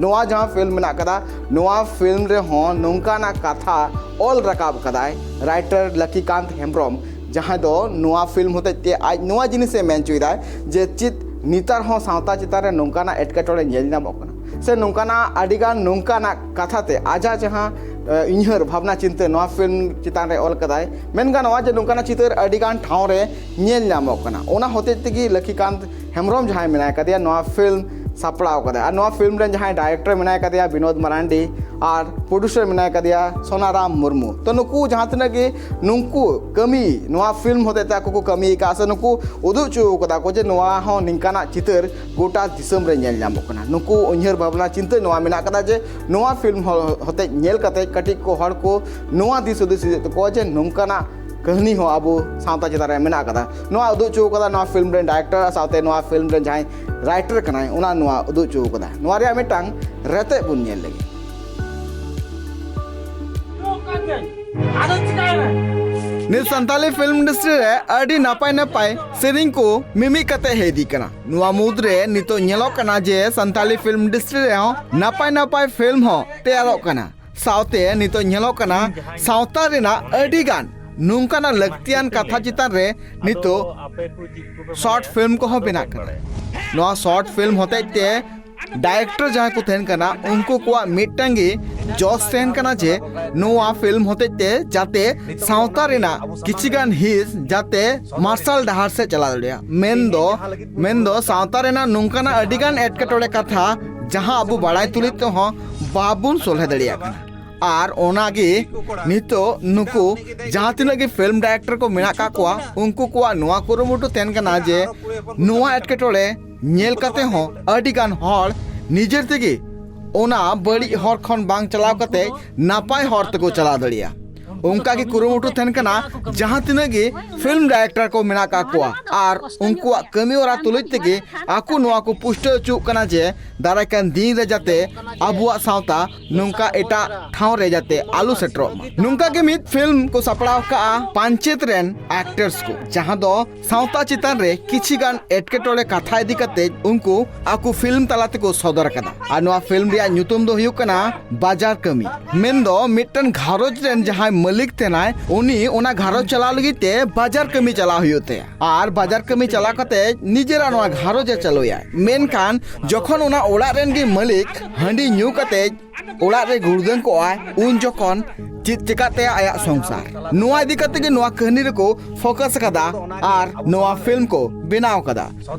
ᱱᱚᱣᱟ ᱡᱟᱦᱟᱸ ᱯᱷᱤᱞᱢ ᱢᱮᱱᱟᱜ ᱠᱟᱫᱟ, ᱱᱚᱣᱟ ᱯᱷᱤᱞᱢ ᱨᱮᱦᱚᱸ ᱱᱚᱝᱠᱟᱱᱟᱜ ᱠᱟᱛᱷᱟ ᱚᱞ ᱨᱟᱠᱟᱵ ᱠᱟᱫᱟᱭ ᱨᱟᱭᱴᱟᱨ ᱞᱟᱠᱤᱠᱟᱱᱛ ᱦᱮᱢᱵᱨᱚᱢ, ᱡᱟᱦᱟᱸᱭ ᱫᱚ ᱱᱚᱣᱟ ᱯᱷᱤᱞᱢ ᱦᱚᱛᱮᱡ ᱛᱮ ᱟᱡ ᱱᱚᱣᱟ ᱡᱤᱱᱤᱥᱮ ᱢᱮᱱ ᱦᱚᱪᱚᱭᱮᱫᱟᱭ ᱡᱮ ᱪᱮᱫ ᱱᱮᱛᱟᱨ ᱦᱚᱸ ᱥᱟᱶᱛᱟ ᱪᱮᱛᱟᱱ ᱨᱮ ᱱᱚᱝᱠᱟᱱᱟᱜ ᱮᱴᱠᱮᱴᱚᱬᱮ ᱧᱮᱞ ᱧᱟᱢᱚᱜ ᱠᱟᱱᱟ, ᱥᱮ ᱱᱚᱝᱠᱟᱱᱟᱜ ᱟᱹᱰᱤᱜᱟᱱ ᱱᱚᱝᱠᱟᱱᱟᱜ ᱠᱟᱛᱷᱟ ᱛᱮ ᱟᱡᱟᱜ ᱡᱟᱦᱟᱸ, ᱮ, ᱩᱭᱦᱟᱹᱨ ᱵᱷᱟᱵᱽᱱᱟ ᱪᱤᱱᱛᱟᱹ ᱱᱚᱣᱟ ᱯᱷᱤᱞᱢ ᱪᱮᱛᱟᱱ ᱨᱮ ᱚᱞ ᱠᱟᱫᱟᱭ᱾ ᱢᱮᱱ ᱜᱟᱱᱚᱜᱼᱟ ᱡᱮ ᱱᱚᱝᱠᱟᱱᱟᱜ ᱪᱤᱛᱟᱹᱨ ᱟᱹᱰᱤᱜᱟᱱ ᱴᱷᱟᱶ ᱨᱮ ᱧᱮᱞ ᱧᱟᱢᱚᱜ ᱠᱟᱱᱟ᱾ ᱚᱱᱟ ᱦᱚᱛᱮᱡ ᱛᱮᱜᱮ ᱞᱟᱠᱤᱠᱟᱱᱛ ᱦᱮᱢᱵᱨᱚᱢ ᱡᱟᱦᱟᱸᱭ ᱢᱮᱱᱟᱭ ᱠᱟᱫᱮᱭᱟ, ᱱᱚᱣᱟ ᱯᱷᱤᱞᱢ ᱥᱟᱯᱲᱟᱣ ᱠᱟᱫᱟᱭ᱾ ᱟᱨ ᱱᱚᱣᱟ ᱯᱷᱤᱞᱢ ᱨᱮᱱ ᱡᱟᱦᱟᱸᱭ ᱰᱟᱭᱨᱮᱠᱴᱚᱨ ᱢᱮᱱᱟᱭ ᱠᱟᱫᱮᱭᱟ ᱵᱤᱱᱳᱫ ᱢᱟᱨᱟᱱᱰᱤ, ᱟᱨ ᱯᱨᱚᱰᱭᱩᱥᱟᱨ ᱢᱮᱱᱟᱭ ᱠᱟᱫᱮᱭᱟ ᱥᱳᱱᱟᱨᱟᱢ ᱢᱩᱨᱢᱩ᱾ ᱛᱚ, ᱱᱩᱠᱩ ᱡᱟᱦᱟᱸ ᱛᱤᱱᱟᱹᱜ ᱜᱮ ᱱᱩᱠᱩ ᱠᱟᱹᱢᱤ, ᱱᱚᱣᱟ ᱯᱷᱤᱞᱢ ᱦᱚᱛᱮᱡ ᱛᱮ ᱟᱠᱚ ᱠᱚ ᱠᱟᱹᱢᱤ ᱟᱠᱟᱫᱼᱟ, ᱥᱮ ᱱᱩᱠᱩ ᱩᱫᱩᱜ ᱦᱚᱪᱚ ᱠᱟᱫᱟ ᱠᱚ ᱡᱮ ᱱᱚᱣᱟ ᱦᱚᱸ ᱱᱤᱝᱠᱟᱱᱟᱜ ᱪᱤᱛᱟᱹᱨ ᱜᱚᱴᱟ ᱫᱤᱥᱚᱢ ᱨᱮ ᱧᱮᱞ ᱧᱟᱢᱚᱜ ᱠᱟᱱᱟ᱾ ᱱᱩᱠᱩ ᱩᱭᱦᱟᱹᱨ ᱵᱷᱟᱵᱽᱱᱟ ᱪᱤᱱᱛᱟᱹ ᱱᱚᱣᱟ ᱢᱮᱱᱟᱜ ᱠᱟᱫᱟ ᱡᱮ ᱱᱚᱣᱟ ᱯᱷᱤᱞᱢ ᱦᱚ-, ᱦᱚᱛᱮᱡ ᱧᱮᱞ ᱠᱟᱛᱮ ᱠᱟᱹᱴᱤᱡ ᱠᱚ ᱦᱚᱲ ᱠᱚ ᱱᱚᱣᱟ ᱫᱤᱥ ᱦᱩᱫᱤᱥ ᱦᱩᱭᱩᱜ ᱛᱟᱠᱚᱣᱟ ᱡᱮ ᱱᱚᱝᱠᱟᱱᱟᱜ ᱠᱟᱹᱦᱱᱤ ᱦᱚᱸ ᱟᱵᱚ ᱥᱟᱶᱛᱟ ᱪᱮᱛᱟᱱ ᱨᱮ ᱢᱮᱱᱟᱜ ᱠᱟᱫᱟ᱾ ᱱᱚᱣᱟ ᱩᱫᱩᱜ ᱦᱚᱪᱚ ᱠᱟᱫᱟ ᱱᱚᱣᱟ ᱯᱷᱤᱞᱢ ᱨᱮᱱ ᱰᱟᱭᱨᱮᱠᱴᱚᱨ ᱥᱟᱶᱛᱮ ᱱᱚᱣᱟ ᱯᱷᱤᱞᱢ ᱨᱮᱱ ᱡᱟᱦᱟᱸᱭ ᱨᱟᱭᱴᱟᱨ ᱠᱟᱱᱟᱭ, ᱚᱱᱟ ᱱᱚᱣᱟ ᱩᱫᱩᱜ ᱦᱚᱪᱚ ᱠᱟᱫᱟ᱾ ᱱᱚᱣᱟ ᱨᱮᱭᱟᱜ ᱢᱤᱫᱴᱟᱝ ᱨᱮᱛᱮᱫ ᱵᱚᱱ ᱧᱮᱞ ᱞᱮᱜᱮ᱾ ᱱᱤᱛ ᱥᱟᱱᱛᱟᱞᱤ ᱯᱷᱤᱞᱢ ᱤᱱᱰᱟᱥᱴᱨᱤ ᱨᱮ ᱟᱹᱰᱤ ᱱᱟᱯᱟᱭ ᱱᱟᱯᱟᱭ ᱥᱮᱨᱮᱧ ᱠᱚ ᱢᱤᱢᱤᱫ ᱠᱟᱛᱮ ᱦᱮᱡ ᱤᱫᱤᱜ ᱠᱟᱱᱟ᱾ ᱱᱚᱣᱟ ᱢᱩᱫᱽᱨᱮ ᱱᱤᱛᱚᱜ ᱧᱮᱞᱚᱜ ᱠᱟᱱᱟ ᱡᱮ ᱥᱟᱱᱛᱟᱞᱤ ᱯᱷᱤᱞᱢ ᱤᱱᱰᱟᱥᱴᱨᱤ ᱨᱮᱦᱚᱸ ᱱᱟᱯᱟᱭ ᱱᱟᱯᱟᱭ ᱯᱷᱤᱞᱢ ᱦᱚᱸ ᱛᱮᱭᱟᱨᱚᱜ ᱠᱟᱱᱟ᱾ ᱥᱟᱶᱛᱮ ᱱᱤᱛᱚᱜ ᱧᱮᱞᱚᱜ ᱠᱟᱱᱟ ᱥᱟᱶᱛᱟ ᱨᱮᱱᱟᱜ ᱟᱹᱰᱤ ᱜᱟᱱ ᱱᱚᱝᱠᱟᱱᱟᱜ ᱞᱟᱹᱠᱛᱤᱭᱟᱱ ᱠᱟᱛᱷᱟ ᱪᱮᱛᱟᱱ ᱨᱮ ᱱᱤᱛᱚᱜ ᱥᱚᱨᱴ ᱯᱷᱤᱞᱢ ᱠᱚᱦᱚᱸ ᱵᱮᱱᱟᱜ ᱠᱟᱱᱟ᱾ ᱱᱚᱣᱟ ᱥᱚᱨᱴ ᱯᱷᱤᱞᱢ ᱦᱚᱛᱮᱡ ᱛᱮ ᱰᱟᱭᱨᱮᱠᱴᱚᱨ ᱡᱟᱦᱟᱸᱭ ᱠᱚ ᱛᱟᱦᱮᱱ ᱠᱟᱱᱟ, ᱩᱱᱠᱩ ᱠᱚᱣᱟᱜ ᱢᱤᱫᱴᱟᱝ ᱜᱮ ᱡᱚᱥ ᱛᱟᱦᱮᱱ ᱠᱟᱱᱟ ᱡᱮ ᱱᱚᱣᱟ ᱯᱷᱤᱞᱢ ᱦᱚᱛᱮᱡ ᱛᱮ ᱡᱟᱛᱮ ᱥᱟᱶᱛᱟ ᱨᱮᱱᱟᱜ ᱠᱤᱪᱷᱤ ᱜᱟᱱ ᱦᱤᱸᱥ ᱡᱟᱛᱮ ᱢᱟᱨᱥᱟᱞ ᱰᱟᱦᱟᱨ ᱥᱮᱫ ᱪᱟᱞᱟᱣ ᱫᱟᱲᱮᱭᱟᱜ᱾ ᱢᱮᱱᱫᱚ, ᱢᱮᱱᱫᱚ ᱥᱟᱶᱛᱟ ᱨᱮᱱᱟᱜ ᱱᱚᱝᱠᱟᱱᱟᱜ ᱟᱹᱰᱤ ᱜᱟᱱ ᱮᱴᱠᱮᱴᱚᱬᱮ ᱠᱟᱛᱷᱟ ᱡᱟᱦᱟᱸ ᱟᱵᱚ ᱵᱟᱲᱟᱭ ᱛᱩᱞᱩᱡ ᱛᱮᱦᱚᱸ ᱵᱟᱵᱚᱱ ᱥᱚᱞᱦᱮ ᱫᱟᱲᱮᱭᱟᱜ ᱠᱟᱱᱟ᱾ ᱟᱨ ᱚᱱᱟᱜᱮ ᱱᱤᱛᱚᱜ ᱱᱩᱠᱩ ᱡᱟᱦᱟᱸ ᱛᱤᱱᱟᱹᱜ ᱜᱮ ᱯᱷᱤᱞᱢ ᱰᱟᱭᱨᱮᱠᱴᱚᱨ ᱠᱚ ᱢᱮᱱᱟᱜ ᱠᱟᱜ ᱠᱚᱣᱟ, ᱩᱱᱠᱩ ᱠᱚᱣᱟᱜ ᱱᱚᱣᱟ ᱠᱩᱨᱩᱢᱩᱴᱩ ᱛᱟᱦᱮᱱ ᱠᱟᱱᱟ ᱡᱮ ᱱᱚᱣᱟ ᱮᱴᱠᱮᱴᱚᱬᱮ ᱧᱮᱞ ᱠᱟᱛᱮ ᱦᱚᱸ ᱟᱹᱰᱤ ᱜᱟᱱ ᱦᱚᱲ ᱱᱤᱡᱮᱨ ᱛᱮᱜᱮ ᱚᱱᱟ ᱵᱟᱹᱲᱤᱡ ᱦᱚᱨ ᱠᱷᱚᱱ ᱵᱟᱝ ᱪᱟᱞᱟᱣ ᱠᱟᱛᱮ ᱱᱟᱯᱟᱭ ᱦᱚᱨ ᱛᱮᱠᱚ ᱪᱟᱞᱟᱣ ᱫᱟᱲᱮᱭᱟᱜᱼᱟ᱾ ᱚᱱᱠᱟ ᱜᱮ ᱠᱩᱨᱩᱢᱩᱴᱩ ᱛᱟᱦᱮᱱ ᱠᱟᱱᱟ ᱡᱟᱦᱟᱸ ᱛᱤᱱᱟᱹᱜ ᱜᱮ ᱯᱷᱤᱞᱢ ᱰᱟᱭᱨᱮᱠᱴᱚᱨ ᱠᱚ ᱢᱮᱱᱟᱜ ᱠᱟᱜ ᱠᱚᱣᱟ, ᱟᱨ ᱩᱱᱠᱩᱣᱟᱜ ᱠᱟᱹᱢᱤ ᱦᱚᱨᱟ ᱛᱩᱞᱩᱡ ᱛᱮᱜᱮ ᱟᱠᱚ ᱱᱚᱣᱟ ᱠᱚ ᱯᱩᱥᱴᱟᱹᱣ ᱦᱚᱪᱚᱜ ᱠᱟᱱᱟ ᱡᱮ ᱫᱟᱨᱟᱭ ᱠᱟᱱ ᱫᱤᱱ ᱨᱮ ᱡᱟᱛᱮ ᱟᱵᱚᱣᱟᱜ ᱥᱟᱶᱛᱟ ᱱᱚᱝᱠᱟ ᱮᱴᱟᱜ ᱴᱷᱟᱶ ᱨᱮ ᱡᱟᱛᱮ ᱟᱞᱚ ᱥᱮᱴᱮᱨᱚᱜ ᱢᱟ᱾ ᱱᱚᱝᱠᱟ ᱜᱮ ᱢᱤᱫ ᱯᱷᱤᱞᱢ ᱠᱚ ᱥᱟᱯᱲᱟᱣ ᱠᱟᱜᱼᱟ ᱯᱟᱧᱪᱮᱛ ᱨᱮᱱ ᱮᱠᱴᱟᱨᱥ ᱠᱚ, ᱡᱟᱦᱟᱸ ᱫᱚ ᱥᱟᱶᱛᱟ ᱪᱮᱛᱟᱱ ᱨᱮ ᱠᱤᱪᱷᱤ ᱜᱟᱱ ᱮᱴᱠᱮᱴᱚᱬᱮ ᱠᱟᱛᱷᱟ ᱤᱫᱤ ᱠᱟᱛᱮ ᱩᱱᱠᱩ ᱟᱠᱚ ᱯᱷᱤᱞᱢ ᱛᱟᱞᱟ ᱛᱮᱠᱚ ᱥᱚᱫᱚᱨ ᱟᱠᱟᱫᱟ᱾ ᱟᱨ ᱱᱚᱣᱟ ᱯᱷᱤᱞᱢ ᱨᱮᱭᱟᱜ ᱧᱩᱛᱩᱢ ᱫᱚ ᱦᱩᱭᱩᱜ ᱠᱟᱱᱟ ᱵᱟᱡᱟᱨ ᱠᱟᱹᱢᱤ᱾ ᱢᱮᱱᱫᱚ ᱢᱤᱫᱴᱟᱝ ᱜᱷᱟᱨᱚᱸᱡᱽ ᱨᱮᱱ ᱡᱟᱦᱟᱸᱭ ᱢᱟᱹᱞᱤᱠ ᱛᱮᱱᱟᱭ, ᱩᱱᱤ ᱚᱱᱟ ᱜᱷᱟᱨᱚᱸᱡᱽ ᱪᱟᱞᱟᱣ ᱞᱟᱹᱜᱤᱫ ᱛᱮ ᱵᱟᱡᱟᱨ ᱠᱟᱹᱢᱤ ᱪᱟᱞᱟᱣ ᱦᱩᱭᱩᱜ ᱛᱟᱭᱟ᱾ ᱟᱨ ᱵᱟᱡᱟᱨ ᱠᱟᱹᱢᱤ ᱪᱟᱞᱟᱣ ᱠᱟᱛᱮ ᱱᱤᱡᱮᱨᱟᱜ ᱱᱚᱣᱟ ᱜᱷᱟᱨᱚᱸᱡᱽ ᱮ ᱪᱟᱹᱞᱩᱭᱟ᱾ ᱢᱮᱱᱠᱷᱟᱱ ᱡᱚᱠᱷᱚᱱ ᱚᱱᱟ ᱚᱲᱟᱜ ᱨᱮᱱ ᱜᱮ ᱢᱟᱹᱞᱤᱠ ᱦᱟᱺᱰᱤ ᱧᱩ ᱠᱟᱛᱮ ᱚᱲᱟᱜ ᱨᱮ ᱜᱩᱲᱫᱟᱹᱝ ᱠᱚᱜᱼᱟᱭ, ᱩᱱ ᱡᱚᱠᱷᱚᱱ ᱪᱮᱫ ᱪᱮᱠᱟᱜ ᱛᱟᱭᱟ ᱟᱭᱟᱜ ᱥᱚᱝᱥᱟᱨ? ᱱᱚᱣᱟ ᱤᱫᱤ ᱠᱟᱛᱮ ᱜᱮ ᱱᱚᱣᱟ ᱠᱟᱹᱦᱱᱤ ᱨᱮᱠᱚ ᱯᱷᱳᱠᱟᱥ ᱟᱠᱟᱫᱟ ᱟᱨ ᱱᱚᱣᱟ ᱯᱷᱤᱞᱢ ᱠᱚ ᱵᱮᱱᱟᱣ ᱟᱠᱟᱫᱟ᱾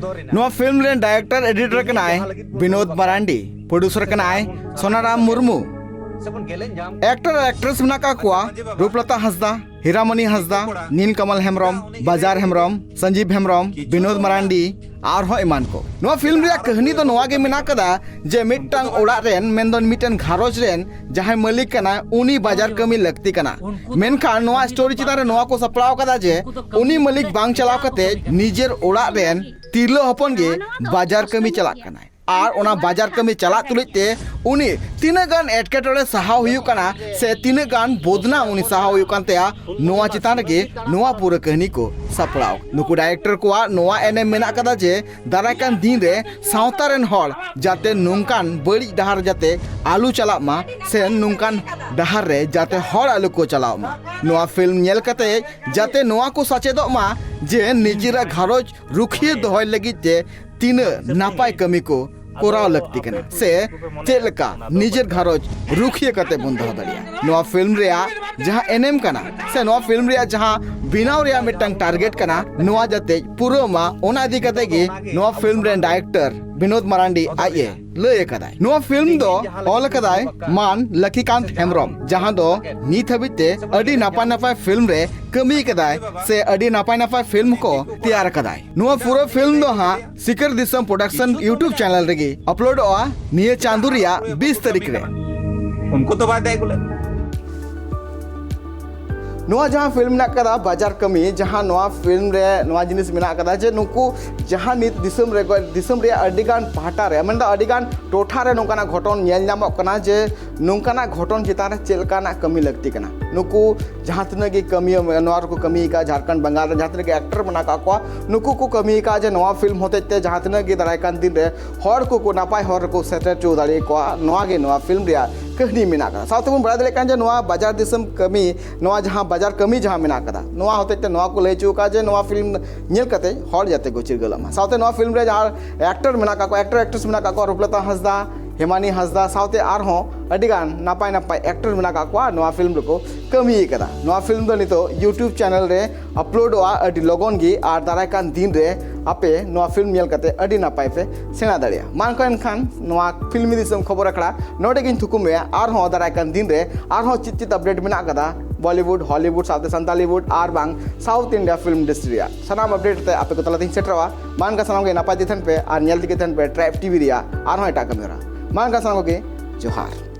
ᱱᱚᱣᱟ ᱯᱷᱤᱞᱢ ᱨᱮᱱ ᱰᱟᱭᱨᱮᱠᱴᱚᱨ ᱮᱰᱤᱴᱚᱨ ᱠᱟᱱᱟᱭ ᱵᱤᱱᱳᱫ ᱢᱟᱨᱟᱱᱰᱤ, ᱯᱨᱚᱰᱭᱩᱥᱚᱨ ᱠᱟᱱᱟᱭ ᱥᱳᱱᱟᱨᱟᱢ ᱢᱩᱨᱢᱩ, ᱮᱠᱴᱚᱨ ᱟᱨ ᱮᱠᱴᱨᱮᱥ ᱢᱮᱱᱟᱜ ᱠᱟᱜ ᱠᱚᱣᱟ ᱨᱩᱯᱞᱚᱛᱟ ᱦᱟᱸᱥᱫᱟ, ᱦᱤᱨᱟᱢᱚᱱᱤ ᱦᱟᱸᱥᱫᱟ, ᱱᱤᱞᱠᱟᱢᱟᱞ ᱦᱮᱢᱵᱨᱚᱢ, ᱵᱟᱡᱟᱨ ᱦᱮᱢᱵᱨᱚᱢ, ᱥᱚᱧᱡᱤᱵ ᱦᱮᱢᱵᱨᱚᱢ, ᱵᱤᱱᱳᱫ ᱢᱟᱨᱟᱱᱰᱤ, ᱟᱨᱦᱚᱸ ᱮᱢᱟᱱ ᱠᱚ᱾ ᱱᱚᱣᱟ ᱯᱷᱤᱞᱢ ᱨᱮᱭᱟᱜ ᱠᱟᱹᱦᱱᱤ ᱫᱚ ᱱᱚᱣᱟ ᱜᱮ ᱢᱮᱱᱟᱜ ᱠᱟᱫᱟ ᱡᱮ ᱢᱤᱫᱴᱟᱝ ᱚᱲᱟᱜ ᱨᱮᱱ, ᱢᱮᱱᱫᱚ ᱢᱤᱫᱴᱟᱝ ᱜᱷᱟᱨᱚᱸᱡᱽ ᱨᱮᱱ ᱡᱟᱦᱟᱸᱭ ᱢᱟᱹᱞᱤᱠ ᱠᱟᱱᱟᱭ, ᱩᱱᱤ ᱵᱟᱡᱟᱨ ᱠᱟᱹᱢᱤ ᱞᱟᱹᱠᱛᱤ ᱠᱟᱱᱟ᱾ ᱢᱮᱱᱠᱷᱟᱱ ᱱᱚᱣᱟ ᱥᱴᱳᱨᱤ ᱪᱮᱛᱟᱱ ᱨᱮ ᱱᱚᱣᱟ ᱠᱚ ᱥᱟᱯᱲᱟᱣ ᱠᱟᱫᱟ ᱡᱮ ᱩᱱᱤ ᱢᱟᱹᱞᱤᱠ ᱵᱟᱝ ᱪᱟᱞᱟᱣ ᱠᱟᱛᱮ ᱱᱤᱡᱮᱨ ᱚᱲᱟᱜ ᱨᱮᱱ ᱛᱤᱨᱞᱟᱹ ᱦᱚᱯᱚᱱ ᱜᱮ ᱵᱟᱡᱟᱨ ᱠᱟᱹᱢᱤ ᱪᱟᱞᱟᱜ ᱠᱟᱱᱟᱭ᱾ ᱟᱨ ᱚᱱᱟ ᱵᱟᱡᱟᱨ ᱠᱟᱹᱢᱤ ᱪᱟᱞᱟᱜ ᱛᱩᱞᱩᱡ ᱛᱮ ᱩᱱᱤ ᱛᱤᱱᱟᱹᱜ ᱜᱟᱱ ᱮᱴᱠᱮᱴᱚᱬᱮ ᱥᱟᱦᱟᱣ ᱦᱩᱭᱩᱜ ᱠᱟᱱᱟ ᱥᱮ ᱛᱤᱱᱟᱹᱜ ᱜᱟᱱ ᱵᱚᱫᱱᱟᱢ ᱩᱱᱤ ᱥᱟᱦᱟᱣ ᱦᱩᱭᱩᱜ ᱠᱟᱱ ᱛᱟᱭᱟ, ᱱᱚᱣᱟ ᱪᱮᱛᱟᱱ ᱨᱮᱜᱮ ᱱᱚᱣᱟ ᱯᱩᱨᱟᱹ ᱠᱟᱹᱦᱱᱤ ᱠᱚ ᱥᱟᱯᱲᱟᱣ᱾ ᱱᱩᱠᱩ ᱰᱟᱭᱨᱮᱠᱴᱚᱨ ᱠᱚᱣᱟᱜ ᱱᱚᱣᱟ ᱮᱱᱮᱢ ᱢᱮᱱᱟᱜ ᱠᱟᱫᱟ ᱡᱮ ᱫᱟᱨᱟᱭ ᱠᱟᱱ ᱫᱤᱱ ᱨᱮ ᱥᱟᱶᱛᱟ ᱨᱮᱱ ᱦᱚᱲ ᱡᱟᱛᱮ ᱱᱚᱝᱠᱟᱱ ᱵᱟᱹᱲᱤᱡ ᱰᱟᱦᱟᱨ ᱡᱟᱛᱮ ᱟᱞᱚ ᱪᱟᱞᱟᱜ ᱢᱟ ᱥᱮ ᱱᱚᱝᱠᱟᱱ ᱰᱟᱦᱟᱨ ᱨᱮ ᱡᱟᱛᱮ ᱦᱚᱲ ᱟᱞᱚ ᱠᱚ ᱪᱟᱞᱟᱣ ᱢᱟ᱾ ᱱᱚᱣᱟ ᱯᱷᱤᱞᱢ ᱧᱮᱞ ᱠᱟᱛᱮ ᱡᱟᱛᱮ ᱱᱚᱣᱟ ᱠᱚ ᱥᱟᱪᱮᱫᱚᱜ ᱢᱟ ᱡᱮ ᱱᱤᱡᱮᱨᱟᱜ ᱜᱷᱟᱨᱚᱸᱡᱽ ᱨᱩᱠᱷᱤᱭᱟᱹ ᱫᱚᱦᱚᱭ ᱞᱟᱹᱜᱤᱫ ᱛᱮ ᱛᱤᱱᱟᱹᱜ ᱱᱟᱯᱟᱭ ᱠᱟᱹᱢᱤ ᱠᱚ ᱠᱚᱨᱟᱣ ᱞᱟᱹᱠᱛᱤ ᱠᱟᱱᱟ ᱥᱮ ᱪᱮᱫ ᱞᱮᱠᱟ ᱱᱤᱡᱮᱨ ᱜᱷᱟᱨᱚᱸᱡᱽ ᱨᱩᱠᱷᱤᱭᱟᱹ ᱠᱟᱛᱮ ᱵᱚᱱ ᱫᱚᱦᱚ ᱫᱟᱲᱮᱭᱟᱜᱼᱟ᱾ ᱱᱚᱣᱟ ᱯᱷᱤᱞᱢ ᱨᱮᱭᱟᱜ ᱡᱟᱦᱟᱸ ᱮᱱᱮᱢ ᱠᱟᱱᱟ ᱥᱮ ᱱᱚᱣᱟ ᱯᱷᱤᱞᱢ ᱨᱮᱭᱟᱜ ᱡᱟᱦᱟᱸ ᱵᱮᱱᱟᱣ ᱨᱮᱭᱟᱜ ᱢᱤᱫᱴᱟᱝ ᱴᱟᱨᱜᱮᱴ ᱠᱟᱱᱟ, ᱱᱚᱣᱟ ᱡᱟᱛᱮ ᱯᱩᱨᱟᱹᱣ ᱢᱟ, ᱚᱱᱟ ᱤᱫᱤ ᱠᱟᱛᱮ ᱜᱮ ᱱᱚᱣᱟ ᱯᱷᱤᱞᱢ ᱨᱮᱱ ᱰᱟᱭᱨᱮᱠᱴᱚᱨ ᱵᱤᱱᱳᱫ ᱢᱟᱨᱟᱱᱰᱤ ᱟᱡ ᱮ ᱞᱟᱹᱭ ᱟᱠᱟᱫᱟᱭ᱾ ᱱᱚᱣᱟ ᱯᱷᱤᱞᱢ ᱫᱚ ᱚᱞ ᱟᱠᱟᱫᱟᱭ ᱢᱟᱱ ᱞᱚᱠᱠᱷᱤᱠᱟᱱᱛ ᱦᱮᱢᱵᱨᱚᱢ, ᱡᱟᱦᱟᱸ ᱫᱚ ᱱᱤᱛ ᱦᱟᱹᱵᱤᱡ ᱛᱮ ᱟᱹᱰᱤ ᱱᱟᱯᱟᱭ ᱱᱟᱯᱟᱭ ᱯᱷᱤᱞᱢ ᱨᱮ ᱠᱟᱹᱢᱤ ᱟᱠᱟᱫᱟᱭ ᱥᱮ ᱟᱹᱰᱤ ᱱᱟᱯᱟᱭ ᱱᱟᱯᱟᱭ ᱯᱷᱤᱞᱢ ᱠᱚ ᱛᱮᱭᱟᱨ ᱟᱠᱟᱫᱟᱭ᱾ ᱱᱚᱣᱟ ᱯᱩᱨᱟᱹ ᱯᱷᱤᱞᱢ ᱫᱚ ᱦᱟᱸᱜ ᱥᱤᱠᱟᱹᱨ ᱫᱤᱥᱚᱢ ᱯᱨᱚᱰᱟᱠᱥᱚᱱ YouTube ᱪᱮᱱᱮᱞ ᱨᱮᱜᱮ ᱟᱯᱞᱳᱰᱚᱜᱼᱟ ᱱᱤᱭᱟᱹ ᱪᱟᱸᱫᱚ ᱨᱮᱭᱟᱜ ᱵᱤᱥ ᱛᱟᱹᱨᱤᱠᱷ ᱨᱮ᱾ ᱩᱱᱠᱩ ᱛᱚ ᱵᱟᱭ ᱫᱟᱭ ᱠᱚ ᱞᱮᱫ᱾ ᱱᱚᱣᱟ ᱡᱟᱦᱟᱸ ᱯᱷᱤᱞᱢ ᱢᱮᱱᱟᱜ ᱠᱟᱫᱟ ᱵᱟᱡᱟᱨ ᱠᱟᱹᱢᱤ, ᱡᱟᱦᱟᱸ ᱱᱚᱣᱟ ᱯᱷᱤᱞᱢ ᱨᱮ ᱱᱚᱣᱟ ᱡᱤᱱᱤᱥ ᱢᱮᱱᱟᱜ ᱠᱟᱫᱟ ᱡᱮ ᱱᱩᱠᱩ ᱡᱟᱦᱟᱸ ᱱᱤᱛ ᱫᱤᱥᱚᱢ ᱨᱮ, ᱫᱤᱥᱚᱢ ᱨᱮᱭᱟᱜ ᱟᱹᱰᱤᱜᱟᱱ ᱯᱟᱦᱴᱟ ᱨᱮ, ᱢᱮᱱᱫᱚ ᱟᱹᱰᱤᱜᱟᱱ ᱴᱚᱴᱷᱟ ᱨᱮ ᱱᱚᱝᱠᱟᱱᱟᱜ ᱜᱷᱚᱴᱚᱱ ᱧᱮᱞ ᱧᱟᱢᱚᱜ ᱠᱟᱱᱟ ᱡᱮ ᱱᱚᱝᱠᱟᱱᱟᱜ ᱜᱷᱚᱴᱚᱱ ᱪᱮᱛᱟᱱ ᱨᱮ ᱪᱮᱫ ᱞᱮᱠᱟᱱᱟᱜ ᱠᱟᱹᱢᱤ ᱞᱟᱹᱠᱛᱤ ᱠᱟᱱᱟ᱾ ᱱᱩᱠᱩ ᱡᱟᱦᱟᱸ ᱛᱤᱱᱟᱹᱜ ᱜᱮ ᱠᱟᱹᱢᱤᱭᱟᱹ ᱱᱚᱣᱟ ᱨᱮᱠᱚ ᱠᱟᱹᱢᱤ ᱟᱠᱟᱫ, ᱡᱷᱟᱲᱠᱷᱚᱸᱰ ᱵᱟᱝᱜᱟᱞ ᱨᱮ ᱡᱟᱦᱟᱸ ᱛᱤᱱᱟᱹᱜ ᱜᱮ ᱮᱠᱴᱚᱨ ᱢᱮᱱᱟᱜ ᱟᱠᱟᱫ ᱠᱚᱣᱟ, ᱱᱩᱠᱩ ᱠᱚ ᱠᱟᱹᱢᱤ ᱟᱠᱟᱫ ᱡᱮ ᱱᱚᱣᱟ ᱯᱷᱤᱞᱢ ᱦᱚᱛᱮᱡ ᱛᱮ ᱡᱟᱦᱟᱸ ᱛᱤᱱᱟᱹᱜ ᱜᱮ ᱫᱟᱨᱟᱭ ᱠᱟᱱ ᱫᱤᱱ ᱨᱮ ᱦᱚᱲ ᱠᱚᱠᱚ ᱱᱟᱯᱟᱭ ᱦᱚᱨ ᱨᱮᱠᱚ ᱥᱮᱴᱮᱨ ᱦᱚᱪᱚ ᱫᱟᱲᱮ ᱟᱠᱚᱣᱟ, ᱱᱚᱣᱟ ᱜᱮ ᱱᱚᱣᱟ ᱯᱷᱤᱞᱢ ᱨᱮᱭᱟᱜ ᱠᱟᱹᱦᱱᱤ ᱢᱮᱱᱟᱜ ᱟᱠᱟᱫᱟ᱾ ᱥᱟᱶᱛᱮ ᱵᱚᱱ ᱵᱟᱲᱟᱭ ᱫᱟᱲᱮᱭᱟᱜ ᱠᱟᱱᱟ ᱡᱮ ᱱᱚᱣᱟ ᱵᱟᱡᱟᱨ ᱫᱤᱥᱚᱢ ᱠᱟᱹᱢᱤ, ᱱᱚᱣᱟ ᱡᱟᱦᱟᱸ ᱵᱟᱡᱟᱨ ᱠᱟᱹᱢᱤ ᱡᱟᱦᱟᱸ ᱢᱮᱱᱟᱜ ᱟᱠᱟᱫᱟ, ᱱᱚᱣᱟ ᱦᱚᱛᱮᱡ ᱛᱮ ᱱᱚᱣᱟ ᱠᱚ ᱞᱟᱹᱭ ᱦᱚᱪᱚ ᱟᱠᱟᱫᱟ ᱡᱮ ᱱᱚᱣᱟ ᱯᱷᱤᱞᱢ ᱧᱮᱞ ᱠᱟᱛᱮ ᱦᱚᱲ ᱡᱟᱛᱮ ᱠᱚ ᱪᱤᱨᱜᱟᱹᱞᱚᱜ ᱢᱟ᱾ ᱥᱟᱶᱛᱮ ᱱᱚᱣᱟ ᱯᱷᱤᱞᱢ ᱨᱮ ᱡᱟᱦᱟᱸ ᱮᱠᱴᱚᱨ ᱢᱮᱱᱟᱜ ᱟᱠᱟᱫ ᱠᱚᱣᱟ, ᱮᱠᱴᱚᱨ ᱮᱠᱴᱨᱮᱥ ᱢᱮᱱᱟᱜ ᱟᱠᱟᱫ ᱠᱚᱣᱟ, ᱨᱩᱯᱞᱚᱛᱟ ᱦᱟᱸᱥᱫᱟ, ᱦᱮᱢᱟᱱᱤ ᱦᱟᱸᱥᱫᱟ, ᱥᱟᱶᱛᱮ ᱟᱨᱦᱚᱸ ᱟᱹᱰᱤᱜᱟᱱ ᱱᱟᱯᱟᱭ ᱱᱟᱯᱟᱭ ᱮᱠᱴᱚᱨ ᱢᱮᱱᱟᱜ ᱟᱠᱟᱫ ᱠᱚᱣᱟ, ᱱᱚᱣᱟ ᱯᱷᱤᱞᱢ ᱨᱮᱠᱚ ᱠᱟᱹᱢᱤ ᱟᱠᱟᱫᱟ᱾ ᱱᱚᱣᱟ ᱯᱷᱤᱞᱢ ᱫᱚ ᱱᱤᱛᱚᱜ YouTube ᱪᱮᱱᱮᱞ ᱨᱮ ᱟᱯᱞᱳᱰᱚᱜᱼᱟ ᱟᱹᱰᱤ ᱞᱚᱜᱚᱱ ᱜᱮ, ᱟᱨ ᱫᱟᱨᱟᱭ ᱠᱟᱱ ᱫᱤᱱ ᱨᱮ ᱟᱯᱮ ᱱᱚᱣᱟ ᱯᱷᱤᱞᱢ ᱧᱮᱞ ᱠᱟᱛᱮ ᱟᱹᱰᱤ ᱱᱟᱯᱟᱭ ᱯᱮ ᱥᱮᱬᱟ ᱫᱟᱲᱮᱭᱟᱜᱼᱟ᱾ ᱢᱟ ᱮᱱᱠᱷᱟᱱ ᱱᱚᱣᱟ ᱯᱷᱤᱞᱢᱤ ᱫᱤᱥᱚᱢ ᱠᱷᱚᱵᱚᱨ ᱟᱠᱷᱲᱟ ᱱᱚᱰᱮ ᱜᱤᱧ ᱛᱷᱩᱠᱩᱢᱮᱜᱼᱟ᱾ ᱟᱨᱦᱚᱸ ᱫᱟᱨᱟᱭ ᱠᱟᱱ ᱫᱤᱱ ᱨᱮ ᱟᱨᱦᱚᱸ ᱪᱮᱫ ᱪᱮᱫ ᱟᱯᱰᱮᱴ ᱢᱮᱱᱟᱜ ᱟᱠᱟᱫᱟ ᱵᱚᱞᱤᱣᱩᱰ, ᱦᱚᱞᱤᱣᱩᱰ, ᱥᱟᱶᱛᱮ ᱥᱟᱱᱛᱟᱞᱤᱣᱩᱰ ᱟᱨ ᱵᱟᱝ ᱥᱟᱣᱩᱛᱷ ᱤᱱᱰᱤᱭᱟ ᱯᱷᱤᱞᱢ ᱤᱱᱰᱟᱥᱴᱨᱤ ᱨᱮᱭᱟᱜ ᱥᱟᱱᱟᱢ ᱟᱯᱰᱮᱴ ᱛᱮ ᱟᱯᱮ ᱠᱚ ᱛᱟᱞᱟᱛᱮᱧ ᱥᱮᱴᱮᱨᱚᱜᱼᱟ᱾ ᱢᱟ ᱮᱱᱠᱷᱟᱱ ᱥᱟᱱᱟᱢ ᱜᱮ ᱱᱟᱯᱟᱭ ᱛᱮ ᱛᱟᱦᱮᱱ ᱯᱮ ᱟᱨ ᱧᱮᱞ ᱛᱮᱜᱮ ᱛᱟᱦᱮᱱ ᱯᱮ ᱴᱨᱟᱭᱤᱵᱽ ᱴᱤᱵᱷᱤ ᱨᱮᱭᱟᱜ ᱟᱨᱦᱚᱸ ᱮᱴᱟᱜ ᱠᱟᱹᱢᱤ ᱦᱚᱨᱟ᱾ ᱢᱟ ᱮᱱᱠᱷᱟᱱ ᱥᱟᱱᱟᱢ ᱠᱚᱜᱮ ᱡᱚᱦᱟᱨ᱾